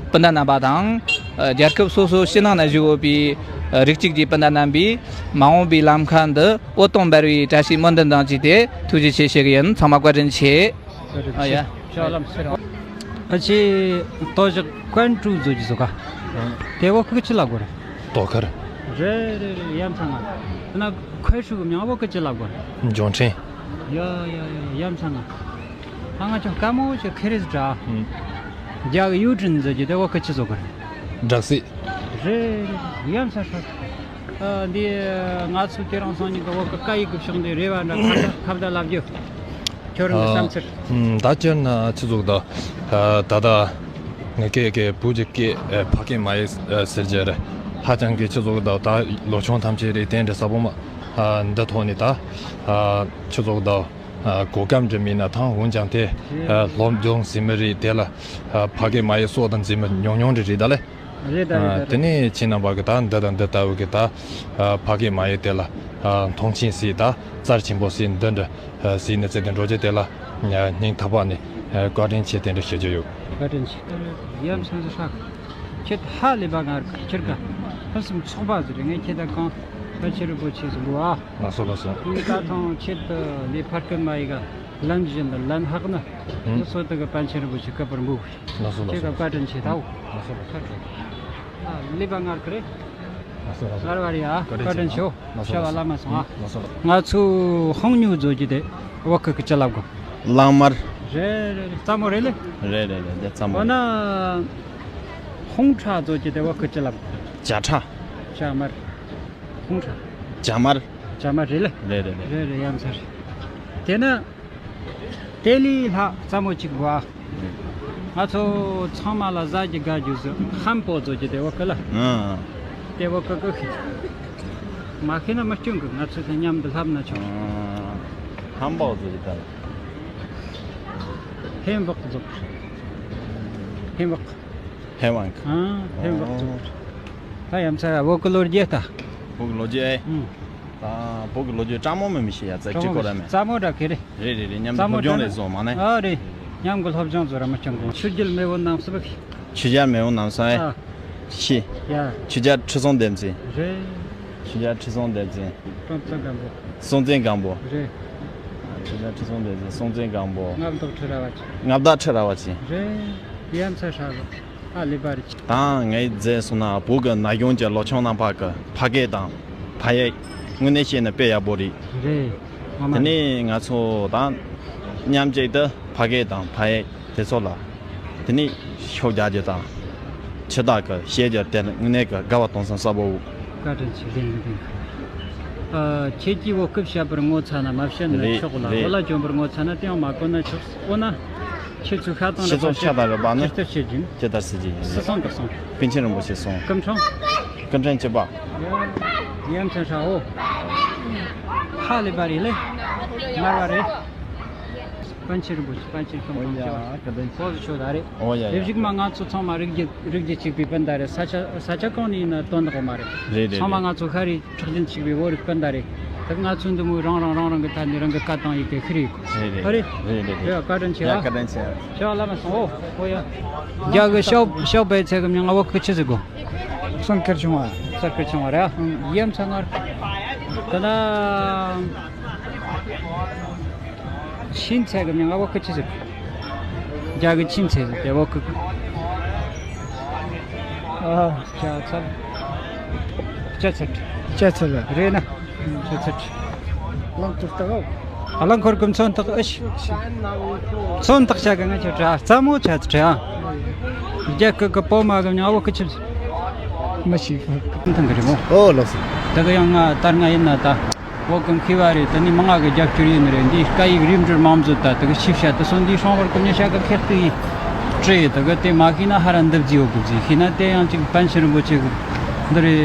སྤུན་ཟླ་རྣམ་པ་དང་། ཨ། རྒྱལ་ཁབ་སོ་སོ་ཕྱི་ནང་ན་བཞུགས་ཡོད་པའི་ཨ། རིགས་གཅིག་གི་སྤུན་ཟླ་རྣམ་པས་མ་འོངས་པའི་ལམ་ཁ་འདི་འོད་སྟོང་འབར་བའི་བཀྲ་ཤིས་སྨོན་འདུན་དང་བཅས་ཏེ་ཐུགས་རྗེ་ཆེ་ཞུ་གི་ཡིན། ཚང་མ་བཀའ་དྲིན་ཆེ། བཀའ་དྲིན་ཆེ། ཨ། ཡ། ཞོ་ལམ་སེར། ཨ་ཅེ། ལྟོ་བཞག་ཀོན་ཀྲུའུ་བཟོ་རྒྱུ་བཟོ་ག། དེ་བོད་སྐད་ཅི་ལབ་དགོས་རེད། ལྟོ་ཁར། རེད་རེད་རེད། ཡ་མཚན་ང་། ན་ཁོའི་ཧྲུའུ་གི་མྱིང་བོད་སྐད་ཅི་ལབ་དགོས་རེད། འབྱོར་འཕྲིན། ཡ་ཡ་ཡ། ཡ་མཚན་ང་། ཨ། ང་ཅོ་དཀའ་མོ་ཅིག་ཁེ་རེ་ཟིག་དྲ། ཨུམ། རྒྱ་གི་ཡུའུ་ཀྲིན་ཟེར་གྱི་དེ་བོད་སྐད་ཅི་བཟོ་གི་རེད། སྦྲག་སྲིད། རེད་རེད། ཡ་མཚན་ཧྲ། ཨ། འདི་ང་ཚོ་དེ་རིང་སང་ཉིན་གི་བོད་སྐད་སྐད་ཡིག་གི་ཕྱོགས་འདི་རེ་བ་འདྲ་ཁ་བརྡ་ཁ་བརྡ་ལབ་རྒྱུ། ཁྱོད་རང་གི་ཨ། བསམ་ཚུལ། ཨུམ། ད་སྤྱིར་ན་ཆི་ཟིག་ད། ཨ། ད་ལྟ་ངེད་ཀྱི་གི་བོད་ཀྱི་སྐད་ཨ། ཕ་སྐད་མ་ཡིན་ཟེར་རྒྱུ་རེད། ཧ་ཅང་གི་ཆི་ཟིག་ད། ད་ལོ་ཆུང་ཐམས་ཅད་རེད། དེ་འདྲ་ས་བོ་མ། ཨ། འདི་ཐོག་ནས་ད། ཨ། ཆི་ཟིག་ད། ཨ། གོ་སྐབས་འདྲ་མེད་ན་ཐང་། འོན་ཀྱང་དེ། ཨ། སློབ་སྦྱོང་ཟེར་མི་རེད། དེ་ལ། ཨ། ཕ་སྐད་མ་ཡིན་སོགས་དང་འཛིན་མི་ཉུང་ཉུང་རེ་རེད་ད་ལེ། རེད་ད་རེད་ད། ཨ། དེ་རེད། ནས་ཁྱེད་རྣམ་པ་གི་ད་འདི་དང་འདི་ལྟ་བུ་གི་ད། ཨ། ཕ་སྐད་མ་ཡིན་དེ་ལ། ཨ། མཐོང་ཆེན་ཟེར། ད་རྩལ་ཆེན་པོ་ཟེར། འདི་འདྲ། ཨ། ཟེར་ནས་ཚེ་འདི་འགྲོ་རྒྱུ་དེ་ལ། ཨ། སྙིང་ཐག་པ་ནས། ཨ། བཀའ་དྲིན་ཆེ་དེ་འདྲ་ཞུ་རྒྱུ་ཡོད། བཀའ་དྲིན་ཆེ། ཡ་མཚན་ཟིག་ཧྲ། ཁྱེད་ཧ་ལས་པ་ང་ཁྱེད་ཀ་ཕུན་སུམ་ཚོགས་པ་ཟིག་རེད། ངས་ཁྱེད་ད་གང་པཎ་ཆེན་རིན་པོ་ཆེ་ཟིག་གོ་ཨ། ལགས་སོ་ལགས་སོ། ངས་ད་ཐང་ཁྱེད་ལས་ཕར་སྐད་མ་ཡི་ག་ལན་བཞིན་དུ་ལན་ཧག་ན། ཨུ། སོ་དེ་ག་པཎ་ཆེན་རིན་པོ་ཆེ་བཀའ་པར་འབུལ། ལགས་སོ་ལགས་སོ། ཁྱེད་ཀ་བཀའ་དྲིན་ཆེ་ད་འོ། ལགས་སོ་ལགས་སོ། ཧ་ལས་པ་ང་ཁྱེད་རེད། ལགས་སོ་ལགས་སོ། ངར་བ་རེད་ཨ། བཀའ་དྲིན་ཆེ། ལགས་སོ་ལགས་སོ། བྱ་བ་ལ་མ་སོང་ཨ། ལགས་སོ་ལགས། ང་ཚོ་ཧོང་ཉུ་བཟོ་རྒྱུ་དེ་བོད་སྐད་གི་ཅི་ལབ་དགོས། གླང་དམར། རེད་རེད་རེད། རྩ་མོ་རེད་ལེ། རེད་རེད་རེད། འདི་རྩ་མོ་འོ་རེད། ན། ཧོང་ཁྲ་བཟོ་རྒྱུ་དེ་བོད་སྐད་ཅི་ལབ་དགོས། ཇ་ཁྲ། ཇ་དམར། ཧོང་ཁྲ། ཇ་དམར། ཇ་དམར་རེད་ལེ། རེད་རེད་རེད། རེད་རེད། ཡ་མཚན་རེད། དེ་ན། དེ་ལས་ལྷག་རྩ་མོ་གཅིག་དགོས་ཨ། ང་ཚོ་ཚང་མ་ལ་ཟ་རྒྱུ་དགའ་རྒྱུ་ཟོ་ཧམ་པོ་བཟོ་རྒྱུ་དེ་བོད་སྐད་ལ། ཨ། དེ་བོད་སྐད་གི་ཤི། མ་ཤེས་ན་མི་སྐྱོན་གི། ང་ཚོ་དང་མཉམ་དུ་ལྷབ་ན་ཆོག་ཨ། ཧམ་པ་ཟེར་གི་ད། ཧེམ་བག་ཟོག་ཧེམ་བག་ཧེམ་བག་ཨ། ཧེམ་བག་ཟོག་ད་ཡ་མཚན་བོད་གི་ལོ་རྒྱུས་ད། བོད་གི་ལོ་རྒྱུས་ཨེ། ཨུ། ད་བོད་གི་ལོ་རྒྱུས་སྤྲ་མོ་མི་མི་ཤེས་ཡ་ཙི་ཅི་གོ་ར་མེད། སྤྲ་མོ་འདྲ་གི་རེད། རེད་རེད་རེད། མཉམ་དུ་སྤྲ་མོ་སློབ་སྦྱོང་འདྲ་རེད་བཟོ་མ་ནས། ཨ་རེད། མཉམ་གི་སློབ་སྦྱོང་བཟོ་ར་མི་སྐྱོན་གོ། ཆོས་རྒྱལ་མེས་དབོན་རྣམ་གསུམ་གི། ཆོས་རྒྱལ་མེས་དབོན་རྣམ་གསུམ་ཨེ། ཨ། ཤི། ཡ། ཆོས་རྒྱལ་ཁྲི་སྲོང་ལྡེ་བཙན། རེད། ཆོས་རྒྱལ་ཁྲི་སྲོང་ལྡེ་བཙན། སྲོང་བཙན་སྒམ་པོ། སྲོང་བཙན་སྒམ་པོ། རེད། ཆོས་རྒྱལ་ཁྲི་སྲོང་ལྡེ་བཙན། སྲོང་བཙན་སྒམ་པོ། མངའ་བདག་ཁྲི་རལ་པ་ཅན། མངའ་བདག་ཁྲི་རལ་པ་ཅན། རེད། ཡ་མཚན་ཧྲ་རོ། ཧ་ལས་པ་རེད། ད་ངས་བཟླས་སོང་ན་བོད་ཀྱི་ན་གཞོན་གྱི་ལོ་ཆུང་རྣམ་པ་གི་ཕ་སྐད་དང་ཕ་ཡིག་དངོས་གནས་བཤད་ན་དཔེ་ཡག་པོ་རེད། རེད། ངོ་མ་དེ་ནས་ང་ཚོ་ད་མཉམ་གཅིག་ཏུ་ཕ་སྐད་དང་ཕ་ཡིག་དེ་ཚོ་ལ་དེ་ནས་ཤུགས་རྒྱག་རྒྱུ་དང་། ཆུ་དག་གི་བཤད་རྒྱུ་དེ་ནི་དངོས་གནས་ཀྱི་དགའ་བ་གཏོང་སེམས་གསལ་པོ། བཀའ་དྲིན་ཆེ། ལྡན་ལྡན། ཨ། ཁྱེད་ཀྱིས་བོད་སྐད་བཤད་པར་ངོ་ཚ་ན་མ་བཤད་ན་རེད་ཆོག་ལ། རེད། བོད་ལྭ་གྱོན་པར་ངོ་ཚ་ན་དེ་ཡང་མ་གོན་ན་ཆོག་འོ་ན། ཁྱེད་ཚོས་ཤ་སྟག་ཁྱེད་ཚོ་ཤ་སྟག་རེད་པ་ནི། ཇི་ལྟར་བྱེད་རྒྱུ་ཡིན། ཇི་ལྟར་བྱེད་རྒྱུ་ཡིན། སུ་གསུང་གི་གསུང་། པཎ་ཆེན་རིན་པོ་ཆེ་གསུང་། སྐུ་འཕྲེང་། སྐུ་འཕྲེང་བཅུ་པ། ཡ་མཚན་ཧྲ་འོ། ཧ་ལས་པ་རེད་ལེ། ངར་བ་རེད། པཎ་ཆེན་རིན་པོ་ཆེ། པཎ་ཆེན་ཤོང་ཤོང་ཆེ་བ། འོ་ཡ། བཀའ་དྲིན་ཆེ། འོ་ཟེར་ཆོག་ད་རེད། འོ་ཡ་ཡ། དེ་བཞུགས་མ་ང་ཚོ་ཚང་མ་རིགས་རྒྱུད་རིགས་རྒྱུད་གཅིག་པའི་སྤུན་ཟླ་རེད། ས་ཆ་ས་ཆ་གང་ནས་ཡིན་ན་དོན་དག་མ་རེད། རེད་རེད། ཚང་མ་ང་ཚོ་ཤ་རུས་ཁྲག་རྒྱུན་གཅིག་པའི་བོད་རིགས་སྤུན་ཟླ་རེད། ད་ང་ཚོ་འདི་མོ་རང་རང་རང་རང་གི་ཐད་ནས་རང་གི་བཀའ་དང་ཡི་གེ་ཤི་རེད། རེད་རེད། ཨ་རེད། རེད་རེད་རེད། ཡ་བཀའ་དྲིན་ཆེ་ཡ། བཀའ་དྲིན་ཆེ། ཤ་བ་ལ་མ་སོང་། འོ་འོ་ཡ། རྒྱ་གི་ཤོག་ཤོག་པའི་ཚད་གི་མྱིང་ང་བོད་གི་ཆི་ཟེར་གོ། སང་ཀར་ཆུང་བ། སང་ཀར་ཆུང་བ་རེད། ཡ་མཚན་ངར། ད་ན། ཆིན་ཚད་གི་མྱིང་ང་བོད་གི་ཆི་ཟེར། རྒྱ་གི་ཆིན་ཚད་ཟེར་ཏེ་བོད་གི། ཨ། ལྕགས་ཚལ། ལྕགས་ཚལ། ལྕགས་ཚལ་རེད་ན། ལྕགས་ཚལ། རླངས་འཁོར་ལྟ་བ། རླངས་འཁོར་གི་མཚོན་རྟགས་ཨེ་ཤི། མཚོན་རྟགས་བྱ་གི་ང་ཆོ་དྲ་རྩ་མོ་ཆ་ཚ་དྲ། རྒྱ་སྐད་གི་པོ་མ་གི་མྱིང་བོད་གི་ཆི་ཟེར། མི་ཤེས་གི། ཐང་གི་རེད་མོ། ཨོ་ལགས་སོ། ད་གི་ཡང་ང་ལྟར་ང་ཡིན་ན་ད། བོད་ཀྱི་མཁས་པ་རེད། དེ་ནས་མི་ང་གི་རྒྱབ་སྐྱོར་ཡིན་ནི་རེད། འདིའི་སྐད་ཡིག་རིམ་གྲོར་མ་འཛུལ་ད་དེ་གི་ཤེས་བྱ་དེ་སོང་འདིའི་སྲུང་བར་ཀུན་ཉེ་བྱ་གི་ཁེག་ཏུ་ཡིན། སྤྲེ་དེ་གི་དེ་མ་ཤེས་ན་ཧ་ར་འདི་བརྫིས་ཡོད་གི་བརྫིས་ཤེས་ན་དེ་ཡང་ཅིག་པཎ་ཆེན་རིན་པོ་ཆེ་གི་འདི་རེད།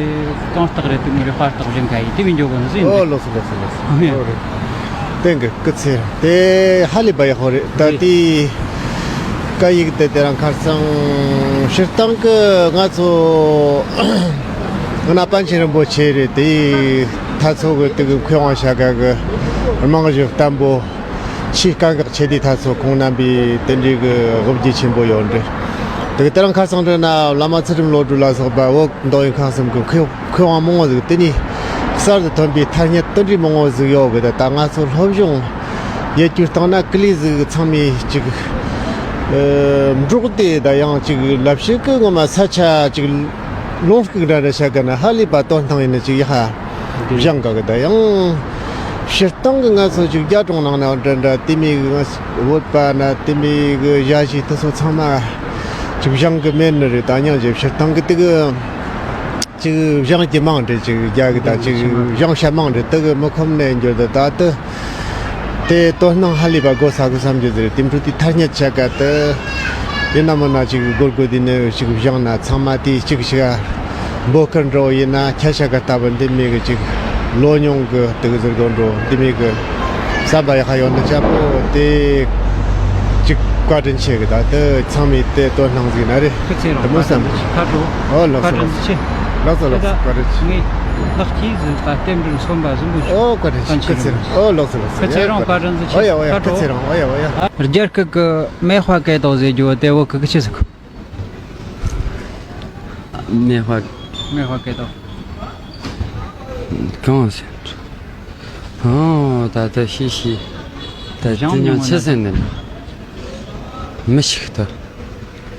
གང་རྟགས་རེད། དེ་མོ་རེད། དཔའ་རྟགས་རེད། འགའ་ཡིན་དེ་མིན་འཇོག་གི་འདི་ཟིན། ཨོ་ལགས་སོ་ལགས་སོ་ལགས་སོ། ཨོ་རེད། བསྟན་གི་སྐུ་ཚེ་དེ་ཧ་ལས་པ་ཡག་པོ་རེད། ད་རེད། དེའི་སྐད་ཡིག་དེ་དེ་རང་ཁར་སང་སྤྱིར་བཏང་གི་ང་ཚོ་ང་ན་པཎ་ཆེན་རིན་པོ་ཆེ་རེད། དེའི་ཐ་ཚོ་གི་དེ་གི་མཁས་དབང་བྱ་དགའ་གི་རྨང་གཞི་བརྟན་པོ་ཆེས་དཀའ་ངལ་ཆེ། དེའི་ཐ་ཚོ་ཁོང་རྣམ་པའི་དེ་འདྲའི་གི་དབུ་རྒྱུད་ཆེན་པོ་ཡོད་རེད། དེ་གི་དེ་རང་ཁ་སང་དྲན་ན་བླ་མ་ཚུལ་ཁྲིམས་བློ་གྲོས་ལ་སོགས་པ་བོད་མདོ་དབུས་ཁམས་གསུམ་གི་མཁས་མཁས་དབང་མང་བོ་ཟིག་དེ་ནས་གསར་དུ་ཐོན་པའི་ཐ་སྙད་དེ་འདྲའི་མང་བོ་ཟིག་ཡོད་གི། ད་ད་ང་ཚོ་སློབ་སྦྱོང་ཡེད་རྒྱུ་བཏང་ན་ཀི་ལི་ཟིག་ཚང་མས་ཅིག་ཨ་འབྲོག་སྡེ་ད་ཡང་ཅིག་ལབ་བཤད་གི་ངོ་མ་ས་ཆ་ཅིག་ལུང་ཕུག་འདྲ་འདྲ་བྱ་གི་ན་ཧ་ལས་པ་དོན་སྣང་ཡིན་ན་ཅིག་ཡ་ཧ་སྦྱང་གི་གི། ད་ཡང་སྤྱིར་བཏང་གི་ང་ཚོ་ཅིག་རྒྱ་གྲོང་ནང་ན་འདྲ་འདྲ་དེ་མོ་གི་བོད་པ་ན་དེ་མོ་གི་ཞ་ཞི་དེ་ཚོ་ཚང་མ་ཅིག་སྦྱང་གི་མེད་ནི་རེད། ད་སྙིང་རྗེ། སྤྱིར་བཏང་གི་དེ་གི་ཅིག་སྦྱང་རྒྱུ་མང་འདྲ་ཅིག་རྒྱ་གི་ད་ཅིག་སྦྱང་བྱ་མང་འདྲ་དེ་གི་མི་ཁོམ་ནས་འགྱུར་ད་ད་དེ། དེ་དོ་སྣང་ཧ་ལས་པ་དགོས་ས་གི་བསམ་རྒྱུ་དེ་རེད། དེ་འཕྲོ་དེ་ཐ་སྙད་ཆ་ག་དེ་ཡིན་ན་མིན་ན་ཅིག་སྒོར་སྒོར་དེ་ནས་ཅིག་སྦྱང་ན་ཚང་མ་དེ་གཅིག་ཞིག་འབོད་སྐུལ་འགྲོ་ཡིན་ན་ཁྱ་ཤ་ག་ལྟ་བུ་འདི་མོ་གི་ཅིག་ལོ་ཉུང་གི་དེ་གི་ཟེར་དགོས་འགྲོ་འདི་མོ་གི་བསམ་པ་ཡག་ཡོད་ན་ཅག་པོ་དེ་ཅིག་བཀའ་དྲིན་ཆེ་གི། ད་དེ་ཚང་མས་དེ་དོ་སྣང་ཟིག་ན་རེད། ཁྱེད་ཚེ་རིང་དེ་མོ་བསམ། ཁ་དྲོ། ཨོ་ལགས་སོ། བཀའ་དྲིན་ཆེ། ལགས་སོ་ལགས་སོ། བཀའ་དྲིན་ཆེ། ངས་ལག་གིས་ཟིག་པ་རྟེན་འབྲེལ་མཚོན་པ་བཟུམ་པོ་ཞིག་ཨོ་བཀའ་དྲིན་ཆེ། ཁྱེད་ཚེ་རིང་། ཨོ་ལགས་སོ་ལགས་སོ། ཁྱེད་ཚེ་རིང་བཀའ་དྲིན་ཆེ། ཨོ་ཡ་ཨོ་ཡ། ཁྱེད་ཚེ་རིང་། ཨོ་ཡ་ཨོ་ཡ། རྒྱ་སྐད་གི་མེ་ཧྭ་སྐད་ཐོག་ཟེར་རྒྱུ་དེ་བོད་གི་གི་ཆི་ཟེར་གི། མེ་ཧྭ། མེ་ཧྭ་སྐད་ཐོག་གང་ཟེར། ཨོ་ད་ད་ཤི་ཤི། ད་དེ་ཉང་ཆི་ཟེར་ནི། མི་ཤིག་ད།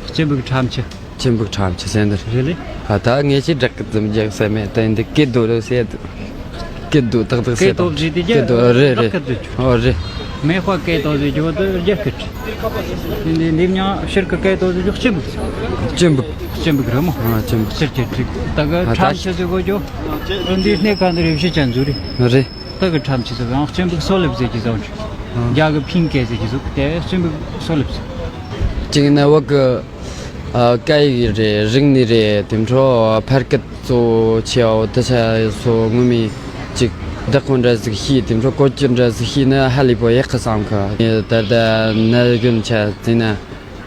སྤྱི་འབུག་ཁྲམ་ཆུ། སྤྱི་འབུག་ཁྲམ་ཆུ་ཟེར་འདི། རེད་ལེ། ཨ་ད་ངས་ཅི་བསྒྲགས་ཀི་ཙམ་རྒྱག་ས་མེད། ད་འདི་སྐད་རྡོ་རུ་ཟེར། སྐད་རྡོ་ཏག་ཏག་ཟེར། སྐད་རྡོ་ཟེར་དེ་རྒྱ་སྐད་རྡོ་རེད་རེད། ཨོ་རེད། མེ་ཧྭ་སྐད་རྡོ་ཟེར་རྒྱུ་དེ་རྒྱ་སྐད། འདི་འདི་མྱང་ཕྱིར་གི་སྐད་རྡོ་ཟེར་རྒྱུ་སྤྱི་འབུག། སྤྱི་འབུག། སྤྱི་འབུག་རེད་མོ། ཨ་སྤྱི་འབུག། ཕྱིར་གྱི་ཁྲིག་ད་གི་ཨ་ད་ཁྲམ་ཆུ་ཟེར་གོ་རྒྱུ། འདི་སྣེ་ཁ་འདི་རེ་བཞི་ཅན་ཟུ་རེད། རེད། ད་གི་ཁྲམ་ཆུ་ཟེར་ཡང་སྤྱི་འབུག་སོ་ལེབ་ཟེར་གྱི་ཟོ་འདྲ། རྒྱ་གི་ཕིང་སྐད་ཟེར་གྱི་ཟོ་དེ་སྤྱི་འབུག་སོ་ལེབ་ཟེར། གཅིག་ནི་བོད་གི་ཨ་སྐད་ཡིག་རེད། རིག་གནས་རེད། དེ་འཕྲོ་ཕལ་སྐད་ གཙོ་བོ་ཆེ་བ་དེ་ཆ་སོ་ངོ་མི་ཅིག་བདག་པོ་འདྲ་ཟིག་ཤེས་དེ་འཕྲོ་བཀོལ་སྤྱོད་འདྲ་ཟིག་ཤེས་ན་ཧ་ལས་པོ་ཡག་གི་བསམ་གི། ད་ལྟ་ན་གཞོན་ཆ་ཟིན་ན་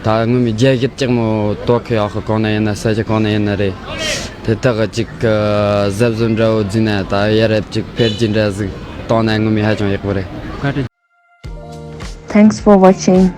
ད་ངོ་མི་རྒྱ་གར་ཅིག་མོ་ཏོག་གི་ཡག་གི་གོང་ན་ཡིན་ན་ས་ཆ་གོང་ན་ཡིན་ན་རེད། དེ་དག་གི་ཅིག་གི་གཟབ་གཟབ་འདྲ་བོ་ཟིན་ན་ད་ཡ་རབས་ཅིག་འཕེལ་རྒྱས་འདྲ་ཟིག་གཏོང་ན་ངོ་མི་ཧ་ཅང་ཡག་པོ་རེད། Thanks for watching.